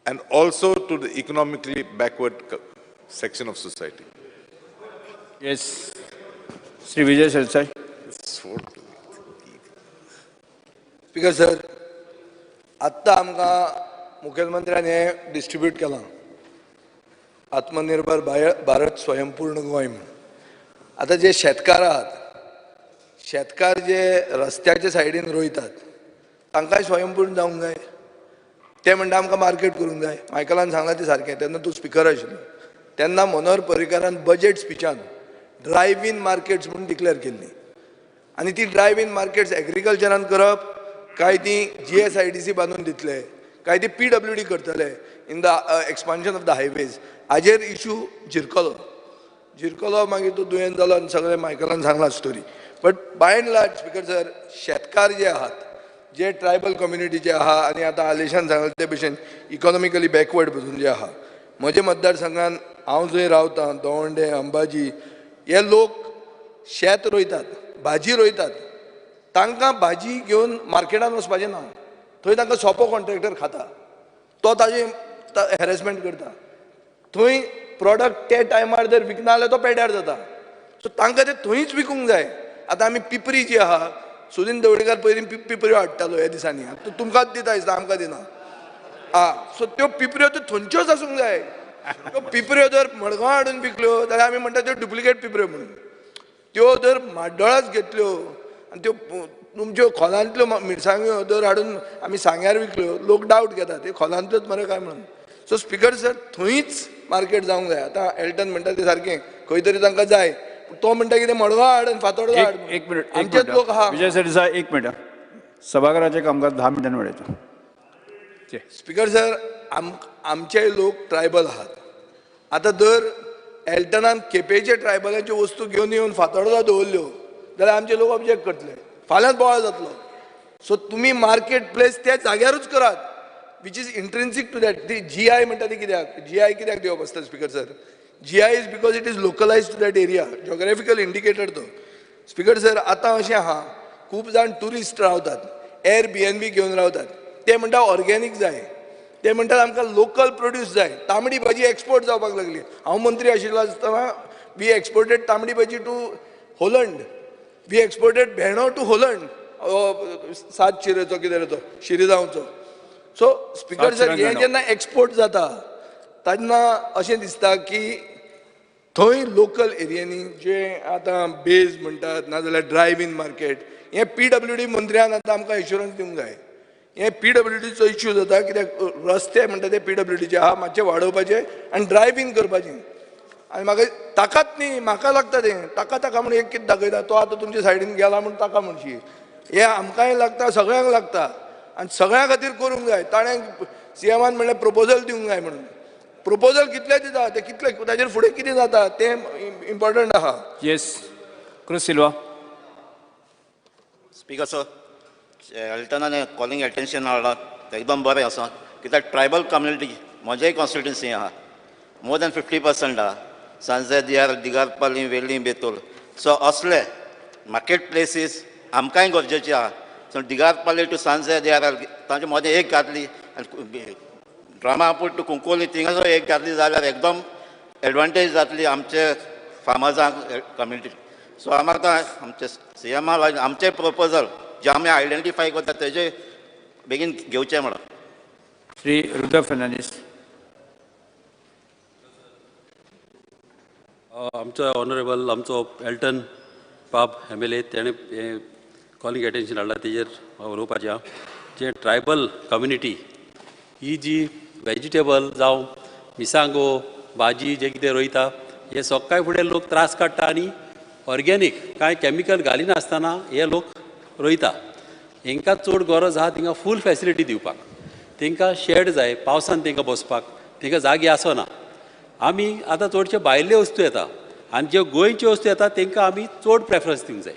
E: and also to the economically backward section of society.
A: Yes, Sri Vijay Sardesai.
C: Speaker sir, आत्ता आमकां मुखेलमंत्र्यान हें distribute केलां, आत्मनिर्भर भारत स्वयंपूर्ण गोंय म्हूण. आतां जे शेतकार आहात, शेतकार जे रस्त्याच्या सायडीन रोयतात तांकांय स्वयंपूर्ण जावंक जाय. ते म्हणटा आमकां मार्केट करूंक जाय. मायकलान सांगलां तें सारकें, तेन्ना तूं स्पिकर आशिल्लो तेन्ना मनोहर पर्रीकारान बजेट स्पिचान ड्रायव इन मार्केट्स म्हूण डिक्लेर केल्ली आनी ती ड्रायव इन मार्केट्स एग्रीकल्चरान करप काय ती GSIDC बांदून दितले काय ती PWD करतले in the expansion of the highways, हाजेर इशू जिरकलो मागीर तो दुयेंत जालो आनी सगळें मायकलान सांगलां story. But by and large speaker sir, शेतकार जे आहात, जे ट्रायबल कम्युनिटीचे आहा आनी आतां आलेशान सांगलें ते भशेन इकॉनॉमिकली बॅकवर्ड पसून जे आहा, म्हज्या मतदारसंघान हांव जंय रावतां दवंडे, अंबाजी, हे लोक शेत रोयतात, भाजी रोयतात. तांकां भाजी घेवन मार्केटान वचपाचें ना, थंय तांकां सोंपो कॉन्ट्रॅक्टर खाता, तो ताजे हॅरेसमेंट करता. थंय प्रोडक्ट त्या टायमार जर विकना जाल्यार तो पेड्यार जाता. सो तांकां ते थंयच विकूंक जाय. आतां आमी पिपरी जी आहा, सुदिन ढवळीकर पयलीं पिपऱ्यो हाडटालो ह्या दिसांनी, आतां तुमकांच दिता दिसता, आमकां दिना. आं, सो त्यो पिपऱ्यो त्यो थंयच्योच आसूंक जाय. त्यो पिपऱ्यो जर मडगांव हाडून विकल्यो जाल्यार आमी म्हणटा त्यो डुप्लिकेट पिपऱ्यो म्हणून. त्यो जर म्हाड्डोळाच घेतल्यो आनी त्यो तुमच्यो खोलांतल्यो मिरसांग्यो जर हाडून आमी सांग्यार विकल्यो, लोक डावट घेतात ते खोलांतल्योच मरे काय म्हणून. सो स्पीकर सर, थंयच मार्केट जावंक जाय. आतां एल्टन म्हणटा ते सारकें, खंय तरी तांकां जाय. तो म्हणटा कितें मडगांव हाड आनी फातोर्डा हाड.
A: एक मिनिट,
C: आमचेच लोक आहा.
A: विजय सरदेसाय, एक मिनट. सभाघराचें कामकाज 10 मिनटांनी वाडयता.
C: स्पीकर सर, आमचे लोक ट्रायबल आहात. आतां जर एल्टनान केपेचे ट्रायबलाच्यो वस्तू घेवन येवन फातोर्डा दवरल्यो जाल्यार आमचे लोक ऑब्जेक्ट करतले, फाल्यांच बोवाळ जातलो. सो तुमी मार्केट प्लेस त्या जाग्यारूच करात, which is intrinsic to that. ती जी आय म्हणटा ती कित्याक, जी आय कित्याक दिवप आसता speaker sir? G I is because it is localised to that area, geographical indicator तो. स्पीकर सर, आतां अशें आहा, खूब जाण ट्युरिस्ट रावतात, एअर बी एन बी घेवन रावतात. ते म्हणटा ऑर्गेनीक जाय, ते म्हणटात आमकां लोकल प्रोड्यूस जाय. तांबडी भाजी एक्सपोर्ट जावपाक लागली. हांव मंत्री आशिल्लो आसतना we exported तांबडी भाजी टू होलंड, we exported भेंडो टू होलंड, सात शिरेचो कितें तो शिरिजांवचो. सो स्पीकर सर, हें जेन्ना एक्सपोर्ट जाता तेन्ना अशें दिसता की थंय लोकल एरियांनी जे आतां बेज म्हणटात नाजाल्यार ड्रायव इन मार्केट, हें पी डब्ल्यू डी मंत्र्यान आतां आमकां एश्युरन्स दिवंक जाय. हें पी डब्ल्यू डीचो इश्यू जाता कित्याक रस्ते म्हणटा ते पी डब्ल्यू डीचे आहा, मातशे वाडोवपाचे आनी ड्रायव इन करपाचें. आनी म्हाका ताकाच न्ही, म्हाका लागता तें, ताका ताका म्हूण एक कितें दाखयता, तो आतां तुमच्या सायडीन गेला म्हूण ताका म्हणशी. हें आमकांय लागता, सगळ्यांक लागता आनी सगळ्यां खातीर करूंक जाय. ताणें सी एमान म्हणलें प्रपोजल दिवंक जाय म्हणून. प्रपोजल कितले दिता ते कितले, ताजेर फुडें कितें जाता तें इम्पॉर्टंट आहा.
A: Yes, Cruz Silva.
N: Speaker sir, एल्टनान calling attention हाडलां तें एकदम बरें आसा. कित्याक ट्रायबल कम्युनिटी म्हज्याय कॉन्स्टिट्युन्सी आहा, मोर दॅन 50% आहा, सांजे दियार, दिगारपाली, वेर्ली, बेतूल. सो असले मार्केट प्लेसीस आमकांय गरजेचे आहा. सो दिगारपाली टू सांजे दियार तांचे मदें एक घातली आनी ड्रामापूर टू कुंकोली थिंगासर एक घातली जाल्यार एकदम एडवांटेज जातली आमचे फार्मर्सांक, कम्युनिटी. सो आम आतां आमचे सी एमा आमचे प्रपोजल जे आमी आयडेंटिफाय करता तेजे बेगीन घेवचें म्हणून.
A: श्री रुद्र फर्नांडीस.
O: आमचो ऑनरेबल आमचो एल्टन बाब एम एल ए, तेणें हें कॉलिंग एटेन्शन हाडलां, तेजेर उलोवपाचें आहा. जे ट्रायबल कम्युनिटी ही जी वेजिटेबल जावं मिरसांगो भाजी जे कितें रोयता, हे सकाळ फुडें लोक त्रास काडटा आनी ऑर्गेनीक कांय कॅमिकल घालिनासतना हे लोक रोयता. हेंकां चड गरज आहा तेंकां फूल फेसिलिटी दिवपाक. तेंकां शेड जाय, पावसान तेंकां बसपाक, तेंकां जागे आसना. आमी आतां चडशे भायल्यो वस्तू येता आनी ज्यो गोंयच्यो वस्तू येता तेंकां आमी चड प्रेफरन्स दिवंक जाय.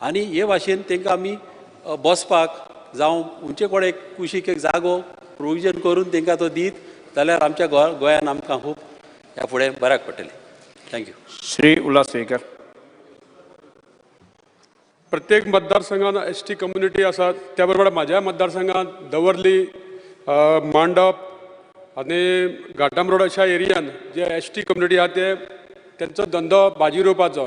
O: आनी हे भाशेन तेंकां आमी बसपाक जावं उंचे कडेन कुशीक एक जागो प्रोविजन करून तेंकां तो दीत जाल्यार आमच्या गोंयान आमकां खूब ह्या फुडें बऱ्याक पडटलें. Thank you.
A: Shri Ulhas Tuyenkar.
S: प्रत्येक मतदारसंघात एस टी कम्युनिटी आसा, त्या बरोबर म्हाज्या मतदारसंघात दवर्ली, मांडप आनी घाटम रोड अशा एरियान जे एस टी कम्युनिटी आहा ते तेंचो धंदो भाजी रोवपाचो,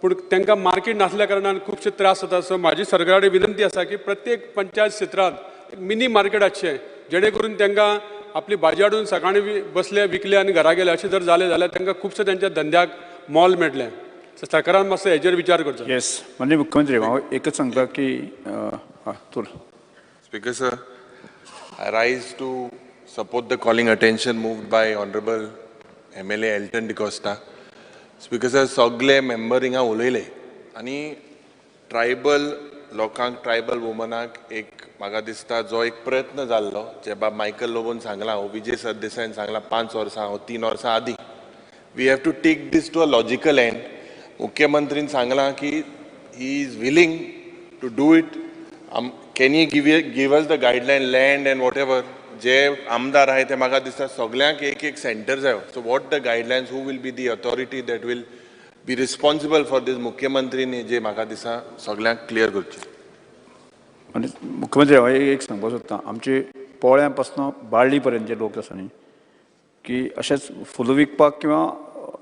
S: पूण तांकां मार्केट नासल्या कारणान खुबशे त्रास जाता. सो म्हाजी सरकारा कडेन विनंती आसा की प्रत्येक पंचायत क्षेत्रांत एक मिनी मार्केट आसचें, जेणे करून तांकां आपली भाजी हाडून सकाळीं बसले, विकले आनी घरा गेले अशें जर जालें जाल्यार तांकां खुबशे तेंच्या धंद्याक मोल मेळटलें. सरकारान मातसो हेजेर विचार करचो.
A: येस, माननीय मुख्यमंत्री, हांव एकच सांगता की तुल.
E: Speaker sir, I rise to support the calling attention moved by honourable M L A Elton D'Costa. Speaker sir, सगळे मेंबर हिंगा उलयले आनी ट्रायबल लोकांक, ट्रायबल वुमनाक एक म्हाका दिसता जो एक प्रयत्न जाल्लो, जे बाब मायकल लोबोन सांगलां, विजय सरदेसायन सांगलां 5 वर्सां ओ 3 वर्सां आदीं, we have to take this to a logical end. मुख्यमंत्रीन सांगलां की he is willing to do it. Can he give us the guideline, land and whatever? जे आमदार आहे ते म्हाका दिसता सगळ्यांक एक एक सेंटर जायो. So what the guidelines, who will be the authority that will be responsible for this? मुख्यमंत्रीनी जे म्हाका दिसता सगळ्यांक क्लियर करचें.
A: आनी मुख्यमंत्री हांव एक सांगपाक सोदता, आमचे पोळ्या पासून बाळ्ळी पर्यंत जे लोक आसा न्ही की अशेंच फुलां विकपाक किंवा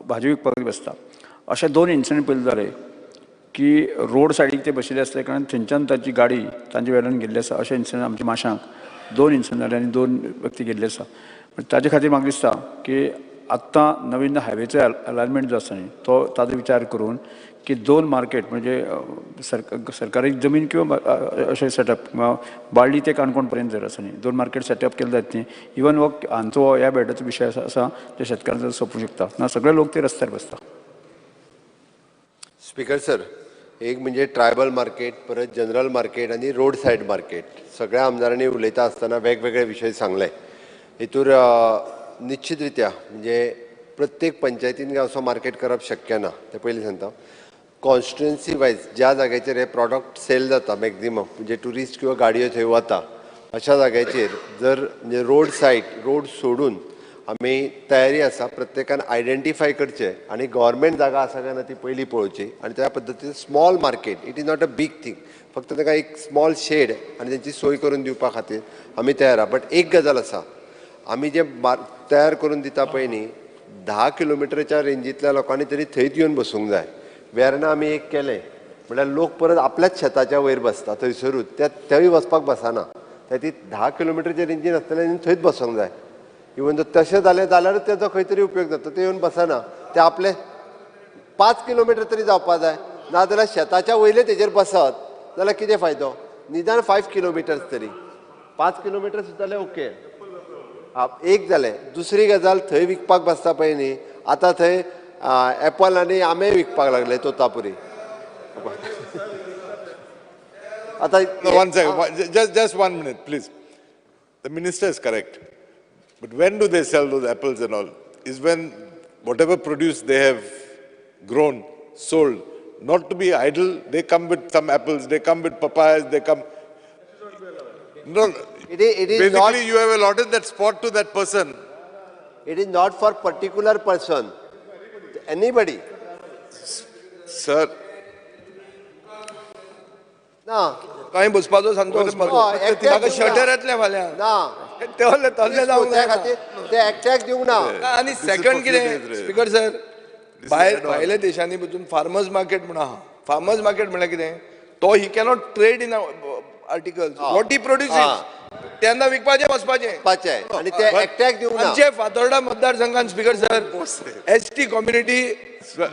A: भाजी विकपाक बसता. अशे 2 इन्सिडंट पयलीं जाले की रोड सायडीक ते बशिल्ले आसले कारण थंयच्यान ताची गाडी तांचे वेल्यान गेल्ली आसा. अशे इन्सिडंट आमच्या माशांक 2 इन्सिडंट जाले आनी 2 व्यक्ती गेल्ले आसा. ताजे खातीर म्हाका दिसता की आत्तां नवीन हायवेचो अलायनमेंट जो आसा न्ही तो ताजो विचार करून की 2 मार्केट म्हणजे सरकारी जमीन किंवा अशें सेटअप किंवा बाळ्ळी ते काणकोण पर्यंत जर आसा न्ही 2 मार्केट सेटअप केले जायत न्ही. इवन हो हांचो ह्या बेटाचो विशय आसा ते शेतकारांचो सोंपूं शकता ना, सगळे लोक ते रस्त्यार बसता.
B: स्पीकर सर, एक म्हणजे ट्रायबल मार्केट, परत जनरल मार्केट आनी रोड सायड मार्केट. सगळ्या आमदारांनी उलयता आसतना वेगवेगळे विशय सांगले. हितूर निश्चित रित्या म्हणजे प्रत्येक पंचायतीन असो मार्केट करप शक्य ना, तें पयलीं सांगता. कॉन्स्टिट्युएन्सी वायज ज्या जाग्याचेर हे प्रॉडक्ट सेल जाता मॅक्झिमम, म्हणजे ट्युरिस्ट किंवा गाडयो थंय वता अशा जाग्याचेर जर म्हणजे रोड सायड रोड सोडून आमी तयारी आसा प्रत्येकान आयडेंटिफाय करचें आनी गव्हर्मेंट जागा आसा काय ना ती पयलीं पळोवची आनी त्या पद्दतीन small market, it is not a big thing, फक्त तांकां एक स्मॉल शेड आनी तेंची सोय करून दिवपा खातीर आमी तयार आसा. बट एक गजाल आसा, आमी जे तयार करून दिता पळय न्ही 10 किलोमिटरच्या रेंजींतल्या लोकांनी तरी थंयच येवन बसूंक जाय. वेर्ना आमी एक केलें म्हळ्यार लोक परत आपल्याच शेताच्या वयर बसता थंयसरूच, त्या थंय वचपाक बसना, त्या ती 10 किलोमिटरच्या रेंजीन आसतले थंयच बसूंक जाय. इवन जर तशें जालें जाल्यारूच तेजो खंय तरी उपयोग जाता. ते येवन बसना, ते आपले 5 किलोमिटर तरी जावपा जाय, नाजाल्यार शेताच्या वयले तेजेर बसत जाल्यार कितें फायदो? निदान 5 किलोमिटर्स तरी, 5 किलोमिटर सुद्दां जाल्यार ओके. एक जालें. दुसरी गजाल, थंय विकपाक बसता पळय न्ही, आतां थंय एपल आनी आंबे विकपाक लागले तोतापुरी. आतां
T: one second, just 1 minute please. The minister is correct. But when do they sell those apples and all? Is when whatever produce they have grown, sold. Not to be idle, they come with some apples, they come with papayas, they come. No,
B: it is
T: basically
B: not,
T: you have allotted that spot to that person.
B: It is not for particular person. Anybody.
T: Sir.
B: ना.
C: कांय बसपाचो सांगतो बसपाचो. Shutter येतलें फाल्यां.
B: ना.
C: तसले तसले जावंक
B: त्या खातीर ते एकट्याक दिवंक ना.
C: आनी सेकंड कितें स्पीकर सर, भायर भायल्या देशांनी पसून फार्मर्स मार्केट म्हूण आहा. फार्मर्स मार्केट म्हणल्यार कितें, तो he cannot trade in articles what he produces, तेन्ना विकपाचें वचपाचें.
B: आनी ते एकट्याक दिवंक ना.
C: आमचे फातोर्डा मतदारसंघान स्पीकर सर एसटी कम्युनिटी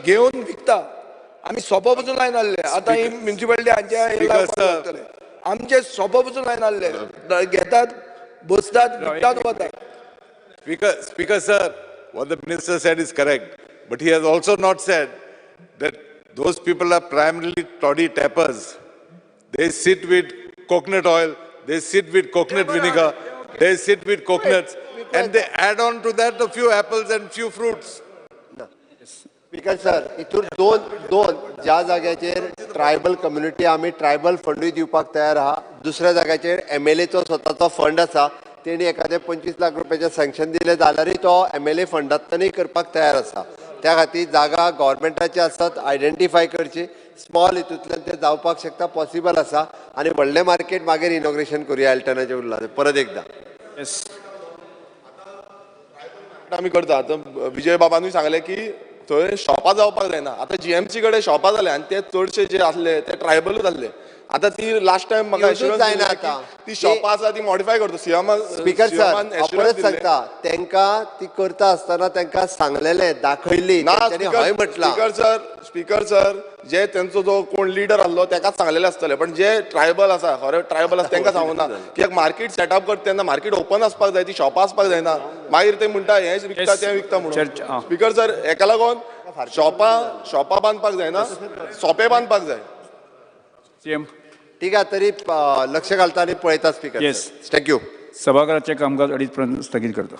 C: घेवन विकता. आमी सोपो पसून लायन आहले, आतां ही म्युनिसिपालिटी हांच्या आमचे सोपो पसून लायन आहले, घेतात बसतात विकतात वतात.
T: Speaker sir, what the minister said is correct, but he has also not said that those people are primarily toddy tappers. They sit with coconut oil, they sit with coconut vinegar, they sit with coconuts, and they add on to that a few apples and few fruits.
B: Speaker sir, हितून दोन ज्या जाग्याचेर tribal community आमी tribal फंडूय दिवपाक तयार आहा, दुसऱ्या जाग्याचेर एमएलएचो स्वताचो फंड आसा, तेणी एखादें 25 लाख रुपयाचें सँक्शन दिलें जाल्यारूय तो एमएलए फंडांतल्यानूय करपाक तयार आसा. त्या खातीर जागा गव्हर्मेंटाची आसात, आयडेंटिफाय करची, स्मॉल हितूंतल्यान ते जावपाक शकता, पॉसिबल आसा. आनी व्हडलें मार्केट मागीर इनॉग्रेशन करुया एल्टनाचें उरलां परत एकदां.
L: आमी करता. आतां विजय बाबानूय सांगलें की थंय शॉपां जावपाक जायना. आतां जीएमसी कडेन शॉपां जाल्या आनी ते चडशे जे आसले ते ट्रायबलूच आसले. आतां ती लास्ट टायम म्हाका एश्युरन्स
B: जायना
L: ती शॉपां आसा ती मॉडिफाय करता सीएमान.
B: स्पीकर सर परत सांगता, तांकां ती करता आसतना तांकां सांगलेलें, दाखयली, हय म्हटलां.
L: स्पीकर सर जे तेंचो जो कोण लिडर आसलो तेकाच सांगलेलें आसतलें, पण जे ट्रायबल आसा, खरे ट्रायबल आसा तेंकां सांगूं ना की एक मार्केट सेटअप करता तेन्ना मार्केट ओपन आसपाक जाय, ती शॉपां आसपाक जायना. मागीर ते म्हणटा हें विकता तें विकता म्हणून. स्पीकर सर हेका लागून शॉपां बांदपाक जायना, सोपे बांदपाक जाय.
A: सीएम
B: ठीक आहे, तरी लक्ष घालता आनी पळयता स्पीकर.
A: Yes,
B: thank you.
A: सभाघराचें कामकाज 2:30 पर्यंत स्थगीत करता.